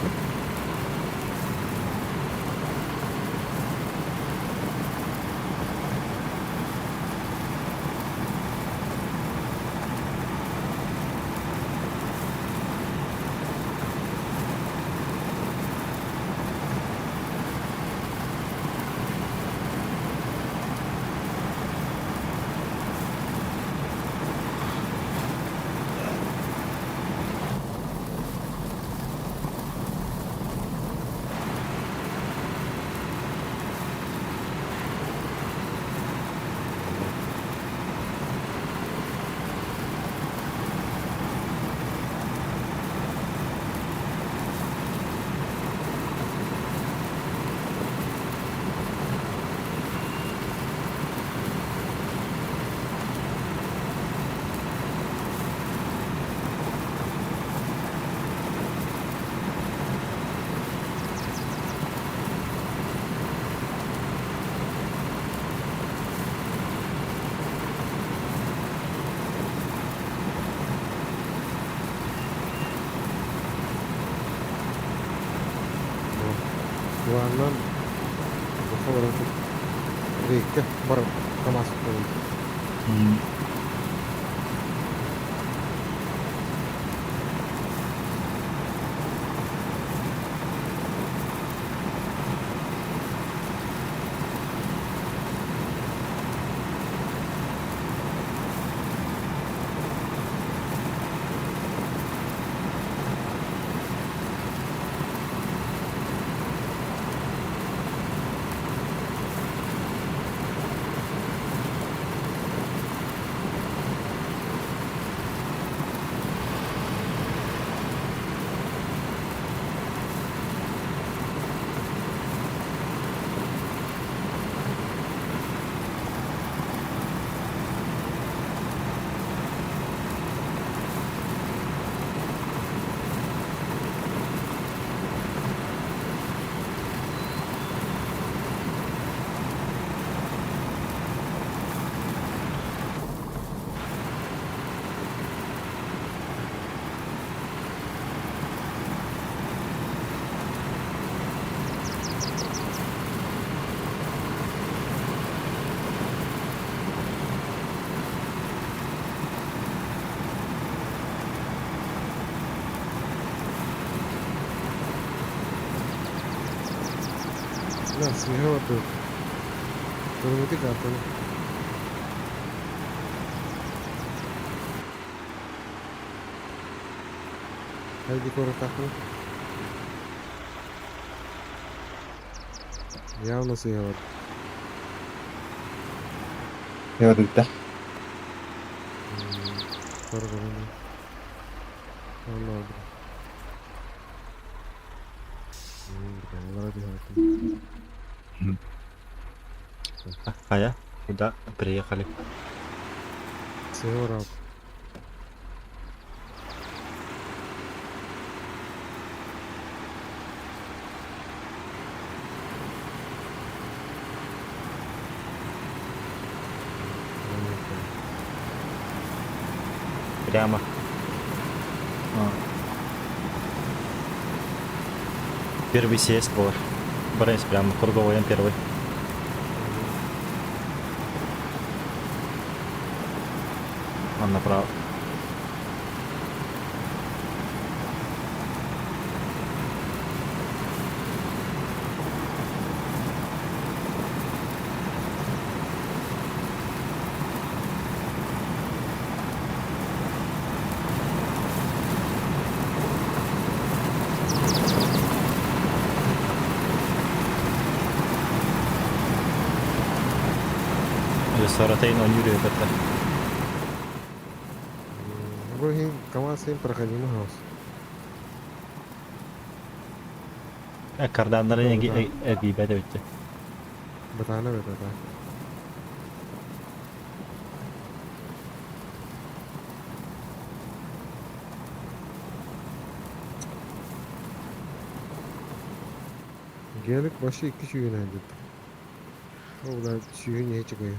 Туаннан Рейкке бар КамАЗ. Да, сыыһа барбыт. Көрүҥүтүк ааттаны. Хайди куораттаахпын. Явно сыыһа барбыт. Я бүттэ. Көрө-көрө. Онно Хайа, куда приехали? Северо. Прямо. Первый съезд был. Брейс прямо, круговой первый. Он направо. Саратайын оонньуур эбэтэр. Бу иһин КамАЗ иһин проходимый хаос. Карданнарын эргийбэт эбиттэ. Бытаана эбит это. Гелик башы икки сүүһүн айдыт. Ол да сүүһүн иһэ чыгыйа.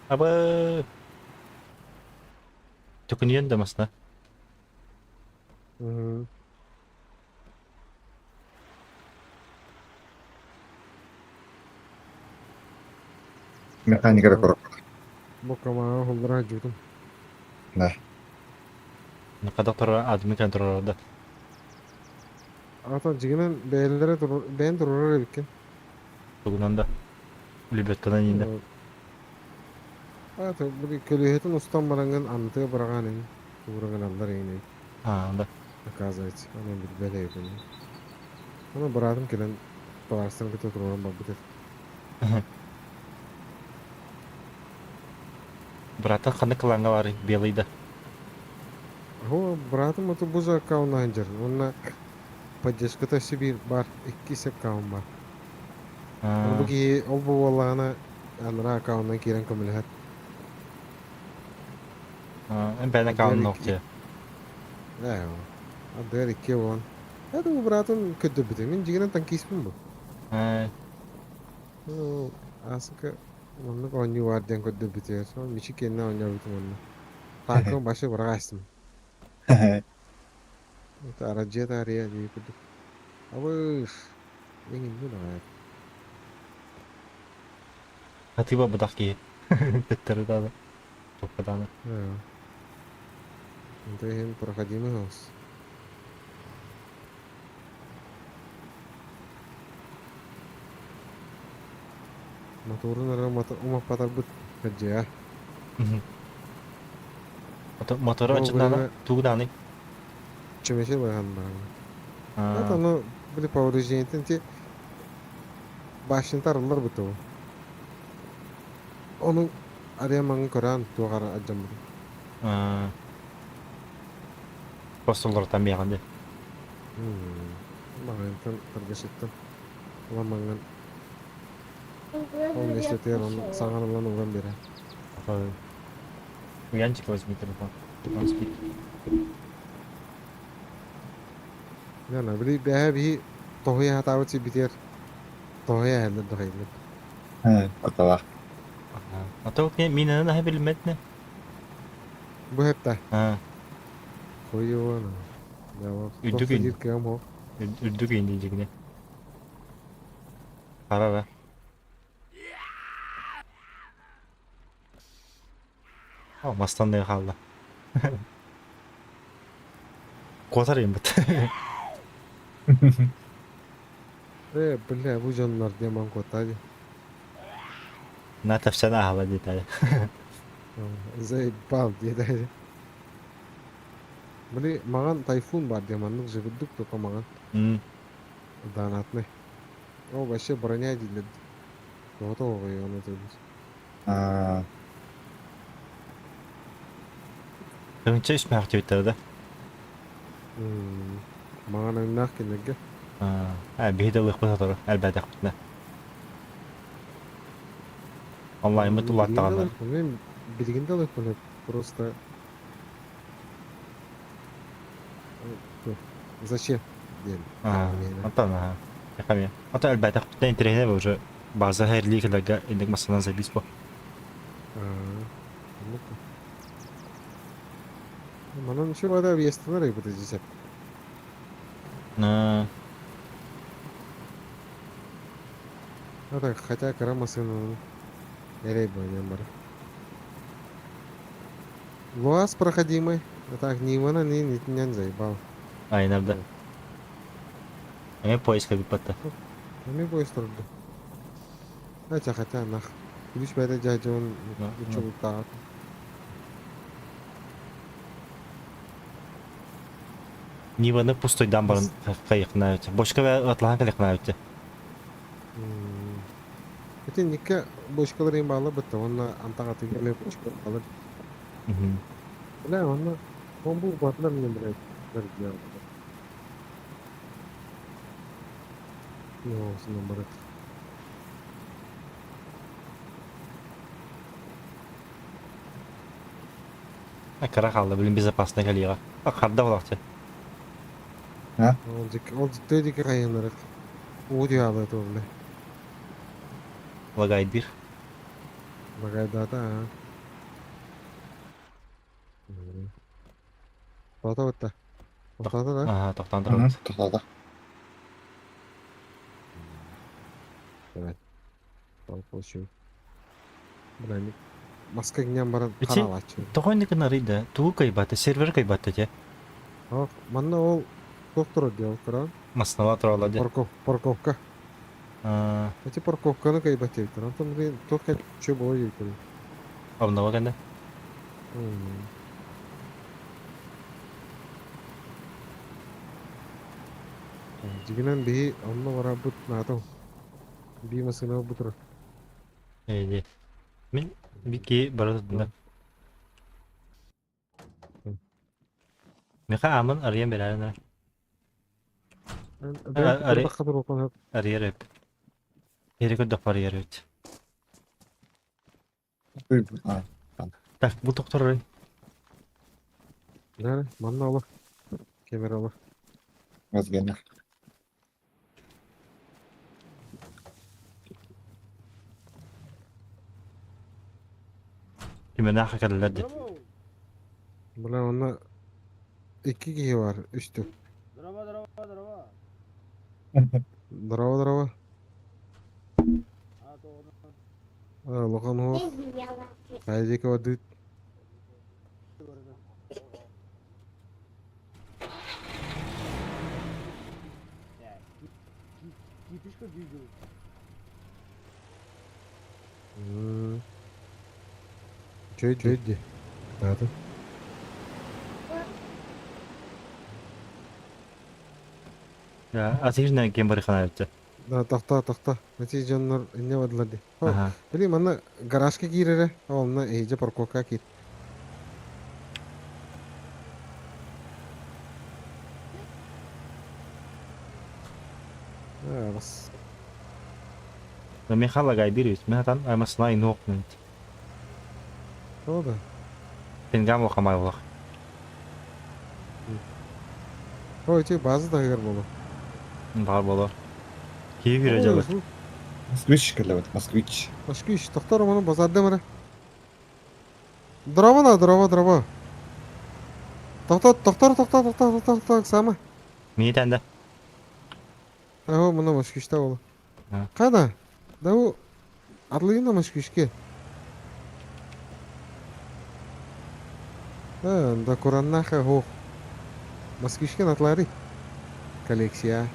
Абы Төкүнүйэн да масна. Механика да корок. Бу КамАЗ холлара жутум. Да. Кадак турар админ контроллар да. Ата дьиҥинэн бэйэлэрэ бэйэн турарар эбиккин. Тугунан да. Лебедканан инде. Ата бу көлүөһэтин устан бараҥҥын аннытыга быраҕаан ини. Тугураҥын аллар ини. А, да. Оказывается, аны билбэт эбиппин. Аны быраатым кэлэн табаарыстарын кытта туруоран барбыт этэ. Братан ханнык клаҥҥа баарый? Белый да. О, быраатым ото бу аккаунна сылдьар. Уонна поддержката өссө биир баар, иккис аккаун баар. Аны бу киһи ол бу буоллаҕына анараа аккауннан киирэн көмөлөһөр. Бэйэн аккаунун охтуя. Ээ, ардыгар икки буолан. Это бу быраатым көрдөрбүтэ. Мин дьиҥинэн танкиспын бу. Аасыка маннык оонньуу баар диэн көрдөрбүтүгэр. Мичик киэннэ оонньообутум онно. Танкым башы быраҕаастым. Это арадьыа таарыйа дии курдук. Абыш! Эҥин даҕай. Хатыба быдах киһи. Төттөрү даҕаны. Туппа даҕаны. Это иһин проходимый хаос. Моторун эрэ умаппатарбыт кырдьыга. Мотору ачытнаана тугу даҕаны? Чөмөчө бырахан баран. Это оно были повреждения те башня арыллар буту. Ону арыйа маҥан көрөн туох алдьаммытын. Постуллартан биэҕин дии. Маҕантан торгашыттан ылан маҥан ол миэстэтигэр ону саҥан ылан ууран биэрэр. Янчик возьми телефон. Он спит. Яна, били бэһэ биһи тоһуйа сатаабыт сирбитигэр тоһуйа иһэллэр дохайбыт. Аталаах. А то минаны наһаа билиммэтинэ. Бу хэпта. Хойуона. Үрдүк Туох диир кыам ол. Үрдүк инди дьигине. Харара. О, мастан да хаалла. Куотар имбит. Э, бля, бу дьоннор демон куота дии. На тэпсэн аһала диэтэ. Заебал диэтэ. Били маҕан тайфун бар диye маннык живырдык только маҕан. Донатный. О, вообще броня дииллэр. Тоҕото оҕойо ону тылбыт. Аа, Тыһыынча үс мөһөх диэбиттэрэ да. Маҕан өҥнөөх кинилэргэ. Аа, биһи да ылыахпыт сотору, элбээтэхпитинэ. Онлайммыт Билигин да улааттаҕына. ылыахпын, мен билигин да ылыахпын просто зачем диэн. Онтон аха. Эхами. Ото элбээтэхпитинэ интэриэһинэй уже база хэрли кэлэргэ инник массанан забис бо. Манан еще вода въезд рыбы здесь. На. Ну так, хотя кыра массыына эрэй буолан бар. ЛуАЗ проходимый. А так Нимана ни нитинэн заебал. Айнарда. Эми поезд кэлбит Эми поезд турда. Хотя, хотя, нах. Күлүс бэйдэ дьаһдьон учулуктаат. Ниваны пустойдан баран кайыкна өтө. Бочка атлахан калыкна өтө. Ити никке бочкалар им баалар бытта, онно антаҕатыгар эмиэ бочка баалар. Бля, онно он бу батлар мне, блядь, делал. Ну, наоборот. Кыра хаалла, блин, безопасный калига. Харда булахчы. Ол дик, ол дике кайынырык. Уу диалы это, бля. Лагайдыр. Лагайдата, а. Тоқта бітті. Тоқтады да? Ага, тоқтан тұрады. Тоқтады. Давай. Получил. Бля, маска гням баран Ити қаралачы. тоҕо нарыйда тугу кайбата сервер кайбата те Ох, манна ол доктор отдел туран. Маснала турала де. Парков, парковка. Эти парковканы кайбат диэбиттэр. Онтон блин, туох чё була диэбиттэр. Обнова кэннэ. Дьигинэн биһи онно барарбыт наада. Би массыына бу турар. Эйди. Мин бики бара тутунда. Миха амын арыйан берәрін. Арыйар өп. Ери көддөк барыйар өт. Так, бу доктор арый. Нәре, манна ала. Камера ала. Разгоня. Кимена хакаллар Бля, онно икки киһи бар, үстү. Здорово, здорово, здорово. Здорово, здорово. Лохан хо. Хайдика вадыт. Кипишка двигал. Чөй ди. Надо. Я, а ты же кем барыхана өттө. Да, тохто, тохто. Эти дьоннор инне бардылар ди. Били манна гаражка киирере, онно эйже парковка киир. А, бас. Да Михала гайдыр мен атан аймасына инок мент. О да. Пенгам лохамай олах. О, эти база да болу. Бар болу. Киев жүре жабы. Москвич келебет, москвич. Москвич, тоқтар оны базарда мара. Дрова на, дрова, дрова. Тохтоо, тохтор, тохтоо, тохтоо, тохтоо, тохтоо, сама. Мини тэнде. Аһо, мына москвичта ол. Када? Да у Атлыйна москвичке. Да, да кураннаха хох. Москвичке натлари. Коллекция.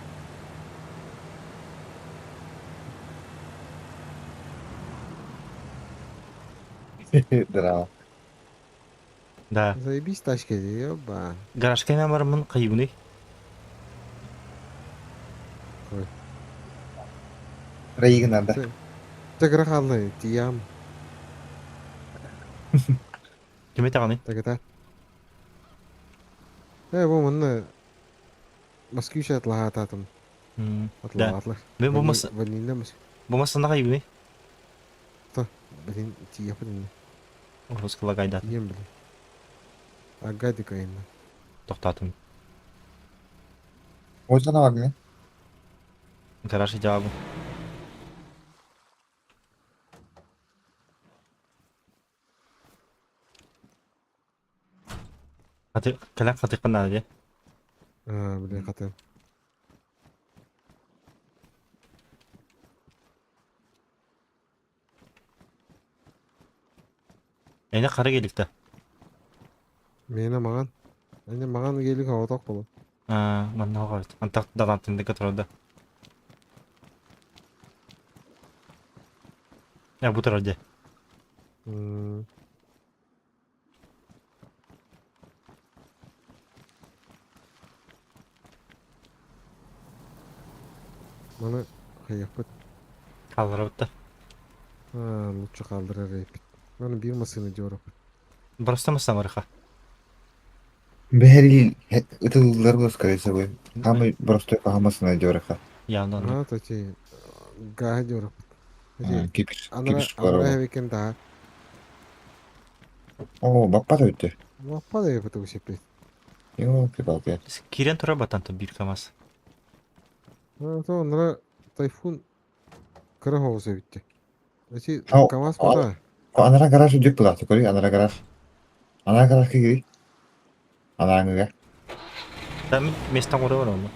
Драл. Да. Заебись тачка, ёба. Гаражка мен барымын кыйбыны. Ой. Райыгын надо. Тегра халны, тиям. Ким этаҕыный? Тагата. Э, бу манна Москвич атлаһаатаатым. Да. Атлаҕатлар. Мен бу мас Ванильна мас. бу масынаҕа югуный? Та, блин, тиийэхпит иннэ. Русскалагайдат. Тиийэн блин. Агадика иннэ. Тохтоотум. Озана вагны. Гараж идеалу. Хаты кэлэн хатыххын наада дии. Аа, блин, хатыам. Эйне хара геликте. Миэнэ маҥан. Эйне маҥан гелик оҕотох буолуо. Аа, манна оҕо Антах далаантынныка турарда. Я бу турар дии. Маны хайыахпыт. Хаалларабыт да. Аа, лучше хаалларар эбиппит. Маны биир массыына дьуораппыт. Просто массамарыха. Бэһэри ытыллар был, скорее всего. Самый простой пахамасына дёрха. Явно оннук. Аа, точи гааһы дьуораппыт. Эти Кипиш, анара кипиш анара барабан. эбиккен таа. О, баппат өттө. Лаппа да эбит усеппит. Ёлки-палки. Киирэн турар батантан биир КамАЗ. Аа, то анара тайфун кыра соҕус эбитти. Эти Ау, КамАЗ а- бата. Анара гараж үдүк булааты, көрүй, анара гараж. Анара гараж кигири. Анааңыга. Там места оҥоро ону.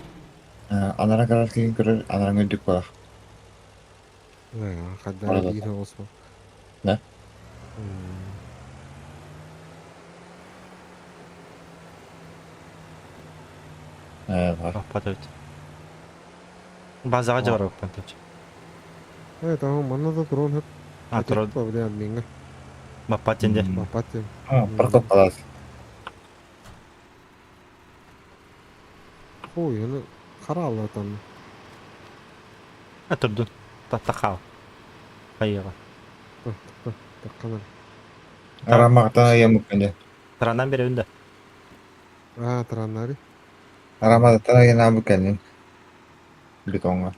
Анара гараж кигин көрөр, анараҥы үрдүк буолар. Ээ, хаддара Барабат. биир соҕус бу. Да? Ээ, бар. Баппат эбит. Базаҕа дьоҕуруохпун точно. Ээ, таһым манна да туран хөп. А, турар. Бля, миҥэ. Баппат диэн дии. Баппат диэн. Парковкалаас. Хуй, аны хара аллатан. А турдун. Тахаал. Хайыаҕа. Тахханар. Арамаҕытан ыйаммыккын дьэ. Таранан биэрэбин да. Аа, тараннари. Арамаҕыттан ыйанаабыккын бетоҥҥа.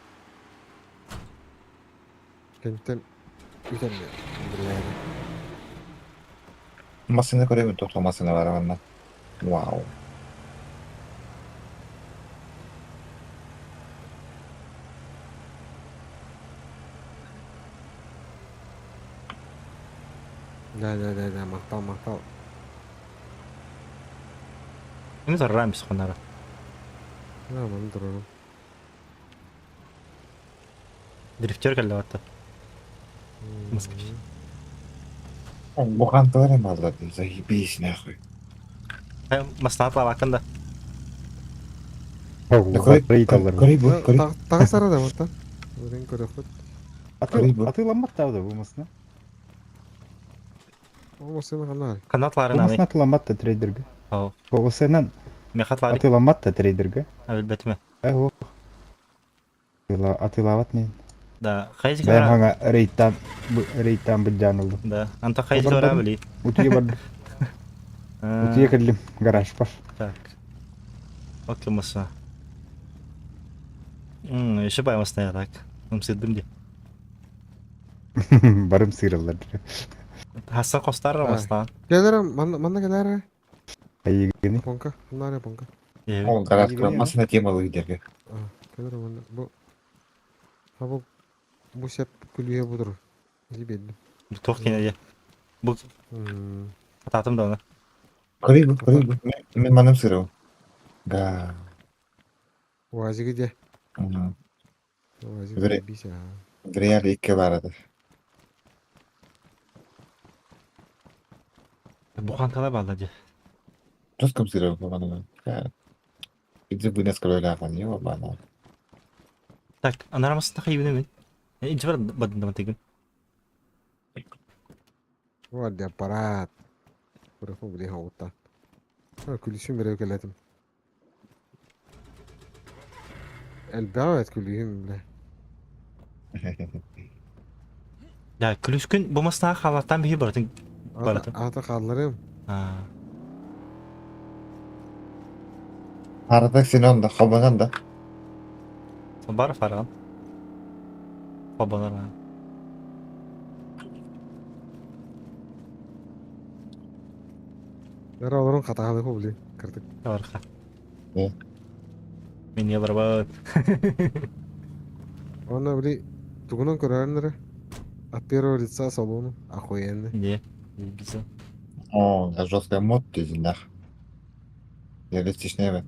Кэнтэн бүтэн билээри. Массыына көрөбүн, туох массыына бара манна. Вау. Да, да, да, да, махтал, махтал. Эми тарраам ис хонара. Да, маны турарым. Дрифтер кэллэ батта. Москвич. Буханталар баллар, заебись нахуй. Маслаат лаваккын да. Көрүй бу, көрүй. Таҕыс ара да мантан. Өрен көрөхпүт. Атыламмат да бу масына. Ол масына ханар. Канат Бу ларын масына атыламмат да трейдерге. Ау. Оҕусынан Мехат лари. атыламмат да трейдерге. Билбетиме. Э, Атылабат мен. Да, хайзик Бэйэм хаҥа рейттан рейттан былдьаан ыллым. Да, анта хайзик ора били. Утуйа бардым. Утуйа кэллим гаражпар. Так. Окей, маса. Еще баймасная так. Ымсыдым ди. Барым сыыраллар. Хасан костар маслаан. Келер, манна манна келер. Айыгыны. Понка, ханар понка. Ол гараж масына темалы дерге. Келер манна бу. Ha бу бу сеп күлүө будур. Дибедди. Туох кине Бу ататым да оны. Көрүй бу, көрүй бу. Мен манам сырау. Га. Уазиги де. Мгм. Уазик Вре- заебись, ага. В реале икки баар этэ. Буханкалар бааллар дии. Тус кымсыырабын бу манан. Иди вынес көрөлөөх не баана. Так, анарамасына хайыбын мин. Инчи бар бадындама тегин. Вот аппарат. Быраху били хаута. Күлүсүм бере келетим. Элбэҕи күлүһүм бile. Да, күлүскүн бу маснаға халаттан биһи барытын барытын. Ата хаалларым. Аа. Арада сен онда хобонан да. Бар фарган. Хобонар. Бары олорун хатаҕалыы били. Кырдык. Барха. Э. Мен не барбат. Онно били тугунан көрөрүннөрө. От первого лица салону. Охуенно. Не. Биза. О, да жесткая мод дизинах. Реалистичный эбит.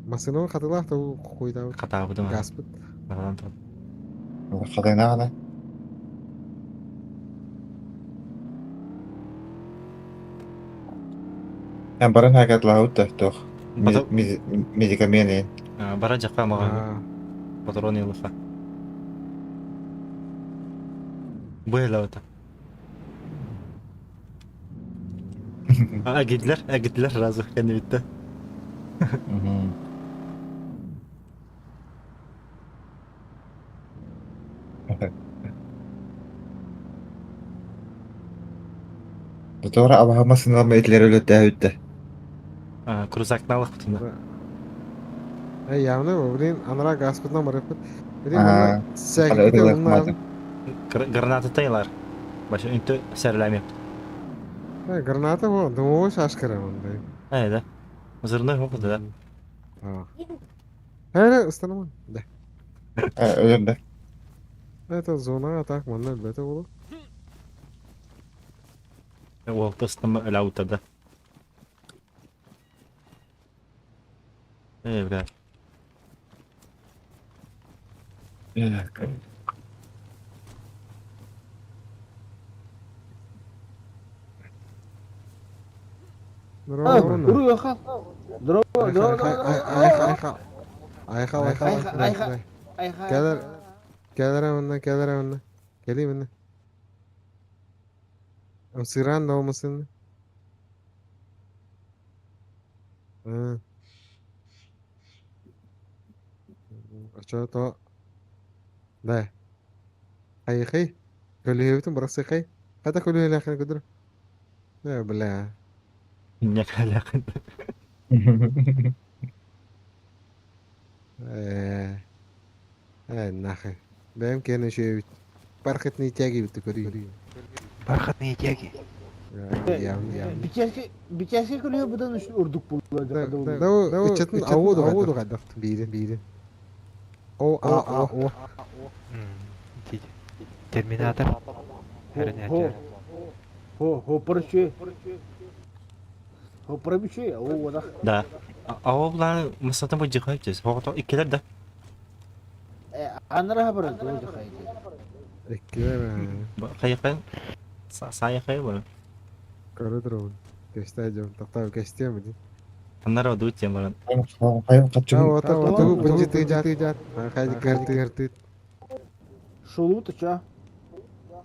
Массыынабын хатылаах да хуйдаабыт. Хатаабытым. Гаспыт. Хатаан тур. Хатайнаҕына. Эн баран хакатлаабыт да туох. Медикаменин. Бара жакка мага. Патрон илыха. Быйлабыта. Агидлер, агидлер разы кэнни битте. Дотора абаха массыналма этилер өлөттөөбүттэ. Крузакналых бутунда. Эй, явно, блин, анара гаспытынан барыппыт. Блин, Аа, манна сээкките онна Граната тайлар. Баша үнтө сәрләме. Э, граната бу, дымовой шашкара ондай. Э, да. Зырной хопы да. А. Э, установа. Да. Э, өлөрдө. Это зона атак манна бете болу. Ол тыстым өлаута да. Э, бля. Айха, айха, айха, айха. Кэлэр, кэлэр онна, кэлэр онна. Кэли манна. Сыран да olmasın. А. А то? Да. Хайхай. Көлүһүбүтүн бырахсыхай. Хата көлүһүлээхин көдөр. Э, бля. Не калякын. Э. Э, нахер. Бэм кene шөбүт. Бархатные тяги бит көрүй. Бархатные тяги. Явно, явно. Бичээски бичээски көлүө будан урдук булла. Да, ычатын ауду ауду гадах. Бири, бири. О, а, о, о. Терминатор. Хо, хо, хо, парчы. Хо, парчы, о, вода. Да. А ол булан масатын бу жыхай чес. Хогото иккилер да. Анара бар, жо жыхай. Иккилер. Хайхай. Сайхай бар. Көрө турабын. Кэстэй дьон, тохтоо кэстиэм ди. Аннара одуу тем баран. Хайым качым. Ата оту бынжыты жат. Хайды кэрты кэрты. Шолу тача.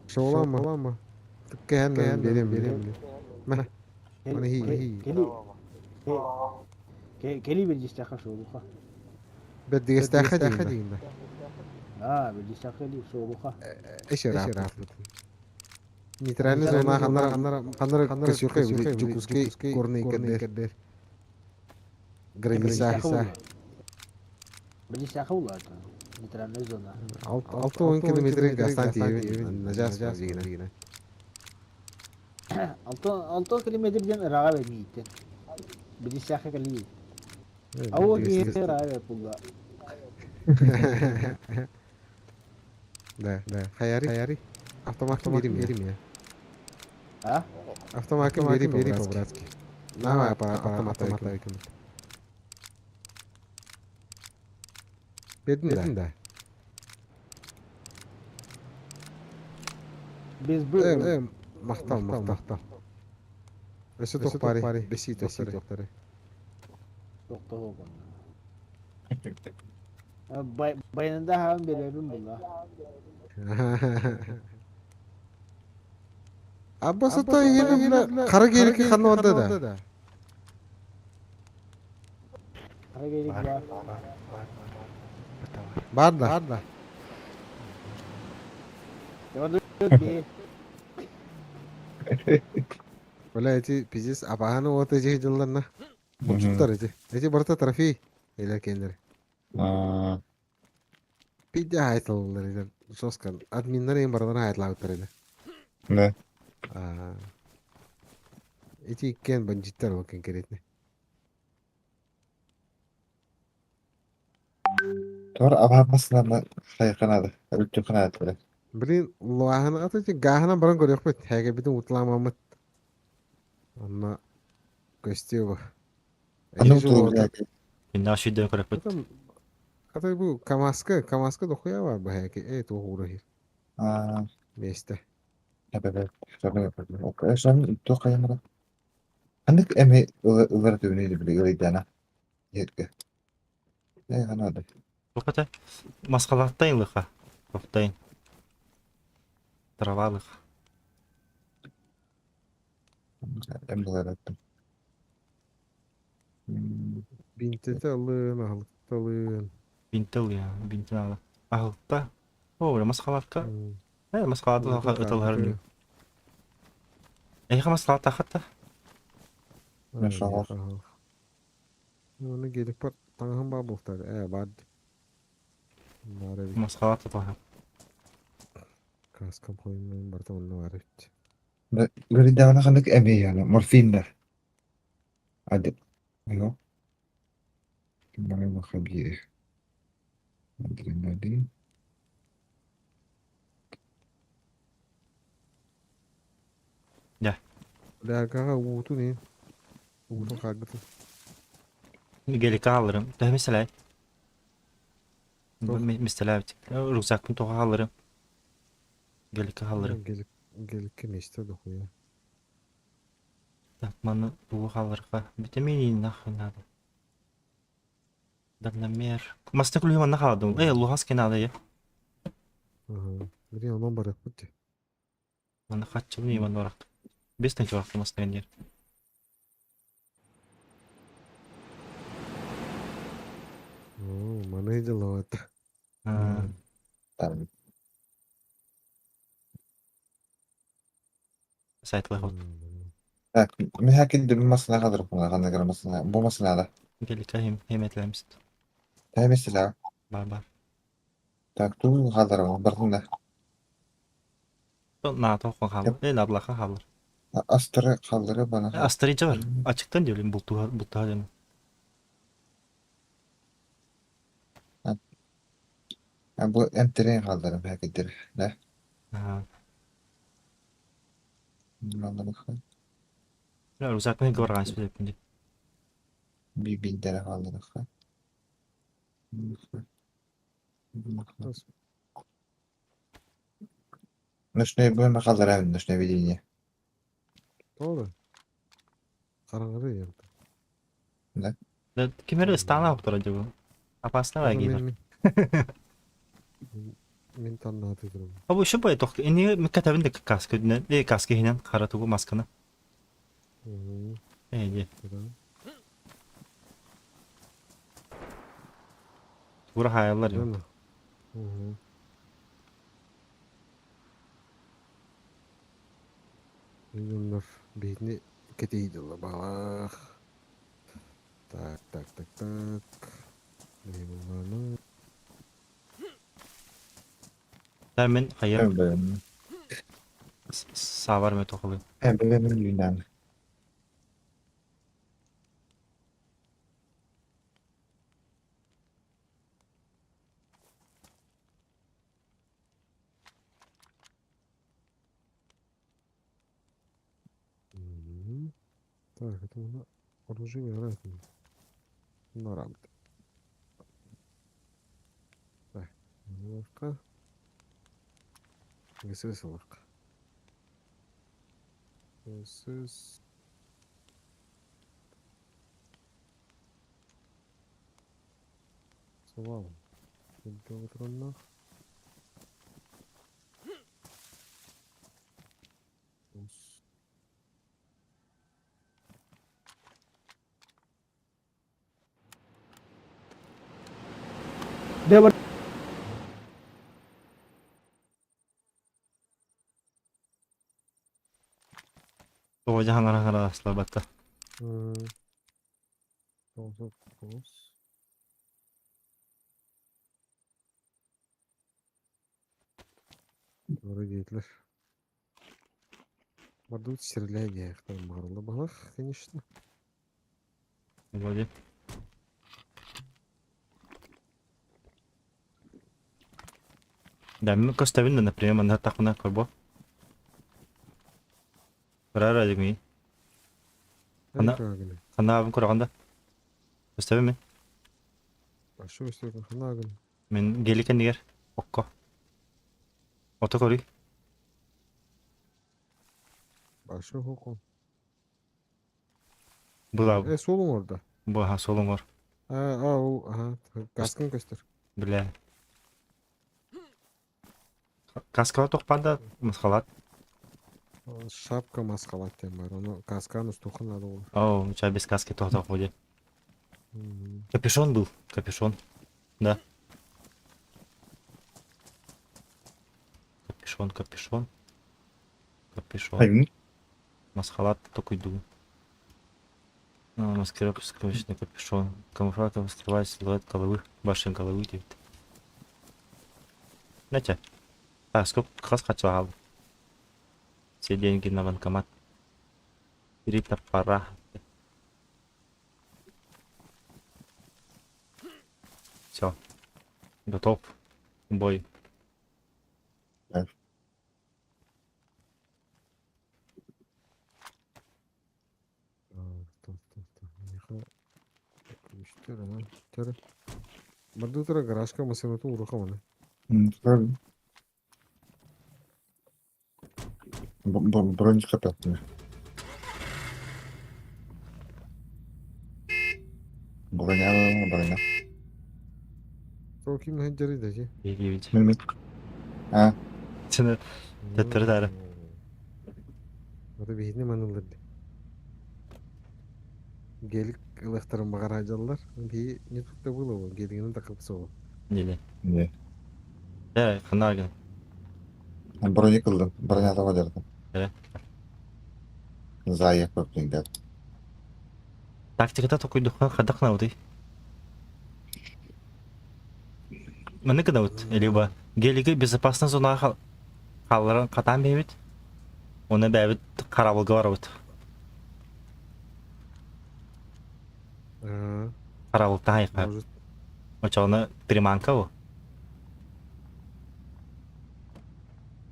Шолама. Шолама. Кээн берем берем. Мэ. Маны хи хи. Кели. Кели биржистаха шолуха. Бэддигэстэхэ диин. А, биржистаха ли шолуха. Эшер рафт. Нейтральный зона ханнара ханнара ханнара көсүркэ Жукускэй горный кэдэр. Граница. Биржистаха ула. Нейтральная зона. 6 километр гастан тиебин. Нажас дигин. 6 километрден ырага бермейттен. Биржистаха кели. Ауа киһи ырага бул. Да, да. Хаяри, хаяри. Автомат берим, берим я. А? Автомакын бери по-братски. На, автомат автомат. Бердин да. Без бы. Махтал, махтал. Өсө тохпари, беси тохтары. Тоқтоо Баянында хаан беребин була. Аббасы то егер қара керекі қаны онда да. Қара керек бар. Бар да. Бар да. Бля, эти пиздец, абаһаны ота же жылларна. Булчуттар эти. Эти барта трофей. Элер кендер. Пидя айтылылар элер. Жестко. Админнер эң бардан айтылабыттар эле. Да. Эти иккен бандиттер болкен керетне. Тор абамасына хайканады. Үлтү канады бile. Блин, луаханы аты гахана баран көрөк бит. Хәге битин утламамыт. Анна көстү бу. Аны утулу Инна шүйден көрөк бит. Аты бу Камаска, Камаска дохуя бар бу хәге. Э, тугуры хир. Аа, Месте. Эбе, эбе, эбе. Шан тоқаймара. Хандык эми ылар төбүнө биле ылайдана. Yerге. Э, ханады. Тоқата. Маскалаттайын лыха. Тоқтайын. Трава лыха. Эми ылар аттым. Бинтете алын, ахлыкталын. Бинтел я, бинтен ала. Ахылта. О, маскалатка. Э, маскалатка ытылар. Эйха маскалатта хатта. Машаллах. Оны келіп бар, таңхан бар бұқтар. Ә, бар. Бар эбит. Маскалатта тоха. Каскам қоймайын бар онны бар эбит. Ылайдана хандык эми яны морфиндар. Ади. Айо. Бана хабир. Адреналин. Да. Ләгаға ууту не? Ууту қағыты. Гелика алырым. Тә mesela. Mesela рюкзакпын тоха алырым. Гелика алырым. Геликке месте дохуя. Так, маны тугу алырга. Битемени нахуй надо. Дальномер. Маста күлү манна халадым. Э, Луганский надо я. Ага. Блин, онон бар бит. Маны хатчы не маны барак. Бес тенче барак маста дер. О, маны делать. Там. Сайтлы хот. Так, мен хакин масына кадыр буна кандай масына. Бу масына да. Гелика хим хеметлемист. Та mesela. Бар бар. Так, ту кадыр бардым да. На тохон халыр. Э, наблаха халыр. Астыры калдыры бана. Астырыcı var. Açıktan diyorum bultu bultu diyorum. Бу эмтерен калдырым хакидир. Да. Ага. Мынаны Рюкзакны горган сүйлөп. Би биндere калдырык. Ночной бөлмө калдырам, ночное видение. Doğru. Қараңғыры енді. Да. Да, кемер ыстана оптор acaba? Опасно гейдер. Мен таннаты тұрмын. Абу şu boy тох. Эни микатабын да каска дүнен, э каска хинен кара тугу масканы. Э, де. Тугура хаялар yok. Bunlar бетіне кетейді балақ. Так, так, так, так. Не болғаны? Да мен хайыр. Сабар ме тохолы. Эбелемин юнан. Так, это у оружие вероятно. Нараб. Так, ловко. ГСС ловко. ГСС. Слава. Патронах. Тоҕо дьаһаҥара слабата. Doğru диэтилэр. Бардыбыт сирилээн диэхтэрин баҕарылла баһылах, конечно. Вроде. Да, мен көстөбүн да, например, манна тахына көрбө. Көрөр дигми. Хана хана абын көрөгөн да. Көстөбүн мен. Ашу көстөбүн хана агын. Мен гелик кэннигэр окко. Ото көрүй. Ашу хоко. Була. Э, суолуң орда. Бу аха суолуң ор. А, а, ол, аха, каскын көстөр. Бля. Каскала тохпанда масхалат. Шапка масхалат диэн бар. Ону касканы устуохха наада буолар. О, у тебя без каски тохтох будет. Капюшон был, капюшон. Да. Капюшон, капюшон. Капюшон. Хайын. Масхалат только иду. Маскировочный капюшон. Камуфляж скрывает силуэт головы, башен головы дейді. Знаете, а, сколько хас хочу Все деньги на банкомат. Рита пора. Все. Готов. Бой. Так. Барды тура гаражка масыната уруха маны. Бронь капец. Броня, броня. Сол ким ханжары дажи. Мен. А. Сені төттөрү дары. Аты биһини манылыр. Гелик ылыктарын багара жаллар. Би не тут-то было, гелигинен такып сол. Неле. Не. Э, ханагын. Броня кылдым. Броня таба дердим. Э. Зая көпүндер. Тактиката токуйдухан хадакна уты. Маны гына либо гелиги безопасная зона халларын катан бебит. Оны бәбит карабылга барабыт. Карабылта хайка. Очоны приманка бу.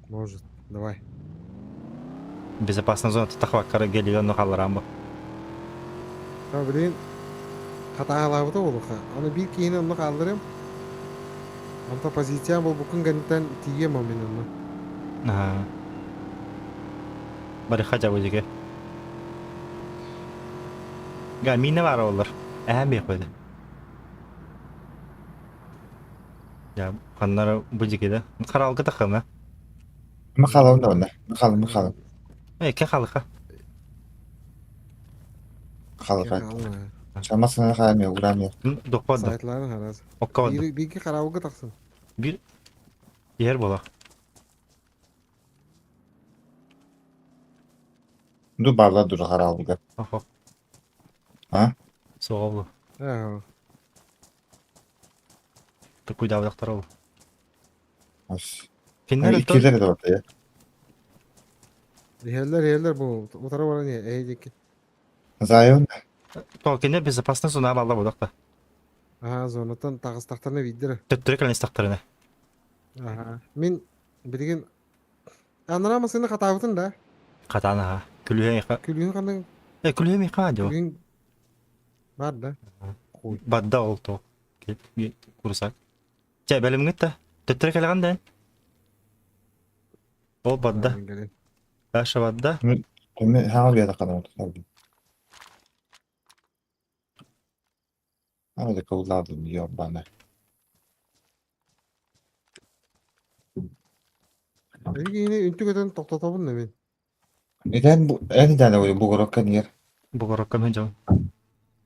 Может, давай. Безопасная зона тахваккара гелиги онно халларан бу. А, блин. Хатаалаабыта буолуха. Аны биир киһини онно хаалларым. Онто позициям буолбуккун кэнниттэн тиийиэм ол мин онно. Ага. Бары хотя бы диге. Га мина бар олар. Эһэм биэхпэди. Я ханнара бу диге да. Харалгы тахына. Махалым да онда. Махалым, махалым. Э, ке халыка. Халыка. Чамасына хаамы, урамы. Докпады. Сайтларын харас. Оккоды. Биир биирги хараабыга тахсын. Бир ер бола. Ду барла дур харалгы. Охо. А? Соғолу. Ээ. Такой давлактар ол. Ас. Киндер Иккилер да бар я. Иһэллэр иһэллэр бу утары баран иһэ эһи диэки. Зайон. То киндер безопасная зона балла бодакта. Аха зонаттан таҕыстахтарына биирдэрэ. Төттөрү кэлэн Аха. Мин билигин анараа массыына хатаабытын да. Хатаан аха. Күлүһэн Күлүүһүн ханнык Э, күлүһүм миэхэ дьо. Бүгүн бар да. Хуй. Бадда ол то. Курсак. Чэ, бэлэмҥит да. Төттөрү кэлэҕин да. Ол бадда. Даша бадда. Төмө хаал биэдэ канал. Ама кыллаадым ёбана. Эһигини үнтү көтөн тохтотобун да мин. Итэн бу эн итэн бугорокка ниэр. Бугорокка мен дьон.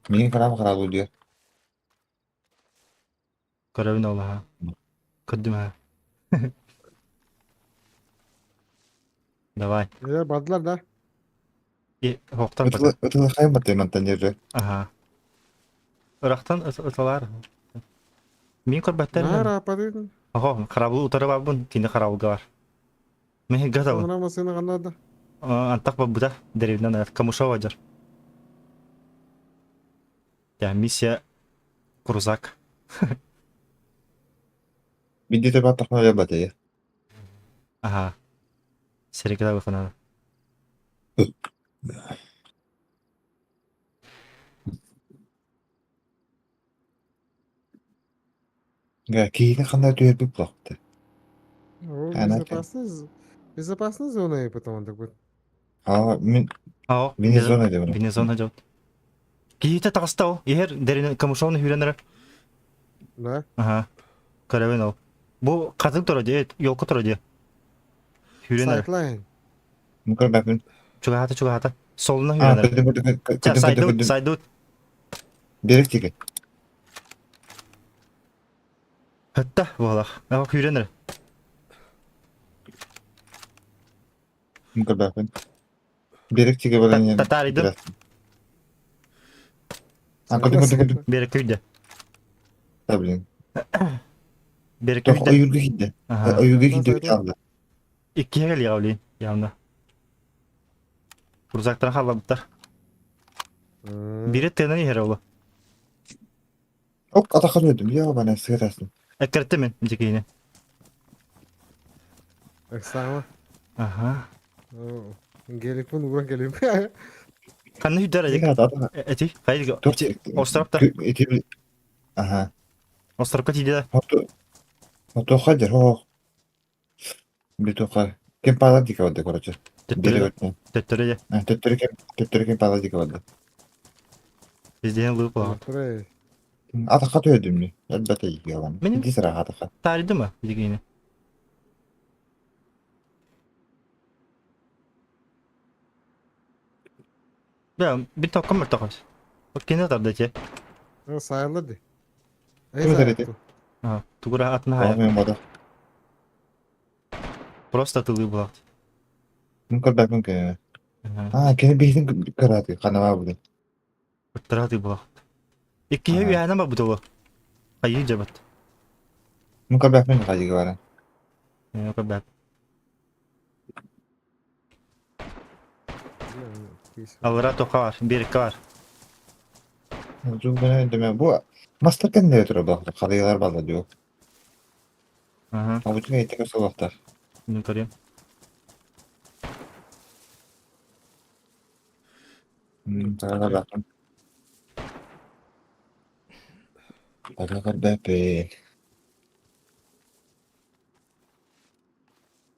Мин карам каралу диэр. Көрөбүн ол аха. Көрдүм аха. Давай. Э, бардылар да. И хоқтар бата. Ытылы хайматы мантан нерре. Аха. Ырахтан ыталар. Мин көрбөттөр. Наар ападын. Охо, харабыл утары барбын, кини харабылга бар. Мен гадабын. Ана масына канада. Антах бабыта, деревнен Камышова жар. Я миссия Крузак. Бидите баттахна лебате. Аха. Серегда выхана. Га киһини ханна түһэрбит булахты. Ана Безопасный, безопасный зона потом такой. А мин Аа, мини зона деп. Вне зона жаут. Киһитэ таҕыста ол. Иһэр дэринэн Камышовны хүрэн эрэр. Да. Аха. Көрөбүн ол. Бу хатын тура дии, елка тура дии. Хүрэн эрэр. Сайтлайн. Мукар бапын. Чугаһата чугаһата. Солуна А, хүрэн эрэр. көрдүм көрдүм Ча, көрдүм сайдут, көрдүм. сайдут. Берек тиге. Хатта буолах. Аха хүрэн эрэр. Мукар бапын. Берек тиге баран. Татаридым. А, көрдүм көрдүм көрдүм. Берек күйдэ. Да, блин. Берек Тох күйдэ. ойурга кидде. Аха. Ойурга кидде алды. Иккиһэ кэлиэҕэ блин, явно. Рюкзактарын халлабыттар. Бири тыынан иһэр олу. Ок, атахан өдүм. Я бана сырасын. Эккертте мен дикиини. Эксама. Аха. Геликпин уран келим. Ханна хүдэр эдик. Эти, хайдыга. Островта. Эти Аха. Островка тиийдэ да. Хото Хото хадер хо. Битоха. Кем пала дика бады, короче. Төттөрү. Төттөрү де. Төттөрү кем төттөрү кем пала дика бады. Изден лып буолаҕын. Атаха төдүм ми. Элбете ялан. Менин Ди сыра атаха. Таарыйдыма дикиини. Да, бит токком мөлтөхөс. Кини тарда те. Сайылыр ди. Ким тарды? А, тугура атына хая. Мен бада. Просто тылы булат. Мин көрбәппин кене. А, кини биһитин көрәти, канава буду. Ыттараты булат. Иккиһэ үһээнэ барбыт олу. Хайыы дьабат. Мин көрбәппин хайыгы бара. Мен көрбәп. Аллара тоқа бар, берікке бар. Жук менен деме бу мастер кенде тура бу харыялар бала дио. Ага. А бу эйтек солактар. Мен көрем. Тага Тага көрбәппин.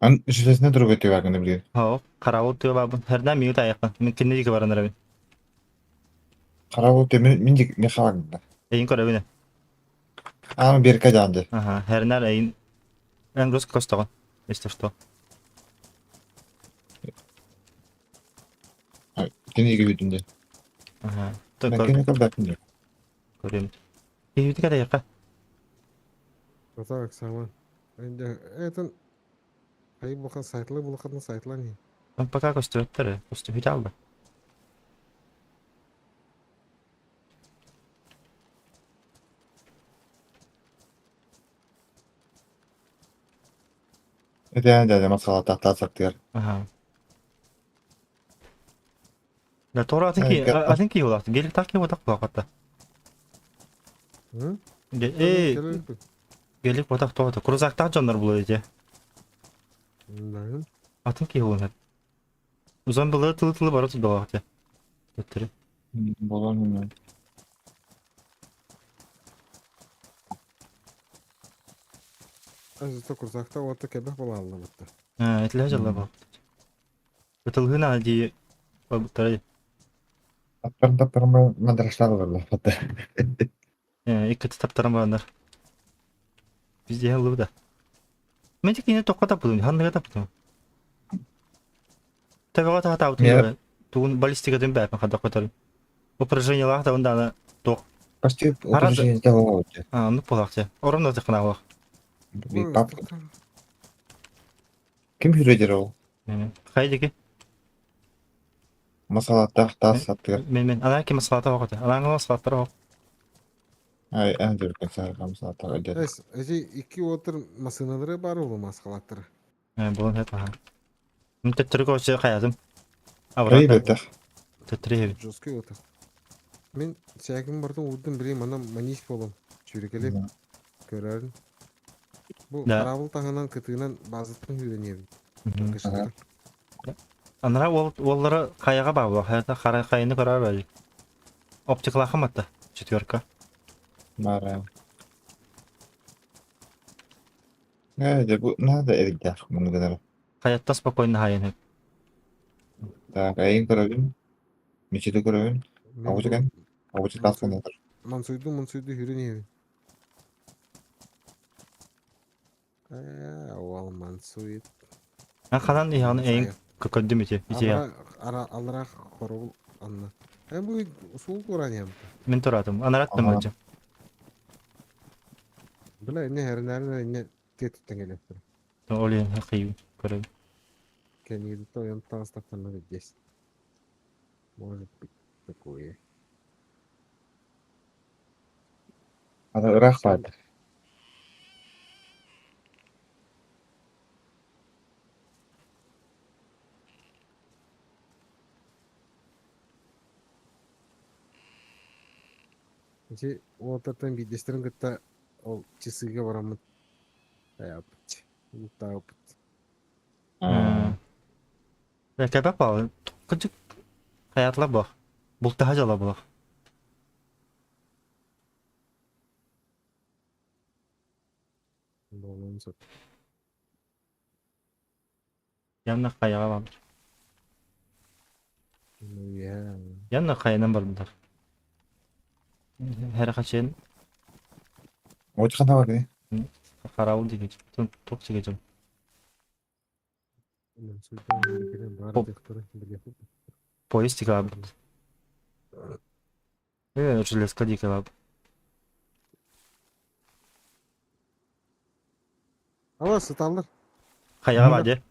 Ан железне туруп өтүп агын билген. Хоо, карабыл тыа бабын. Херден миңи таяқпын. Мен кинне дике баран арабын. Карабыл те мен мен мен хагында. Эйин көрөбүнэ. Аны берке жанды. Ага, хернер эйин эн русский костогон. Если что. Киниге бүтүндө. Ага. Мен кине көрбәппин. Көрөм. Киһибити катайыкка. Так, сама. Это Ай булхан сайтлы булхан сайтлар не. Пока көстүбэттэр, көстүбүт алды. Эте дәдә масала тахта сактыр. Ага. Да тора атын ки атын ки улакты. Гелик так ки отак булакатта. Э, гелик отак тоото. Крузактак дьоннор булар эти. Да. Атын ки улунат. Узан былы тылы тылы бара тудалакты. Өттөрү. Болон. Азыта курсакта уотта кэбэх балааллабытта. Этилэ дьалла бу. Ытылгын дии барбыттара. Таптар таптарма мадрашта алалар. Икки таптаран бараннар. Biz diye да. Мен тикине тоққа таппытым, ханныга таппытым. Табаға таһатаабытым тугун баллистикатын бәпин хадда котарым. Упражнениялаах табын даана туох. Почти упражнение того. А, ну полахте. Ором да тыкынаалах. Пап. Ким хүрөдер ол? Хайдики. Масалаттах тас саттыгар. Мен мен ана ки масалата оҕота. Анаҥа масалаттар оҕо. Ай, эн дүркөн саарга масалаттар өдер. Эс, эти икки отыр масыналары бар ол масқалаттар. Буолан хэт аха. Мен төттөрү көчө хаятым. Абрат. Төттөрү хэбит. Жесткий отыр. Мен сәкім бардым урдум билем анам маниш болом. Чүрекелеп көрөрүн. Бу карабыл таһынан кытыынан базыттын үйренебин. Анара ол оллары каяга бабы, хаята кара кайны карар бәли. Оптикалаха матта, четверка. Мара. Надо, бу надо эрдях муну Хаятта спокойно хайын. Так, айын көрөбүн. Мечети көрөбүн. Агучу Агучу таскан отыр. Мансуйду, мансуйду үйренебин. Ол мансуйт. А ханан иханы эйин көкөдүм ити. Ити я. Ара алра хорул анна. Э бу сул кураням. Мен туратым. Анараттым мачы. Била эмне хернәрне эмне тетиптен келептир. Олен хакый көрөм. Кенигди тоем тастактан здесь. Может быть такое. Ана ырах бат. Ити уотартан бидестерин кытта ол часыга барамын. Таябыт. Таябыт. Кәбәк бал. Кыжык хаятла бу. Бултаха жала бу. Болон сот. Янна каяга бар. Янна каянан бар булар. Her kaçın. Очкана бар не? Карабыл деген. Топ чегежем. Поезд тига. Железка дикая. Ала сыталлар. Каяга бар де.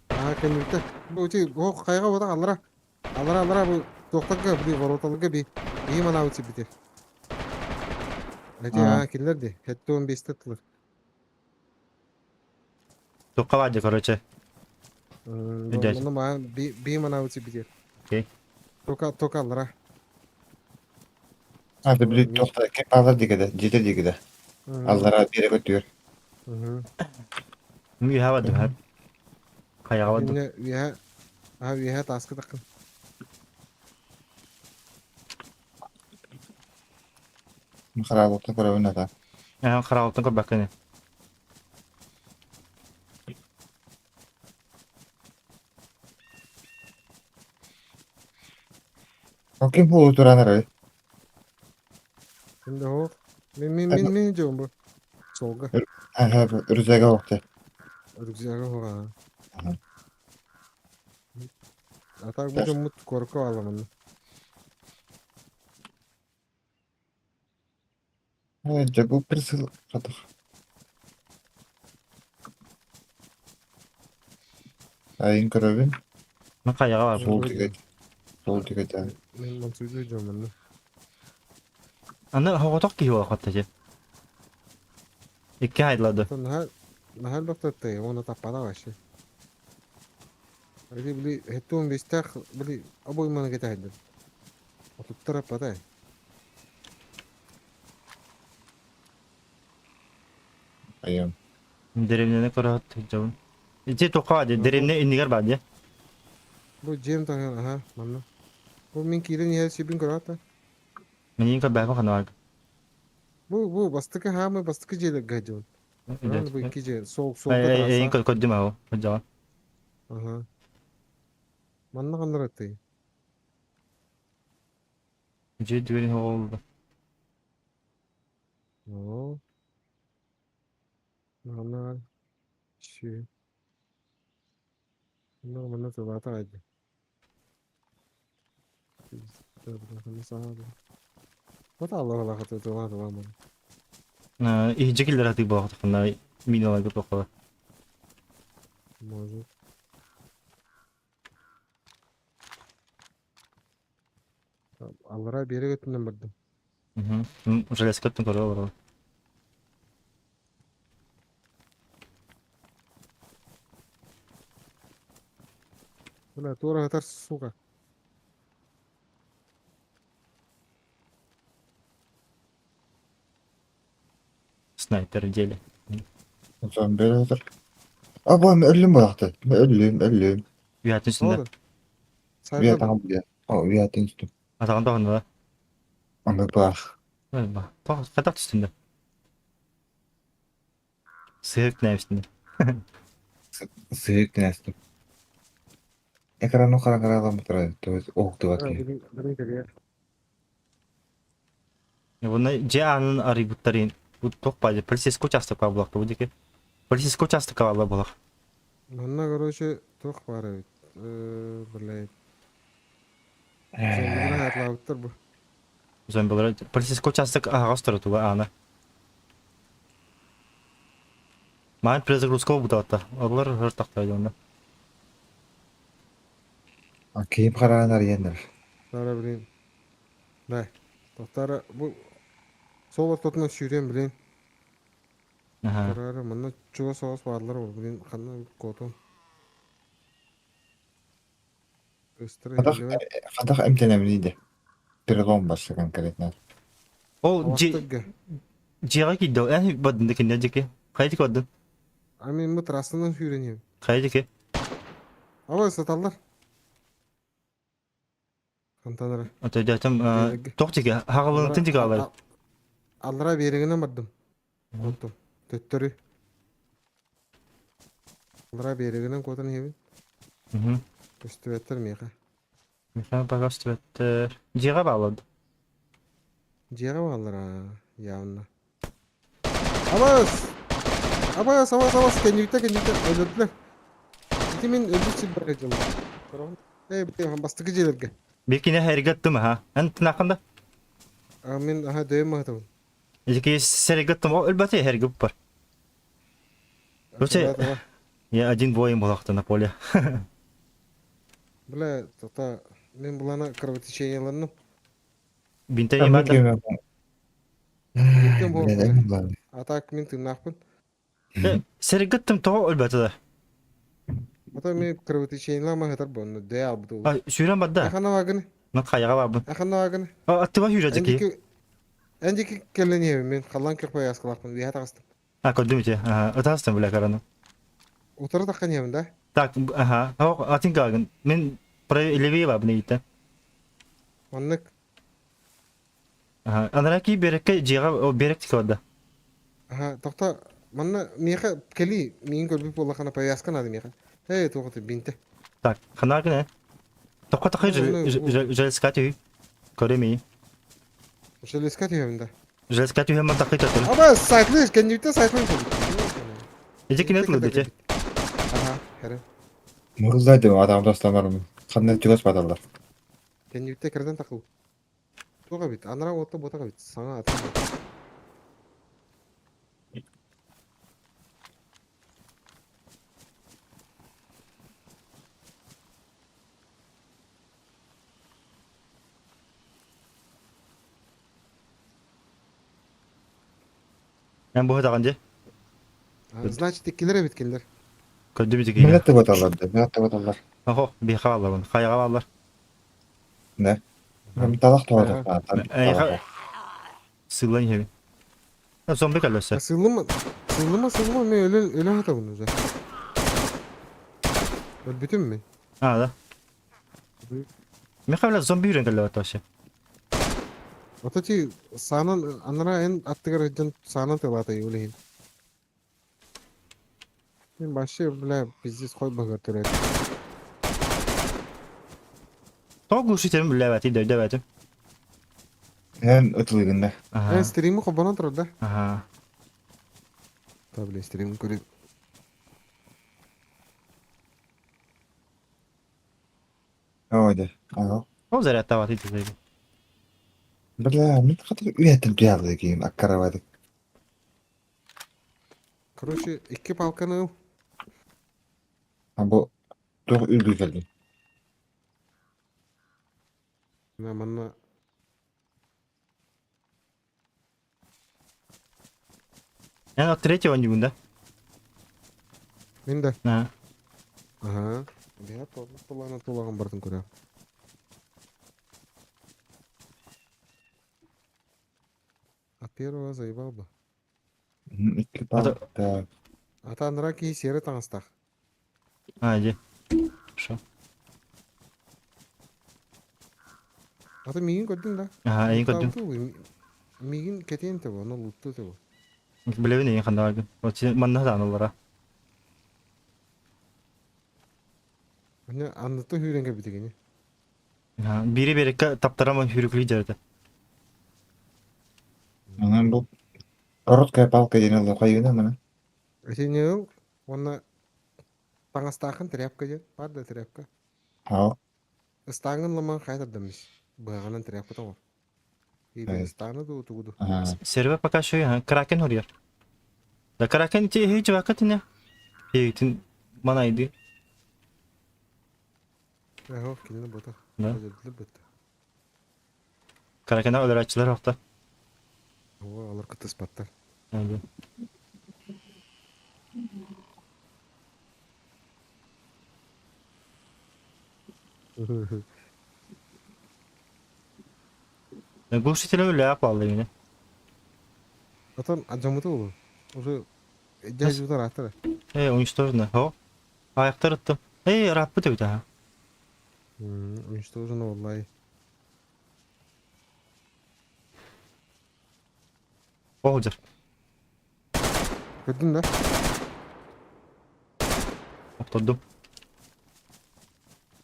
А кемикте. Бу ти го кайга бода аллара. Аллара аллара бу токтакка би вороталга би. Би мана ути бите. Эти а киллер де. Хетте 15 тылыр. Токка бар де, короче. Муну ма би би мана ути бите. Окей. Тока тока аллара. А, да били тохта кеп алар дигеде, жете дигеде. Аллара бере көтүр. Ми хава ду. Каяга бар. Вия а вия таскы такын. Харабылта көрөбүн ата. Харабылтан көрбәккене. Ким бу туранар? Şimdi ho. Мен мен мен мен жон бу. Солга. Аха, рюкзага окты. Рюкзага хога. А так бу жон мут корко аламын. Э, бу присыл катых. Айын көрөбүн. Мен каяга бар. Сол тигет. Сол тигет. Мен мансуйду жонмун. Аны хоготок киһи хатта же. Икки хайдлады. Нахал нахал бактатты, оны таппада вообще. Эти били хеттон бестах били обой мана кетайды. Отуттара патай. Айым. Деревнени көрөт жабын. Ити тоққа де деревне иннигер бар де. Бу жем таган аха манна. Бу мин киирэн иһэр сирбин көрөҕүт да? Мин көрбөппүн ханна Бу бу бастакы хаамыы бастакы дьиэлэргэ сылдьабын. Көрөҕүн бу икки дьиэ суол суолга Эйин трасса. көрдүм ау. Көрдөҕүн. Аха. Манна ханна ытый? Дьиэ дүгэн оҕолду. Оо. Манна Сүү. Манна манна тылаата айды. Иһдьэ киллэр атыы буолахтаххына миналарга туохха Может. Аллара биэрэг өттүнэн бардым. Железка өттүн көрө олорор. Бля, туора сытар сука. Снайпер в деле. Зомби өлөр. А бу өллүм буолахты. Өллүм, өллүм. Үйәтин үстүндэ. Үйә таҥа билэ. О, үйәтин үстүм. Атаҕын тоһунна да. Аны баах. Хатах түстүндэ. Сыһык нээбистинэ. Сыһык нээстим. Экраны хараҥарааламмытара, то есть уһуктубат киһи. Уонна дьиэ аанын арыйбыттарын бу туох баайа полицейский участокка булахта бу диэки. Полицейский участокка баалла булах. Манна, короче, туох баар эбит? Блядь. Зомбилары хатлаабыттар бу. Зомбилары полицейский участок аһаҕас турар туга аана. Маан перезагрузка буолбута Олар өр тахта дьонно. Киим хараан арыйаннар. Тара блин. Да. Тохтара бу сол ортотунан сүүрэн блин. Көрөөрү манна чугас соҕус бааллар ол блин ханна куотуом. Хатах хатах эмтэнэмний де. Перелом барса конкретно. Ол дьиэҕэ киирдэ эн бардын да кинилэр диэки. Хайа диэки бардын? А мен бу трассанан сүүрэн Хайа диэки? Ала саталлар. Хантан эрэ? Өйдөөтүм туох диэки хаҕылыҥтын диэки аалар. Аллара биэрэгинэн бардым. Онтум. Төттөрү. Аллара биэрэгинэн куотан иһэбин. Көстүбэттэр миэхэ. Миэхэ пока көстүбэттэр. Дьиэҕэ бааллар. Дьиэҕэ бааллар аа, явно. Абас! Абас, абас, абас, кэннибитэ, кэннибитэ, өлөрдүлэр. Ити мин өлбүт сирбэр дьылым. Көрөҕүн? Ээ, бити бастакы дьиэлэргэ. Бикине эргеттим аха. Эн тынахында? А мин аха дөйүм маһытабын. Ики сэргеттим, о өлбөтө эргип бар. Короче, я один воин буолахта на поле. Бля, тота мен булана кровотеченияланным. Бинте имата. Бинтем бу. А так мин тыыннаахпын. Сэргеттим тоҕо өлбөтө да. Ата мен кровотечениялама хатар бонну дэ албыт ол. А сүүрэн барда. Ахана вагын. Мен хайаҕа барбын. Ахана вагын. Аттыба сүүрэ дьики. Эндики кэллэн мен халлан көхпөй аскалаахпын биһа таҕыстым. А көрдүм ити. Ытаастым бля караны. Утары таххан иһэбин да? Так, ага. Атын каагын. Мен левее бабын иитте. Маннык. Ага. Анара ки берекке дьиэҕэ берек тики барда. Ага, тохто манна миэхэ кэлии миин көрбүт буоллаххына повязка надо миэхэ. Эй, туох бинте. Так, ханаа гына. Тоххо тахы железка түһүй. Көрөмүй. Железка түһэбин да. Железка түһэн тахы төтөл. Аба сайтлы, кэннибитте сайтлы. Ити кине тылы дете. Ага, хәрэ. Мырылдайды адам достарым. Ханна чугас баталлар. Кэннибитте кырдан тахыл. Туга бит, анара отта ботага бит, саңа атын. Эн бу даҕан дьэ. Значит, иккилэр эбит кинилэр. Көрдүм ити Мин да баталлар, мин да баталлар. Охо, биһиэхэ бааллар, хайаҕа бааллар. Да. Талах тоҕо Эйиэхэ сыыллан иһэбин. Зомби кэллэсэ. Сыыллыма, сыыллыма, сыыллыма, мен өлөн өлөн хатабын уже. Өлбүтүм мин. А, да. Михаил зомби үрэн кэллэбэт вообще. Ото ти саанан анараа эн аттыгар сылдьан саанан тылаата ол иһин. Мин вообще, бля, пиздец хой быһыгар төрөөтүм. Тоҕо глушителин үллээбэтий да өйдөөбөтүм. Эн ытылыгын да. Эн стримы холбонон турар да? Аха. Та, бля, стрим көрү. Ой, да. Ага. Ол зарядтаабатый дии. Бля, мин хатыр үйэтин туялы киим аккарабадык. Короче, икки палканы ыл. А бу туох үргү кэлдин? На манна Эн от третьего ньугун да? Мин да. Ага. Ага. Бэйэ тулаҕын тулаҕын барытын көрөм. А первого заебал бы. Икки палка. Ата анараа киһи сиэрэ таҥастаах. А, иди. Хорошо. Ата миигин көрдүҥ да? Аха, эйин көрдүм. Миигин кэтиэн тэбэ, ону лутту тэбэ. Билэбин эйин ханна баргын. Вот манна сааныллара. Аны анныта хүүрэн кэбитигини. Бири берекке таптарам хүрүклүү дьэрэтэ. Анан бу короткая палка диэн ылла хайыына мана. Итини ыл уонна таҥастаахын тряпка диэн бар да тряпка. Haa. Ыстааҥҥын ламан хайа тардаммыс. Быһаҕынан тряпка тоҕор. Или ыстааны дуу тугу дуу. Сервер пока что Кракен хуруйар. Да Кракен ти хи чувака тине. Хи манайды. Эһо кинини бута. Да. Өлөрдүлэр бытта. Кракена өлөрөөччүлэр охта. Ого, олор кыттыспаттар. Глушитель үлэ апалды мені. Отон адьаммыты болу. Уже дьайжутар аттара. Э, уничтожено. О, аяқтар ыттым. Эй, раппы төбүтэ ha. Уничтожено валлай. Оҕолдьор. Көрдүн да? Охтордум.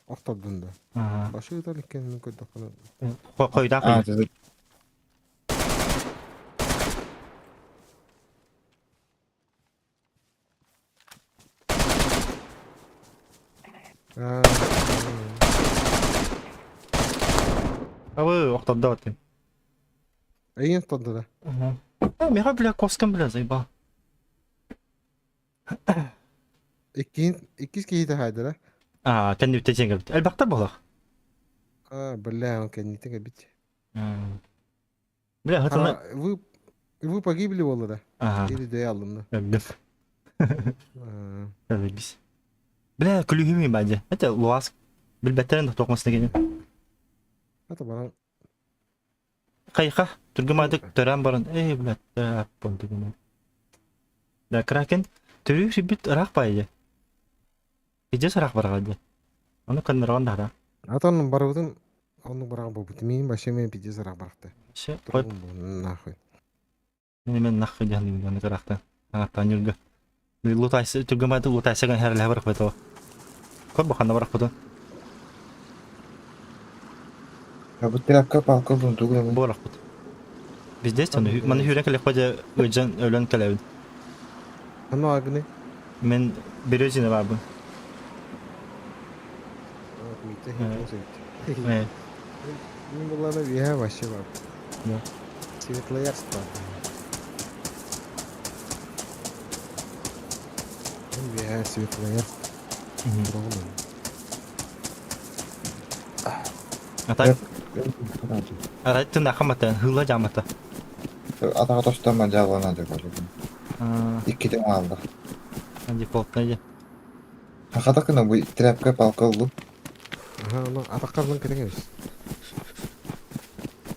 Охтордун да. Башы ытар иккенин көрдөххүнэ. Хойдаах хойдаах. Абы охтордо этим. Эйин охтордо да. Миха бля коскам бля заебал. Иккиин иккис киһитэ хаайдара. Аа, кэннибитэ дьиэн кэлбит. Элбэхтэр буолах. Аа, бля, он кэннитэ кэлбит. Бля, хатана... Вы вы погибли буолла да? Ага. Или дөйө аллым да. Өлдүм. Өлбис. Бля, күлүһүмүй бадьа. Это луас. Билбэттерин тохмасына кенин. Это баран. Хайха, түргүмадык төрөн баран. Эй, бля, аппон түгүмэ. Да, кракен төрүү сибит ыраах баайы. Идес ыраах бараҕа Ону каннаран да. Атон барыбытын оннук бараҕа буолбут. Миин вообще мен пиздец ыраах барахта. Все, нахуй. Мен нахуй диэн аны ыраахтан. Аңаттан юрга. Лутайсы түргүмадык лутайсаган херлэһэ барахпыт. Көр баханна барахпытын. Бу тряпка палка булун тугу Буорахпыт. Пиздец, маны хүрэн кэлэхпэ дьэ ыдьан өлөн кэлэбин. Аны агны. Мен Березина барбын. Мин буллана виһэ вообще бар. Да. Светлоярск бар. Мин виһэ Светлоярск. Атай Арай тынахамата, хыла жамата. Атаға тостама жалғана деп ойладым. Иккитин алды. Дефолтна же. Хахата кына бу тряпка палка улу. Аха, аны атаққардан керек емес.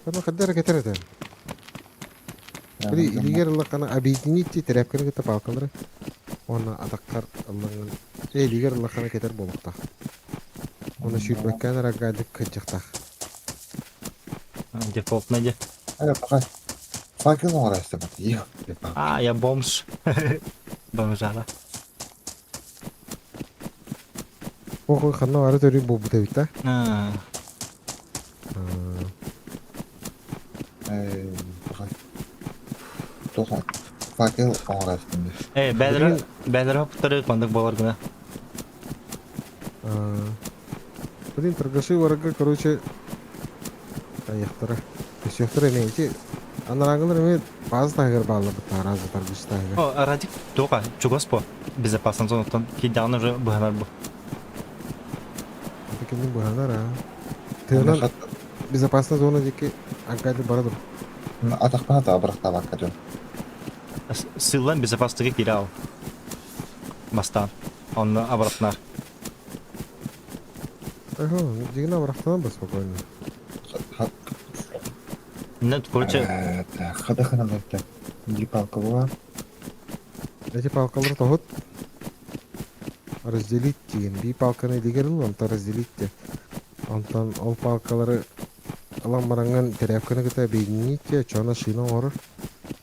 Аны қаддар кетер еді. Били илигер ыллаққана объединить тряпканы кытта палкалары. Оны атаққар ыллаңын. Э, илигер ыллаққана кетер болуқтақ. Оны сүүрбэккэн рагадык кыджықтақ. Дефолтный де. Э, пока. Факел оҥоросто бат. А, я бомж. Бомжара. Охой ханна ары төрү буолбут эбит да. А, Э, пока. Тохон. Факел оҥоростум. Э, бәлер бәлер хоптары мандык болар гына. Блин, торгаши варга, короче, аяқтара. Көсөктөр эме ити анараңылар эме база тагыр баалар бутта разы торгаш тагыр. О, Радик тоға чугас по безопасный зонаттан кидагын уже быһанар бу. Это кимдин быһанар а. Тыынан безопасная зона дики аккады барадыр. Атахпана та абрахта бакка дьон. Сыллан безопасныйга кире ал. Бастан. Онны обратнар. Ага, дигин абрахтанан ба спокойно. Нет, короче, Хадахана бакка. Ди палка була. Эти палкалар тоһут разделить деген би палканы дегерин онта разделить те. Онтон ол палкалары алан баранган теряпканы кыта объединить те, чона шина оҥорор.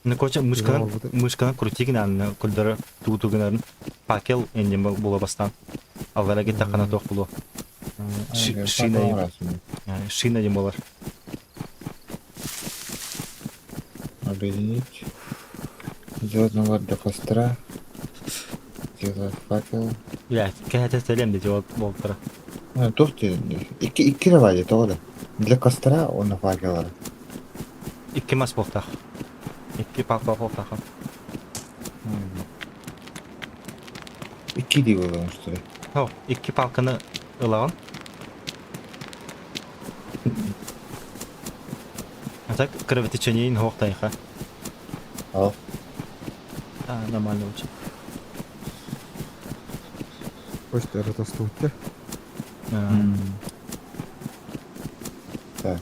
Ну, короче, мышканан, мышканан крутигин анны көлдөрө тугутугунарын пакел энден була бастан. Аллара кет тақана тоқ булу. Шина шина дем болар. Объединить. Сделать набор для костра. Сделать факел. Бля, кәһәтә сәлем дети болтара. Ну, тух ты, икки икки рвали, то да. Для костра он факеллар. Икки мас болтах. Икки палка болтах. Икки дии болон, что ли? О, икки палканы ылагын. А так кровотечение хоқтайха. Ал. А, нормально очень. Пусть это стутте. Так.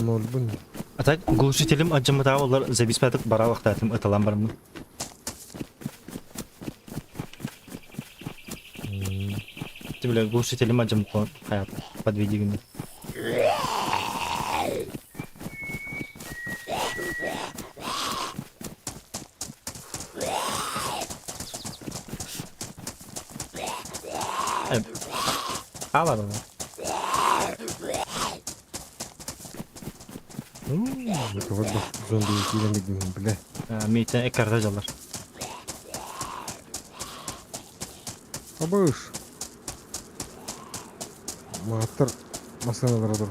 Ноль бун. А так глушителем аджамата олар зависпатык баралықтатым ыталан бармын. Ты, бля, глушителем аджам хаят подведи гына. Алар оны. Это вот зомби киирэн билбин, бля. Мейтен эккарда жалар. Абыш. Мааттар масыналар одор.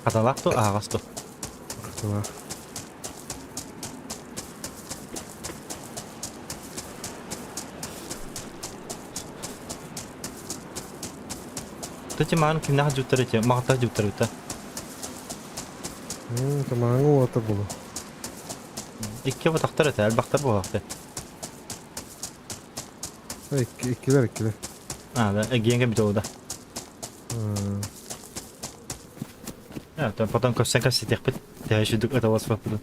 Каталак ту, ағас ту. Каталак. Тати маған кимнәх жуттар эти, мағта жуттар үтә. Тамаңы уота булу. Икки батақтар эти, әлбақтар болақты. Иккилер, иккилер. А, да, эгиенге бит да. А, то потом көпсен көпсетек бит. Тәшүдүк аталас бапыды.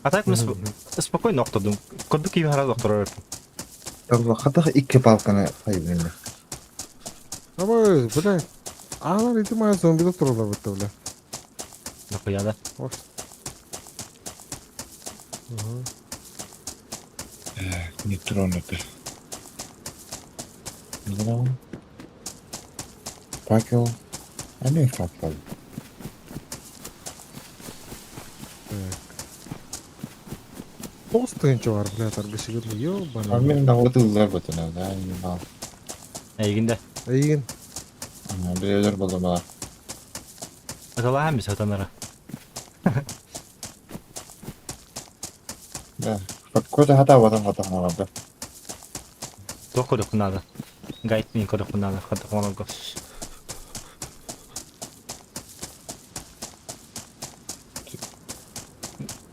А так мы спокойно охтодум. Көбүк кийин хараз охторор. Хатах икки палканы хайбын. Абы, бля. Алар ити маа зомби туралар бутта, бля. Нахуя да? Ош. Ага. Не тронуты. Ну, Факел. А не факел. Так. Тоғыз бар, бля, торгашигер, ёбаный. А мен да отылдар бутына, да, не мал. Эйгинде. Эйгин. Билелер болду мала. Атала хамис атанара. Да. Какой-то хата ватан хата хана Туох көрүк надо. Гайд мен көрүк надо. Хата хоного.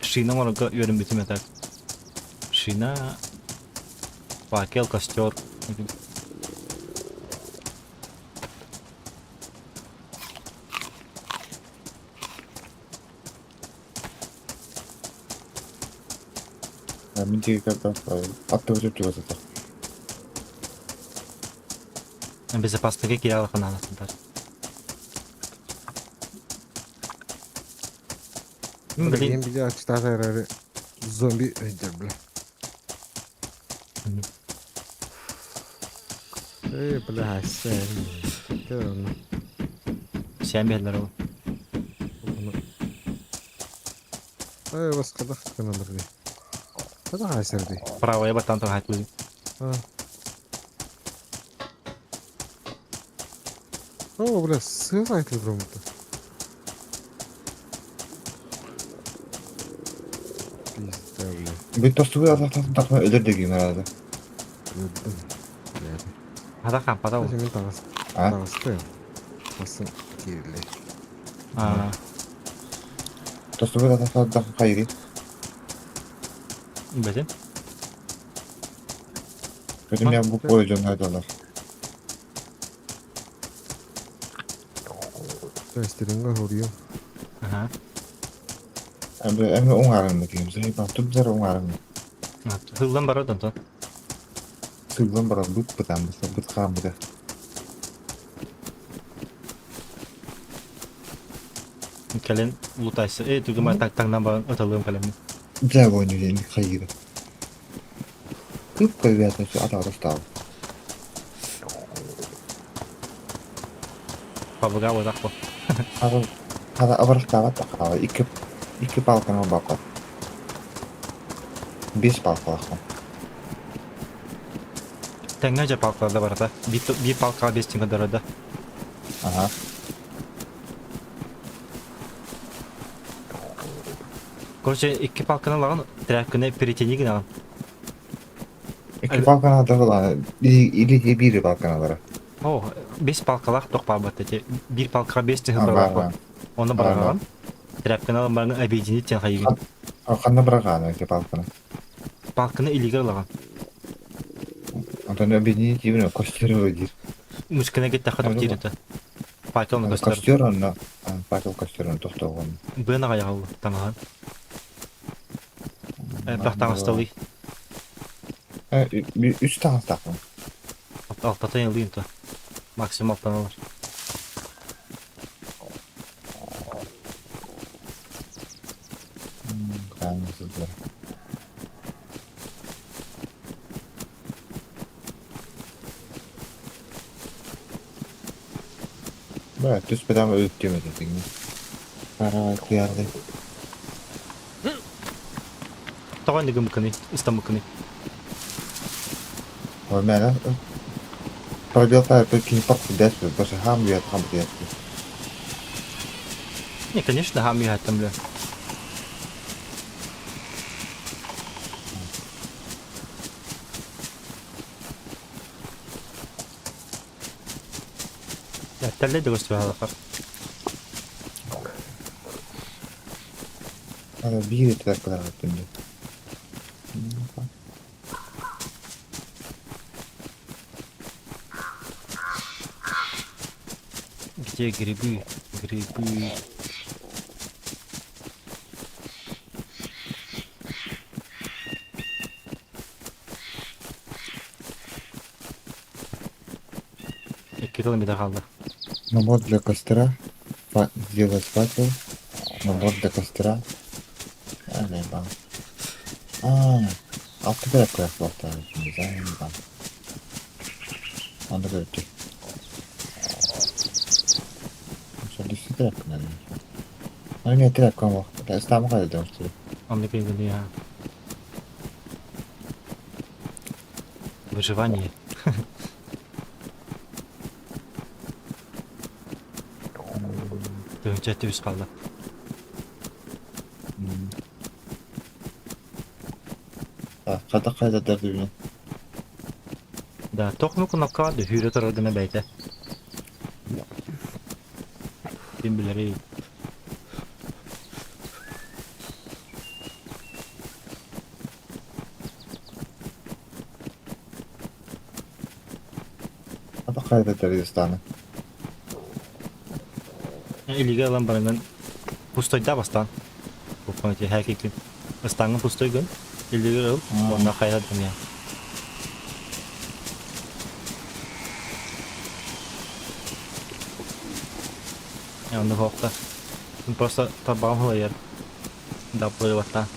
Шина морого өрүн бүтүм этак. Шина факел, костер. Мин диэки көрбөт аттыбыт үрдүгэр сытар. Безопасныйга киирэ алаханаана сытар. Блин, видео читать эрээри зомби өйдөр бля. Эй, бля, сен. Кэл Сен биһэллэр ол. Эй, басқадақ кынамыр дей. Қада қайсыр дей. Правая баттан тұрған айтылы. О, бля, сыз айтылып тұрмын. Пизда, бля. Бу тостугу атахтан тахма өлөр дегим арада. Өлдүм. Блядь. Хата хампата ол. Мен тағыс. А? Тағысты. Басын кирилли. А, Тостугу атахтан тахма хайри. бәтен. Көтүм я бу поле жон айдалар. Тестеринге хориyo. Ага. Эми эми оңарым дегим. Зайба тубзар оңарым. Хылдан барады онтон. Сылган баран быт бытан быт быт хаам быта. Кэлин лутайсы. Э, түгүм так таңнан баран ыталыым кэлэммин. Дьэ бойну диэн хайыра. Кып көрбөтөн атаҕар Пабыга бодах бу. Хата хата абырахтаабат тахаава икки икки палканы бакка. Бес палкалаахпын. Тэҥҥэ дьэ палкаларда барата. Биир палкаҕа бес тиҥ көрдөрөдө. Ага. Короче, икки палканы ылаҕын, тряпканы перетяни гынаҕын. Икки палканы дагылааны или биир палканалара. О, бес палкалаах туох баабат эти. Биир палкаҕа бес тиҥ А, көрдөрөөххө. баар Оны Баар, бараҕаҕын. Тряпканы ылан баран объединить диэн хайыгын. Ханна быраҕааны икки палканы. Палканы илиигэр ылаҕын. Онтон объединить именно костер диир. Мускана кэттэххэ Аны тохтиир этэ. Факел на костер. Костер онно факел костер онно тохтоҕун. Быан аҕайаҕал таҥаһын. Элбэх таҥасталый. Үс таҥастаахпын. Алтатын ылыйын то. Максимум алтан ылар. Хаамсыздар. Бә, түспедәм өттем этиңни. Карабай кыярды. Тоҕо иннигин мыкыный, ыстаммыкыный. Ой, мэн пробел та кини пак бэс бэс хам уят хам уят. Не, конечно, хам уяттым бля. Тәлле дә көстү Ана биир этер кылааттым. Где грибы? Грибы. Икки километр қалды. Набор для костра. Сделать факел. Набор для костра. А, заебал. А, алты кое Заебал. Анда көрөттү. Ошол тряпка надо. А не тряпка мох. Стам кайда что Онны кыйгыны я. Выживание. Тыгынча түбүс қалды. Кайда кайда дерди Да, тохму кнопка бар, хүрө турар гына бәйте. Ким билер Кайда кайда дерди станы. Илиге алан барынан пустойда бастан. Бу помните, хәкикин. Ыстаңын пустой гын. Илигир ыл, уонна хайа дымыа. Онно хоохта. Просто табаҕым хылайар. Даппырыбаттаан.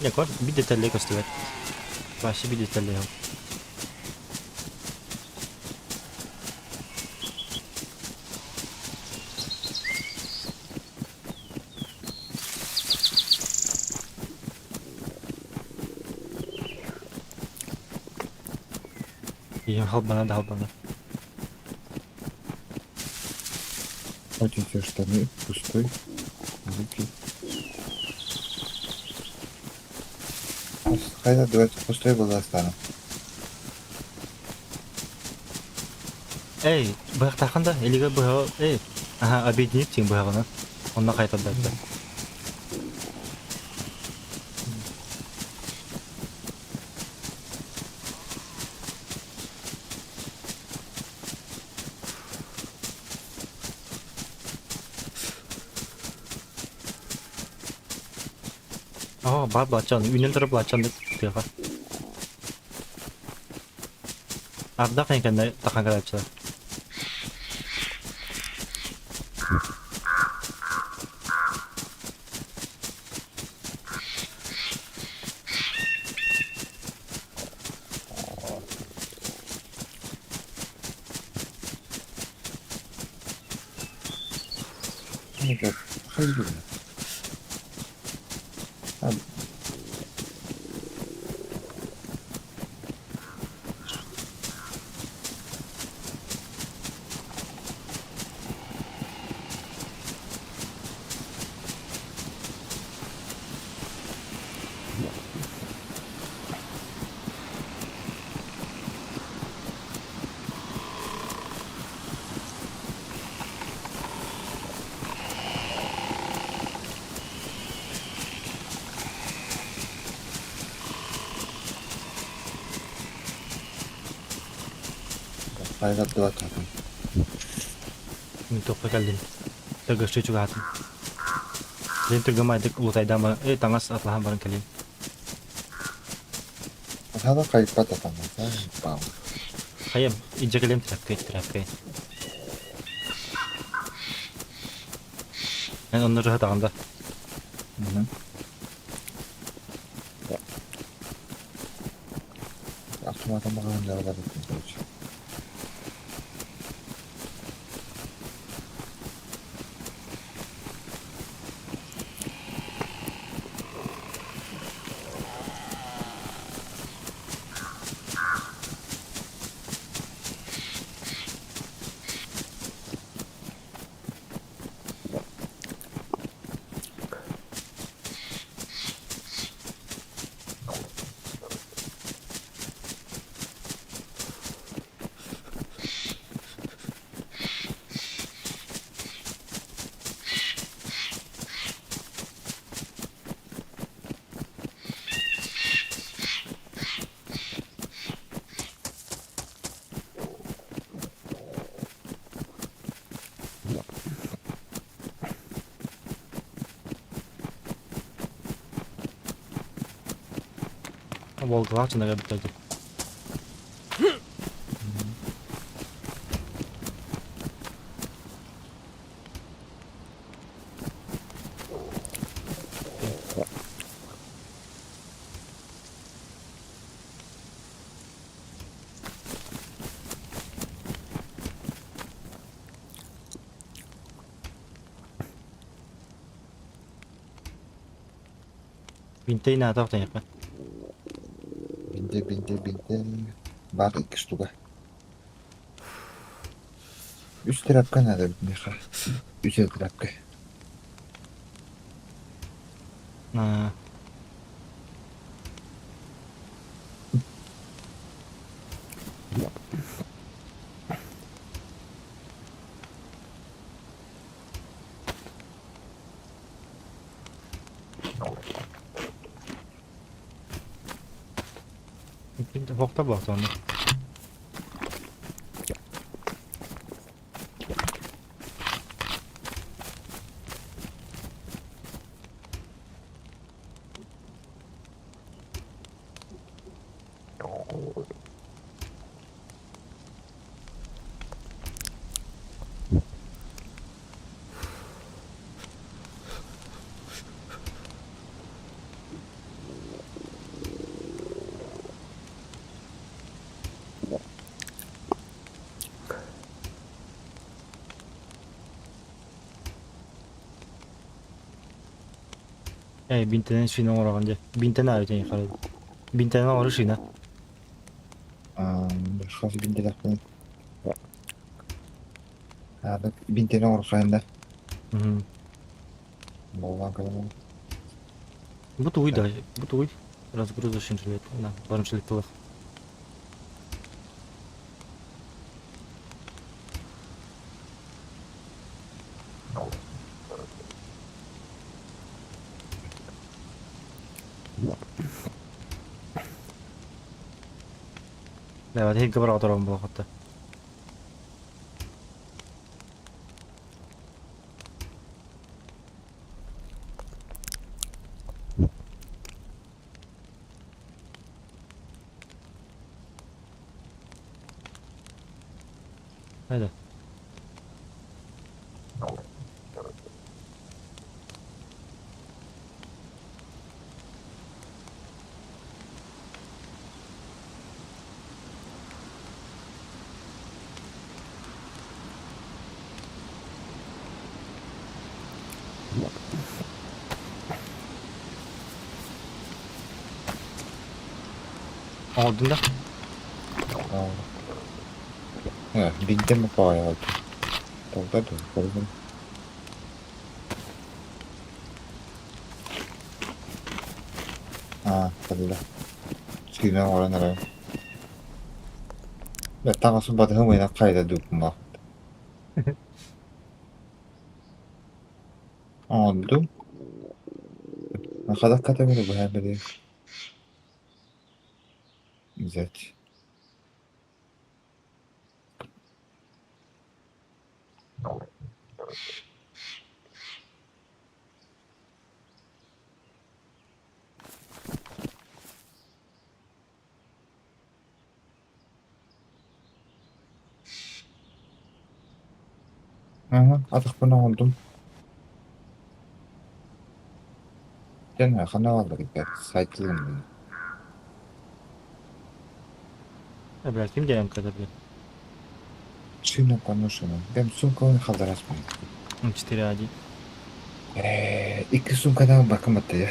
Якор, bir detaylı göster. Başka bir detaylı yok. Ийэм халбана да халбана. Вот эти штаны пустой. Руки. Хайда давайте пустой была стану. Эй, быһахтааххын да, илигэ быһаҕы, эй, аха, объединить тиҥ быһаҕынан. Онно хайтардарда. Оо, баар былааччан, үүнэн турар былааччан тыаҕа. Ардах кэннэ тахан кэлээччилэр. Нет, ходи. Хайда давайте. Мин туохха кэллим? Тыгышчы чугаһаатым. Дин түргэмайдык улутайдаама эй таҥас атлаһан баран кэлиим. Хада хайпата там. Пау. Хайам, илдьэ кэлиэм тряпкай, тряпкай. Эн онно рыһатаҕын да? Автоматом баҕаһын дьарыгар короче. Волгалаах дьоно эбитэ дуу. Бинтей наада охтоньякка. Бинте, бинте, бинте. Бар икки штука. Үс тряпка надо меха. Үс тряпка. Аа. Бохта бохта оны. Ээ, бинтэнэн шина оҥороҕун дьэ. Бинтэн аайы тиийэн харай. Бинтэнэн оҥорор шина. Хас бинтэлэхпин. Бинтэн оҥороххойун да. Буоллаан көрөмүн. Бу тугуй да, бу тугуй? Разгрузочный жилет. На, бронежилет Давай, тихо брал второго блока-то. Haydi. Оҥордуҥ да? Биирдэм баҕайы Толда дуо? Көрдүм. Аа, кэллэ. Сүүнэ оҥорон эрэр. Таҥасын батыһым ыйына хайда дууппумаах. Оҥордум. Хадах категория быһа били. Взять. Ага, атахпын оҥордум. Дьэ, ханна бааллар сайтылым Бля, ким диэн МК бля? Шина поношена. Бэм сумканы халдараспын. 4-1. Икки сумкадан бакым атты.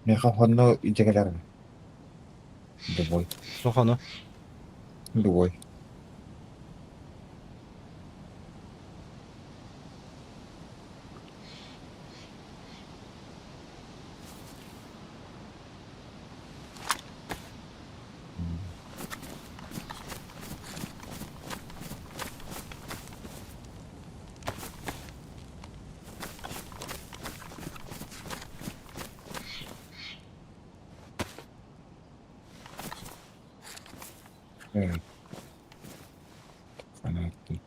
Миэхэ хонно илдьэ кэлэрим. Любой. Сохону. Любой. Evet. Fena ettim.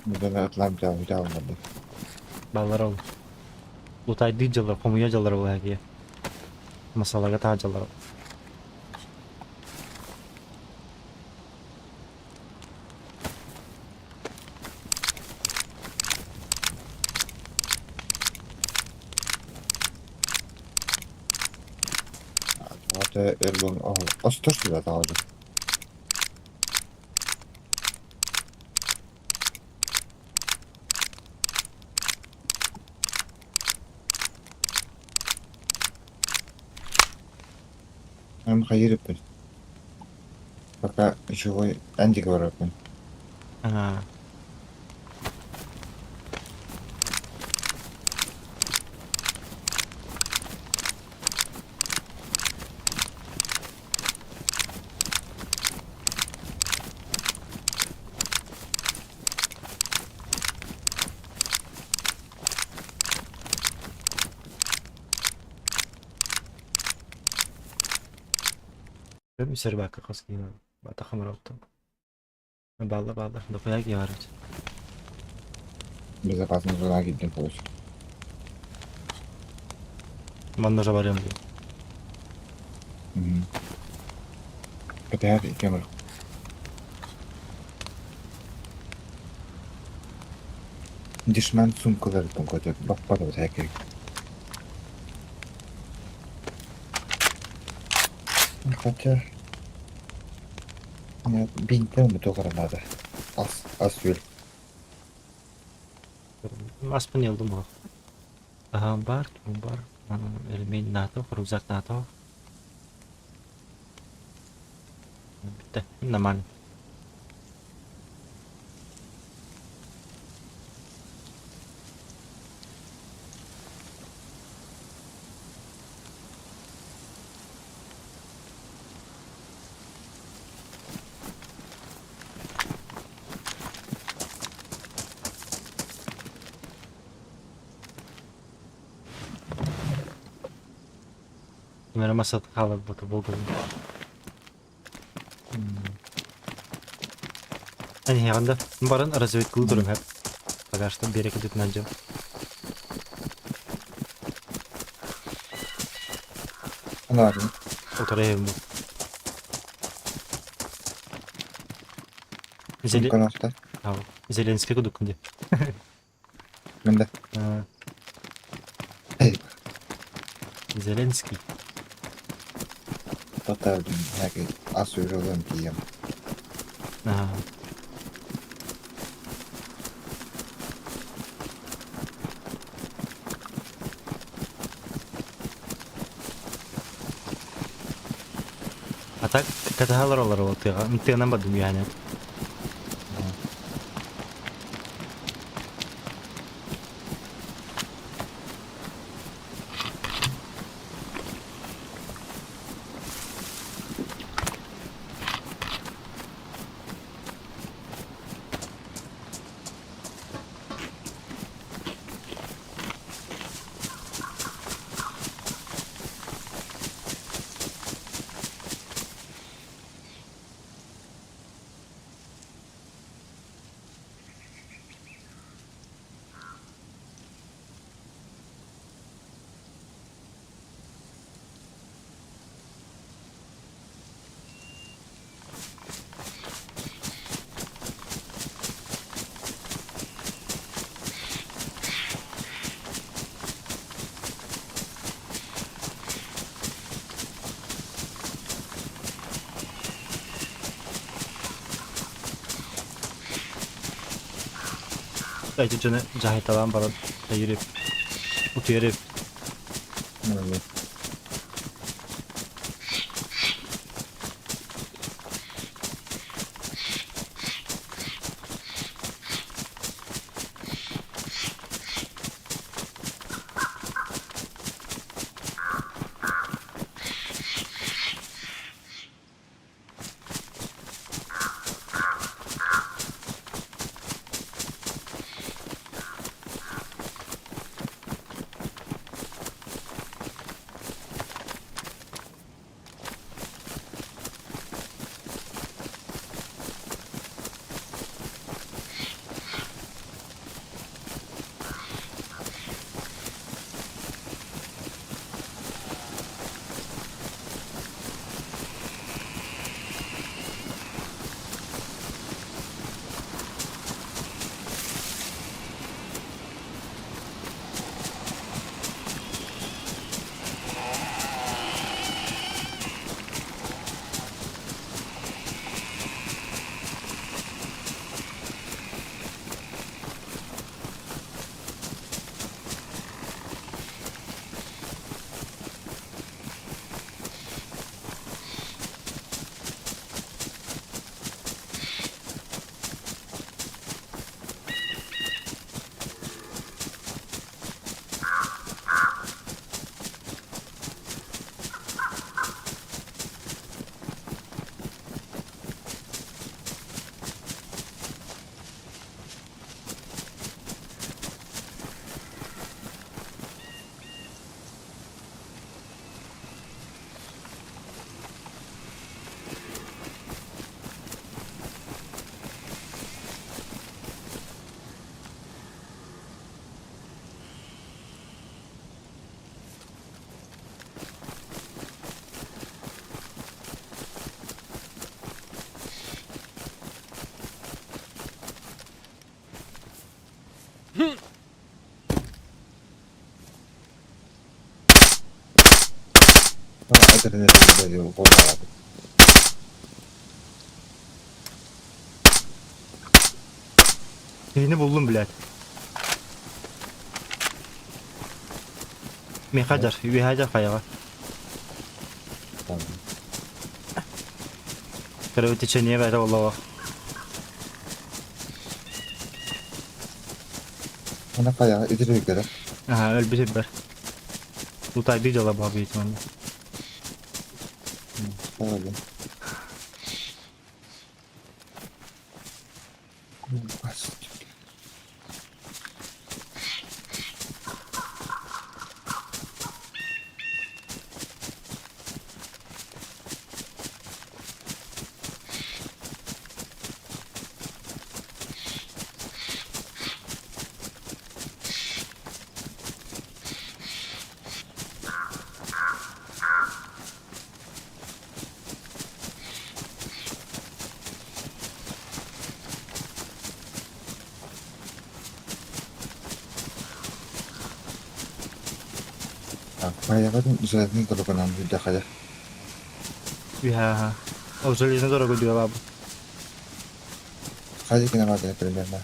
Burada atlam almadı. Баллар ол. Лутайды дьаллар, хомуйа дьаллар ол әге. Масаларга таа дьаллар. Hatta Erdoğan Ostor da aldı. Hem hayır yapın. Пока живой Анди говорит. Ага. Сербакка хос киһи батахамароттон. Балла балла, дохуя киһи бар эбит. Безопасный зона киирдим короче. Манна уже барыам дии. Кэтэһэр икки бар. Дешман сумкаларыттан көтөр баппат эбит Хотя... Нет, бинтен бутылка надо. Ас, ас үөл. Аспын елдім ол. Аха, бар, туым бар. Элемент НАТО, рюкзак НАТО. Бітті, нормально. Мера масат хала бута болгон. Ани янда баран разведку дурум хеп. Пока что берег идет на дел. Ладно. Утарайым. Зеле... Сумканы Зеленский кудук где? Менде. Эй. Зеленский. Татардым. Яки ас үөл ылан тиийэм. Ага. А так катагалар олар ол тыга. Тыгынан бардым yani. Эти жаны жахайталан баран тайырып утуерып. Этэрин буолбаҕа. Киһини буллум, блядь. Миэхэ дьар, үөһээ дьар хайаҕа. Кровотечение бэйэтэ буоллаҕа. Ана хайаҕа итиригэрэ. Аха, өлбүт ирбэр. Утайдыы дьала баа бийит манна. Хайаҕа. Хайаҕа железный дорогунан хайа. Үһэ, ол железный дорога дьыалаабыт. Хайа кине баар примерно.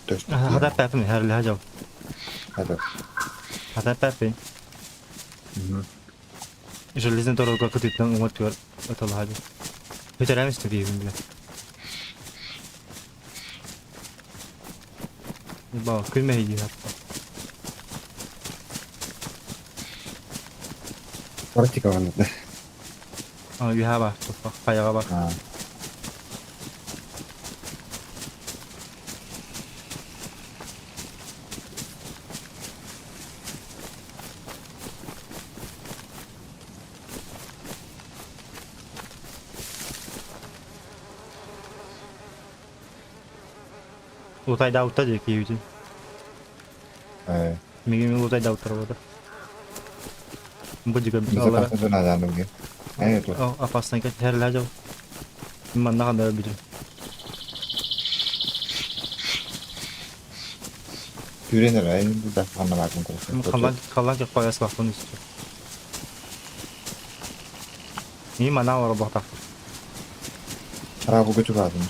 Точно. Хата пәпін, хәрлі жау. Хата. Хата пәпін. Железный дорога кытыттан уҥа түөр ыталаһа. Көтөрөм истэ биһигин билэ. Ба, күн мэһийдии хатта. Практика бар. А, үһэ бар, хайаҕа бар. Лутайдаабыта дии киһибитин. Мигин лутайдаабыттар буолар. Бу дьигэ аллара. Опасный кэтэрла дьол. Манна ханда өлбүтүм. Түрен эрэ да ханналаатын Халлан халлан кеп қояс бақпын үстү. И мана олар бақтақ. Арабы көтүк адым.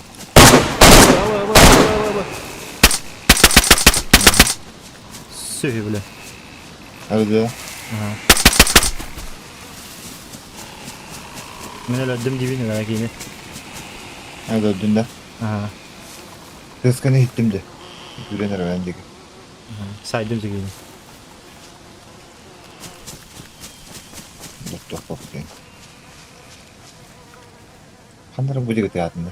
Сөйі біле. Әлде. Мен өлдім дейбін өлі кейіне. Әлде өлдім да. Тесканы иттим де. Түрен эрэ бендиги. Сайдым дегені. Тоқ дейін. Ханнара бу диги театында.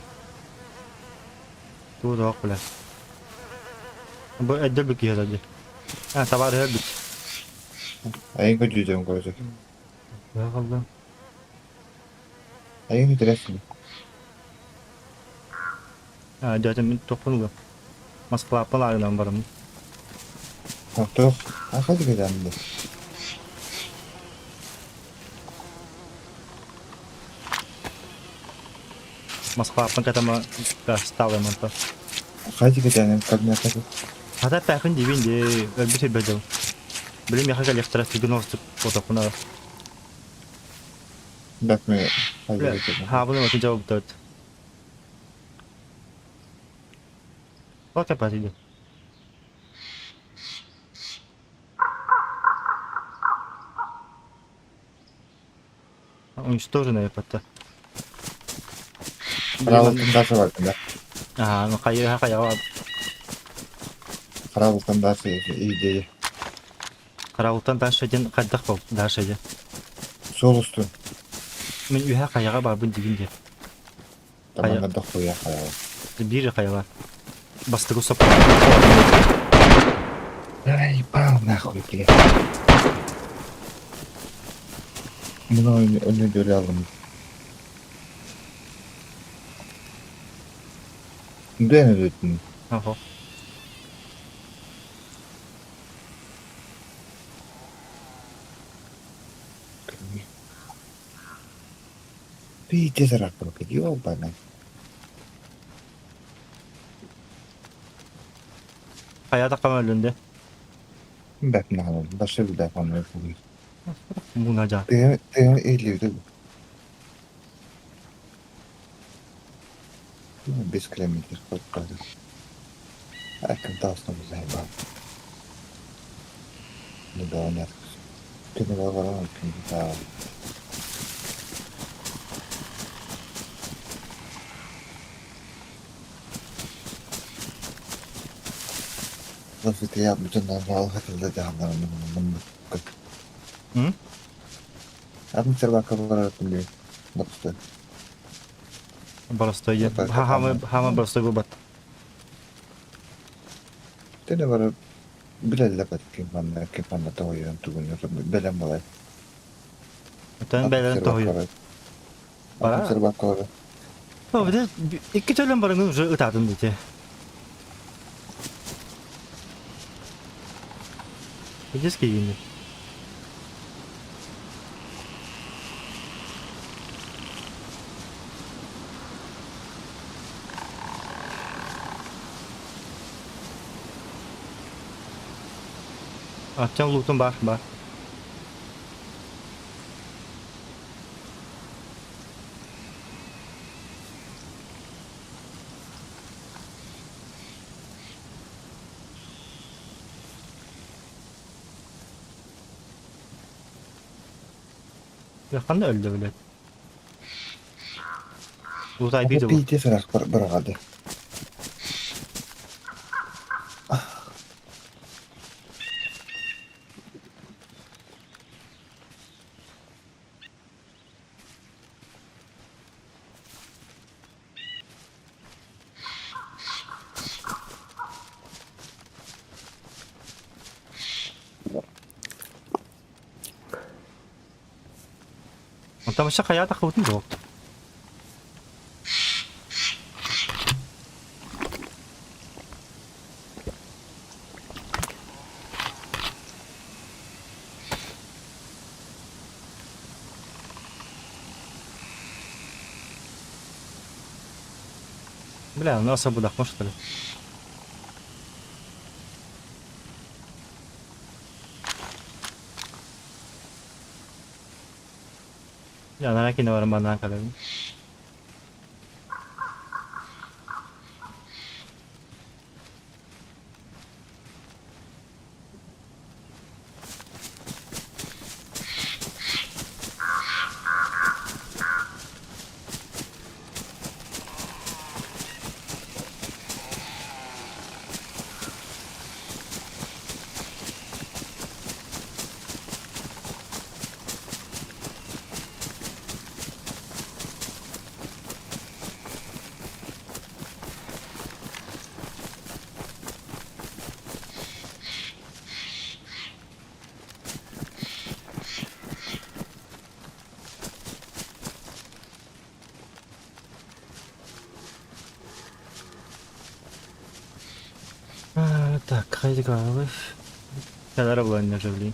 Туу тоқ біле. Бу әддел бүк киһәді. А, табар бит. Айын көтүжөм көрөсө. Қалдым. Айын көтөрөсүн. А, дядя мен тоқпын ұлы. Москва арынан барым. Тоқ. А диги жанды. Москва катама стала манта. Хайди жаным кабинетте. Хата пәхін дейбін де өлбіт бәділ. Білем яха галектра түгін осып отақпына. Бәкме хайди. Ха, бұны өтін жауап бітеді. Бака пәтиді. Уничтоженная патта. Карабылтан дасы бар да. А, ну кайы кайы Карабылтан дасы идея. Карабылтан дальше ден кайдак бол, дальше ден. Сол үстүн. Мен үйә каяга барбын дигенде. Таманда да коя кая. Бир каяга. Бастыгы соп. Ай, пал нахуй, блядь. Мына önü göre aldım. Дэн өтүн. Ага. Пейте зараппын, ёбана. Кая да камал önde. Бәк нахуй, башы бил дә камал. Муна жа. Тыа тыа иһиллибитэ. 5 километр хоттоодо. Айкын таасна бузайба. Недавно. Күнүгэ баран күн М? Атын баратын дии. Бопсу. Простой диэн. Хаама хаама простой буолбат. Тене бары билэллэр ким манна тоһуйан тугун бэлэм балай. Оттон бэлэм тоһуйар. Атын сервакка бара. О, бile икки төлөн барыңын уже ытаатын дите. Видишь, кигини. Аттан лутун бар, бар. Ханна өлдө билет. Лутай Бу бу. пиити сарах барагады. Онтон вообще хаята хабытын жоқ. Бля, у нас обудах, что ли? Я на кино баран калабын. Так, хайди калабы. Калара булан живли.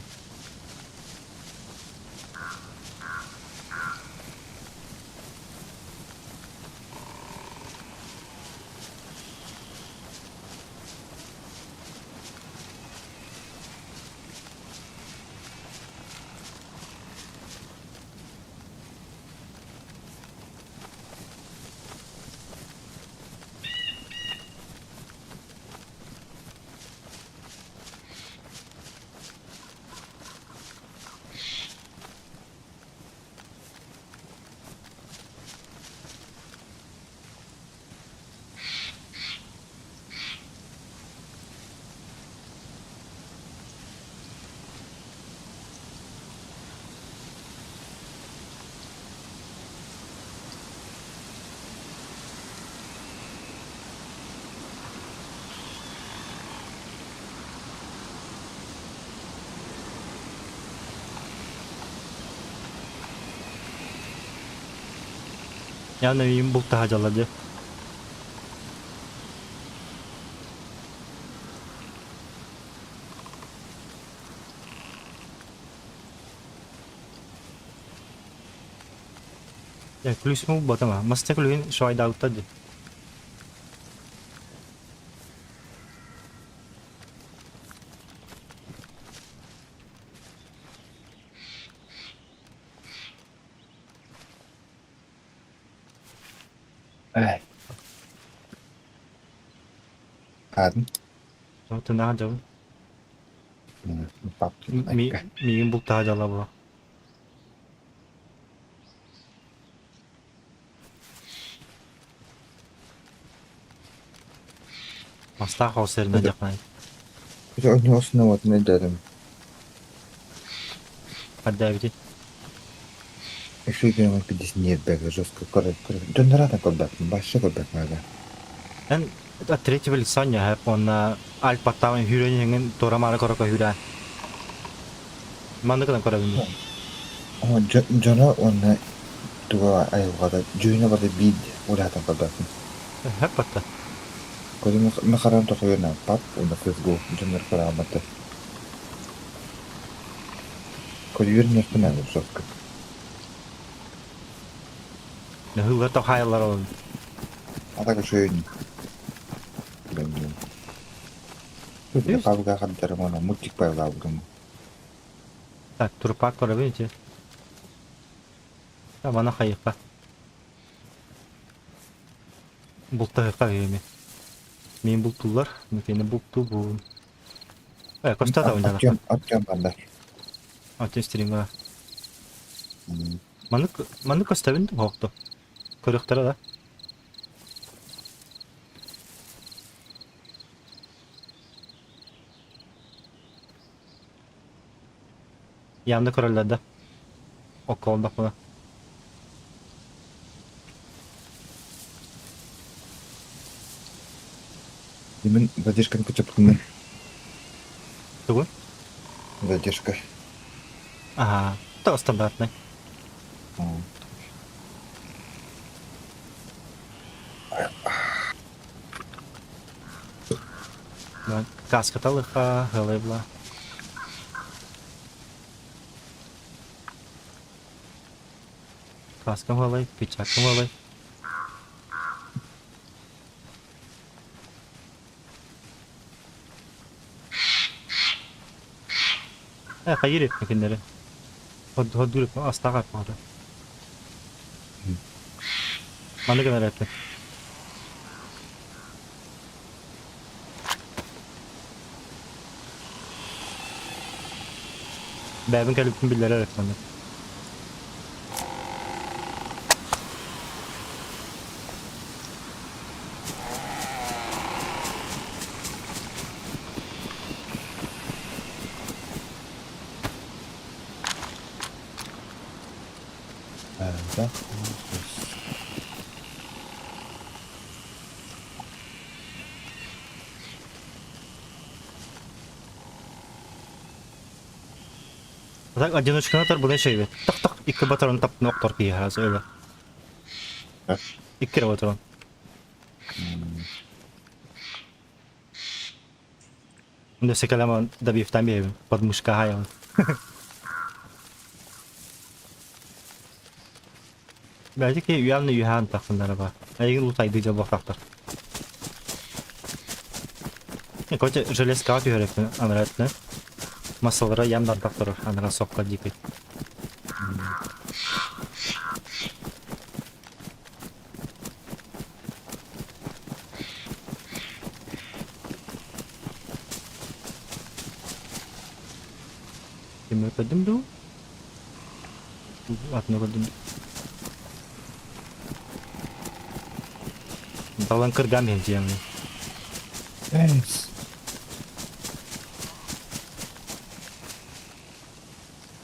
Явно им булта хажалады. Я ключ му батама. Маста ключ швайда уттады. Аатын? Тынаах дьабын. Миигин бултаһа дьала була. Мастаах ол сиринэн дьахнай. Онно основатын өйдөөтүм. Хардээбити. Үчүгэй пиздец нервбэгэ жестко көрө көрө дьоннор көрбөппүн вообще көрбөппүн ага. Эн от третьего лица ньаһап уонна Альпаттаан үүрэн иһэҥҥин туора-маары көрө көһүүрэ. Маннык гынан көрөбүн дии. Дьоно уонна туга айылҕата дьүһүнэ барыта биир ураһатан көрбөппүн. Хөп батта. Көрүҥ махаран тохойуна пап уонна CSGO дьоннор көрө Көрүөр ньиэхпин аны жестко. Ыһыылар тохаайаллар ол. А так үчүгэй Блин. Павга хаддарым уонна мультик пайлаабытым. Так, турпак көрөбүн ити. Мана хайыха. Бултаһыха эми. Мин бултулар, микени бултубун. Э, костата онда. Артем, Артем банда. Артем стримга. Маннык маннык көстөбүн хоохто. Көрүөхтэрэ да. Явно көрөллөр да. Окко олдохпуна. Мин задержканы көтөппүн. Тугун? Задержка. Ага, то стандартный. Каската лыха, гылыбла. Каскам галай, печаткам галай. Э, хайыр этмекиннери. Ходдур астаға аппаҕа. Маннык гынар этэ. Бэйэбин кэлбиппин биллэрэр эт маннык. Да. Так, одиночканы тар буна шейбет. Так-так, икки батарон таптын октор киһи сразу өлө. Икки батарон. Өссө кэлэн добивтаан биэрэбин, подмышка аһайабын. Бэйэтэ киһи үйээн үһээн тахсыннара баар. Эйигин лутайдыы дьолбохтоохтор. Короче, железкаҕа түһэреппин анараа өттүнэн. Массалара ям тахтар анараа сокка дикий. Кимнэр көрдүм дуу? Атыны көрдүм. Далан кыргам иһин дьиэм.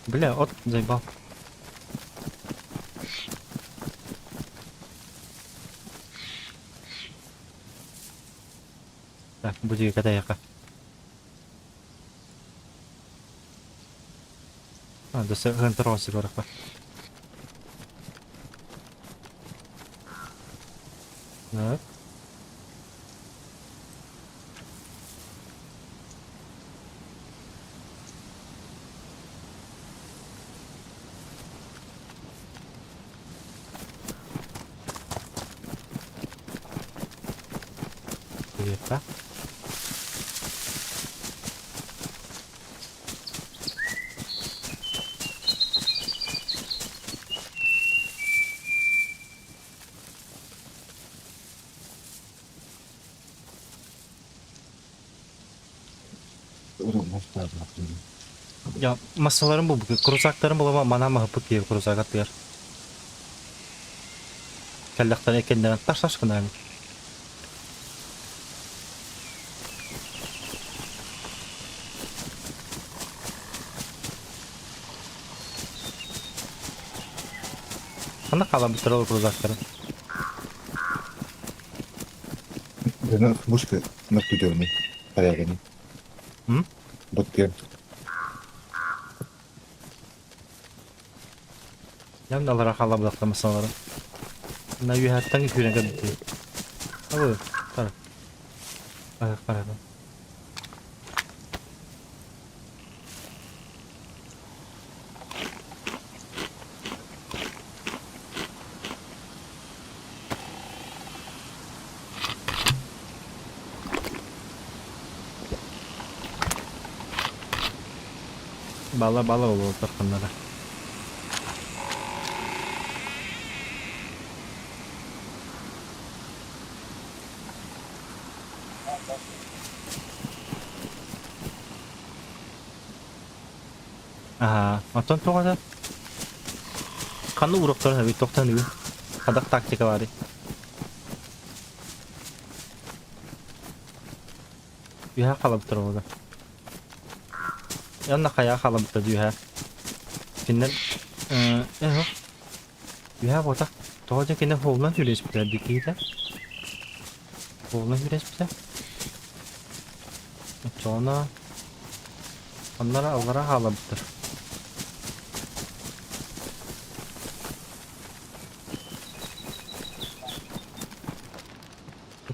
Бля, от заебал. Так, буди катаяка. А, да сэ барахпа. Так. Привет, Я массаларын бу крузактарын булама манаа маһыппыт киһи крузак аттыгар. Кэллэхтэрэ кэннэрэн таш-таш гынаабыт. Ханна хаалабыттар ол крузактарын? Дьоно мушка наптудерный порядок. М? Быттыан. Ям далара хаалабыттар масалары. На үөһэттэн күүрэн кэлбит. Абы, тар. Ах, қарады. Бала бала болуп тарканнара. Аа, оттон тоҕо да ханна уруоктарын эбит тохтон үгү хадах тактика баарый үһэ халабыттар олода Янна хайа халабыттар үһэ кинилэр э үһэ буотах тоҕо дьэ кинилэр хоолунан сүлэспитэ дикиитэ хоолунан сүлэспитэ оччоҕуна Оннор аллара хаалабыттар.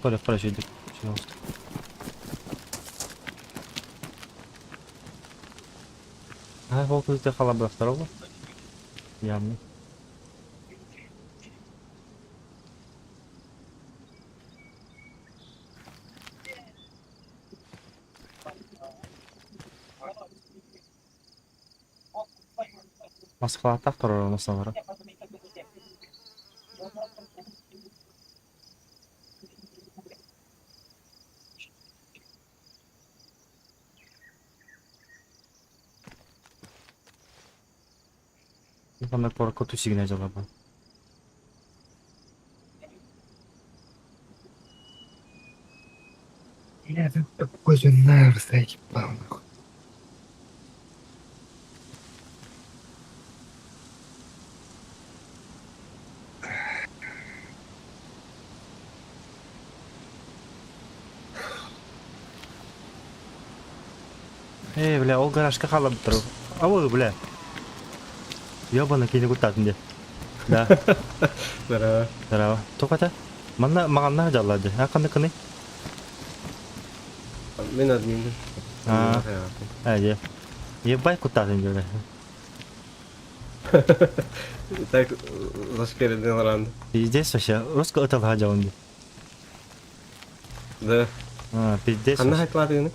Көрө сүйдүк. Аа, ол кызды халабыттар ол. Явно. Москвалаатах турар ону Манна куоракка тусигинэ дьалабын. Я тут такой же нар заебал нахуй. Эй, бля, ол гаражка хаалабыттар. Абы, бля. Ёбана кини куттаатын де. Да. Здорово. Здорово. Тоқата. Манна мағанна жаллады. А қандай қандай? Мен админмин. А, а, Ебай куттаатын бля. Так, зашкерден ранд. Пиздец вообще. Русский это жалынды. Да. А, пиздец. Ханна хайтлады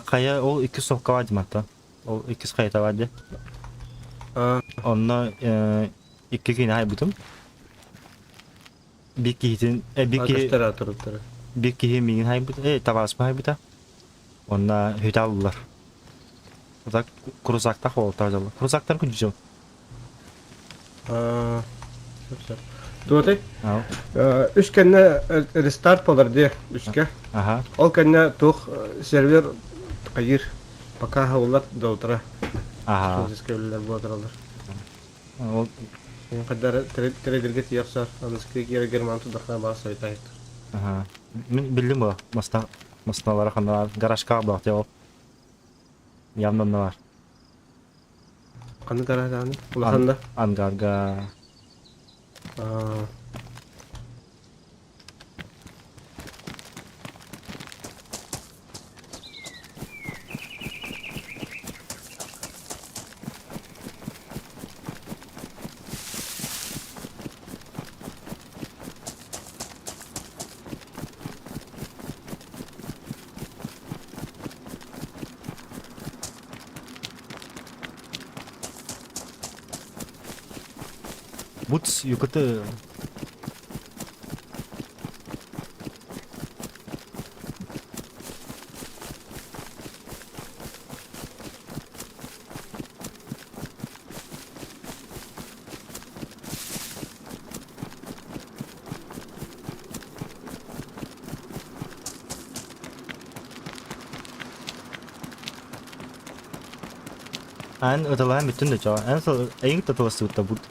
Хайа ол икки сопка диматта. Ол иккис хайта барды. Онно икки кини хайбытым. Бир киһитин бир киһи бир киһи миигин хайбыт, табаарыспын хайбыта. Онно хүтэ аллылар. Так крузактах уолтаа дьолло. Крузактар күндү Туотай? Үс кэннэ рестарт болар дии үскэ. Аха. Ол кэннэ туох сервер хайыр пока хауллар до утра. Аха. Үлэлэр буотаралар. Ол Хайдары трейдерге тиэхсар, аныскы киэрэ герман тудахна баар сайтайыттар. Аха. Мин биллим бу. Маста масналара ханна гаражка баах ол. Явно бар. Ханна гаражаны? Улаханда? Ангарга. Бутс юкоты. Эн ыталаан бүттүн да чоо. Эн сыл эйиҥ татыластыбыт да бут.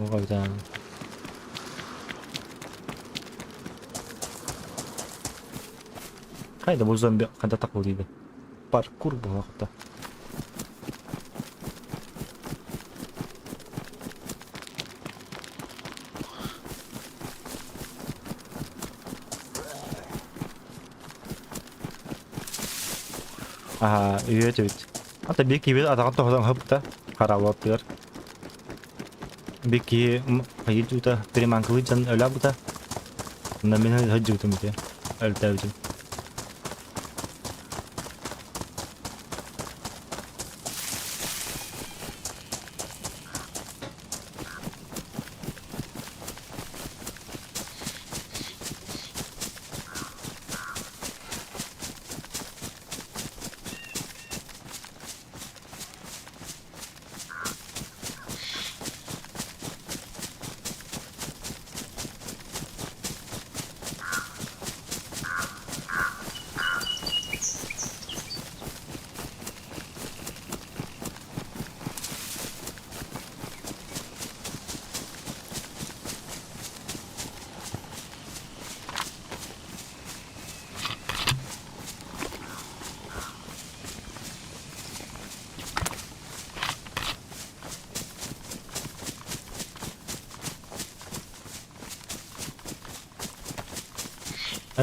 Оҕобутаан. Хайда бу зомби ханта такылыйды. Паркур буолахта. Аа, үөт эбит. Ата биир киһи атаҕын тоһутан ыһыпта, харааллаттыгар. Биир киһи хайыдьыыта переманкалыы дьон өлөөбүтэ. Онно мин сылдьыбытым ити, өлтөөбүтүм.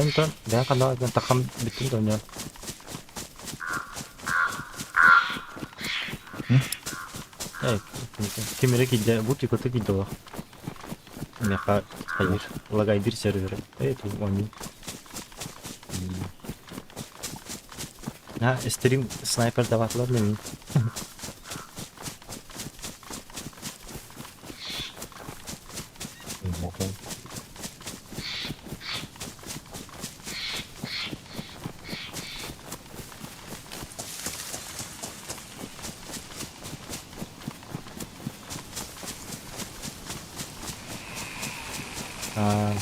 Антон, бэйэҥ ханна таххам бүттүн да оонньоон. Эй, ким эрэ киирдэ, бу тикота киирдэ олох. Миэхэ хайыыр, лагайдыыр сервер. Эй, ту оонньуу. На, стрим снайпер даватылар мин. А,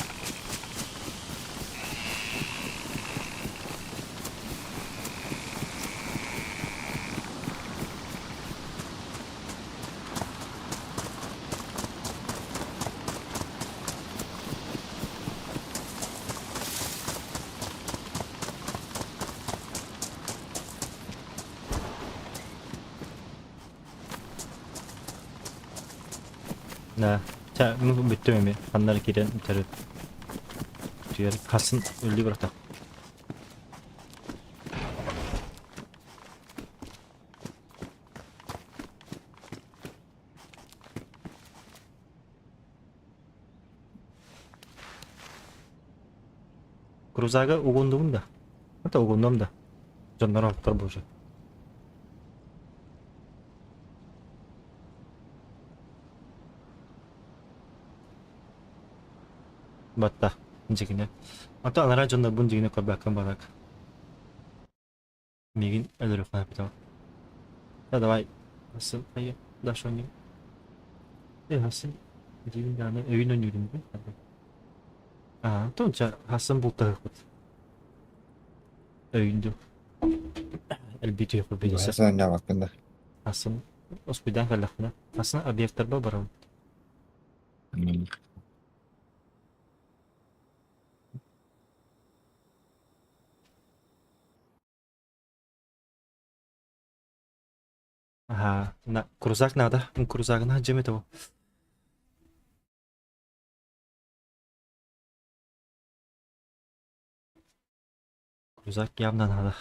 Да. Чэ, бүттүм эми. Ханнары киирэн бүтэрит. Түгэр хасын өлүү бырахтах. Крузага угундубун да. Это угундум да. Дьоннор оттор боже. Батта, дьигинэ. Ата анараа дьоннорбун дьигинэ көрбөккө барак. Мигин өлөрүөххэ сөп. Да давай. Хассын хайа дальше ойнуйм. Э хассын дьигин дааны өйүн ойнуурум бу. Аа, тонча хассын бултаһыкпыт. Өйүн ду. Элбитиэхпит билисэ. Хассын ойнаабаккын да. Хассын успуйдаан кэллэхпинэ. Хассын объекттарба барабын. Ага, на крузак надо. Крузагына жемет ол. Крузак явно надо.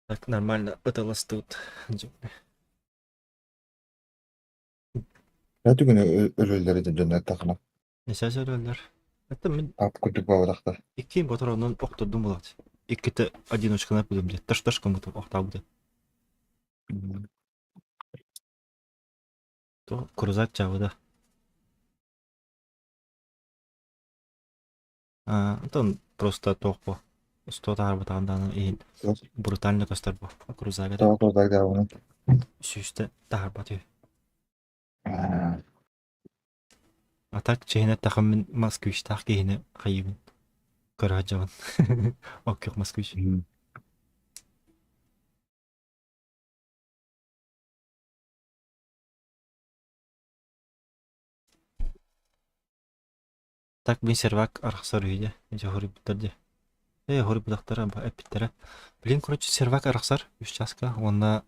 Так, нормально, пыталась тут. Я түгүн өлөллөр этим дьонно эттэххинэ. Несә өлөллөр. Это мин Ап курдук буолбатахтар. икки ботор онон охтордум булат. Икките одиночканы будем де. Таш-таш кымытып охтабыды. То крузак чабыда. А, Антон просто тохпо. Сто таарбатаҕын иһин брутально көстөр бу крузага. Тоҕо крузак да оны. Сүүстэ таарбат үһү. А так чиһинэ эттэххэ мин москвичтаах киһини хайыыбын көрө сылдьабын. Оккөх москвич. Так мин сервак арахсар үһү дьэ. Дьэ хоруйбуттар дьэ. Ээ хоруйбутахтара эппиттэрэ. Блин, короче, сервак арахсар үс часка уонна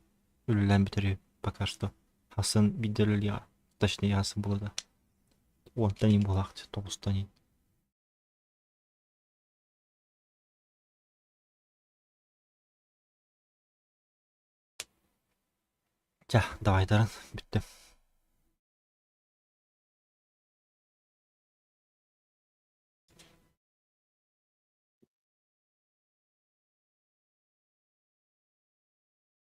үлэлээн бүтэр үһү пока что. Хасын биирдэ үлэлиэҕэ. Точнее, хасын буолла да. Уонтан иин буолаах тоҕустан иин. Ча, давайдарын бүттүм.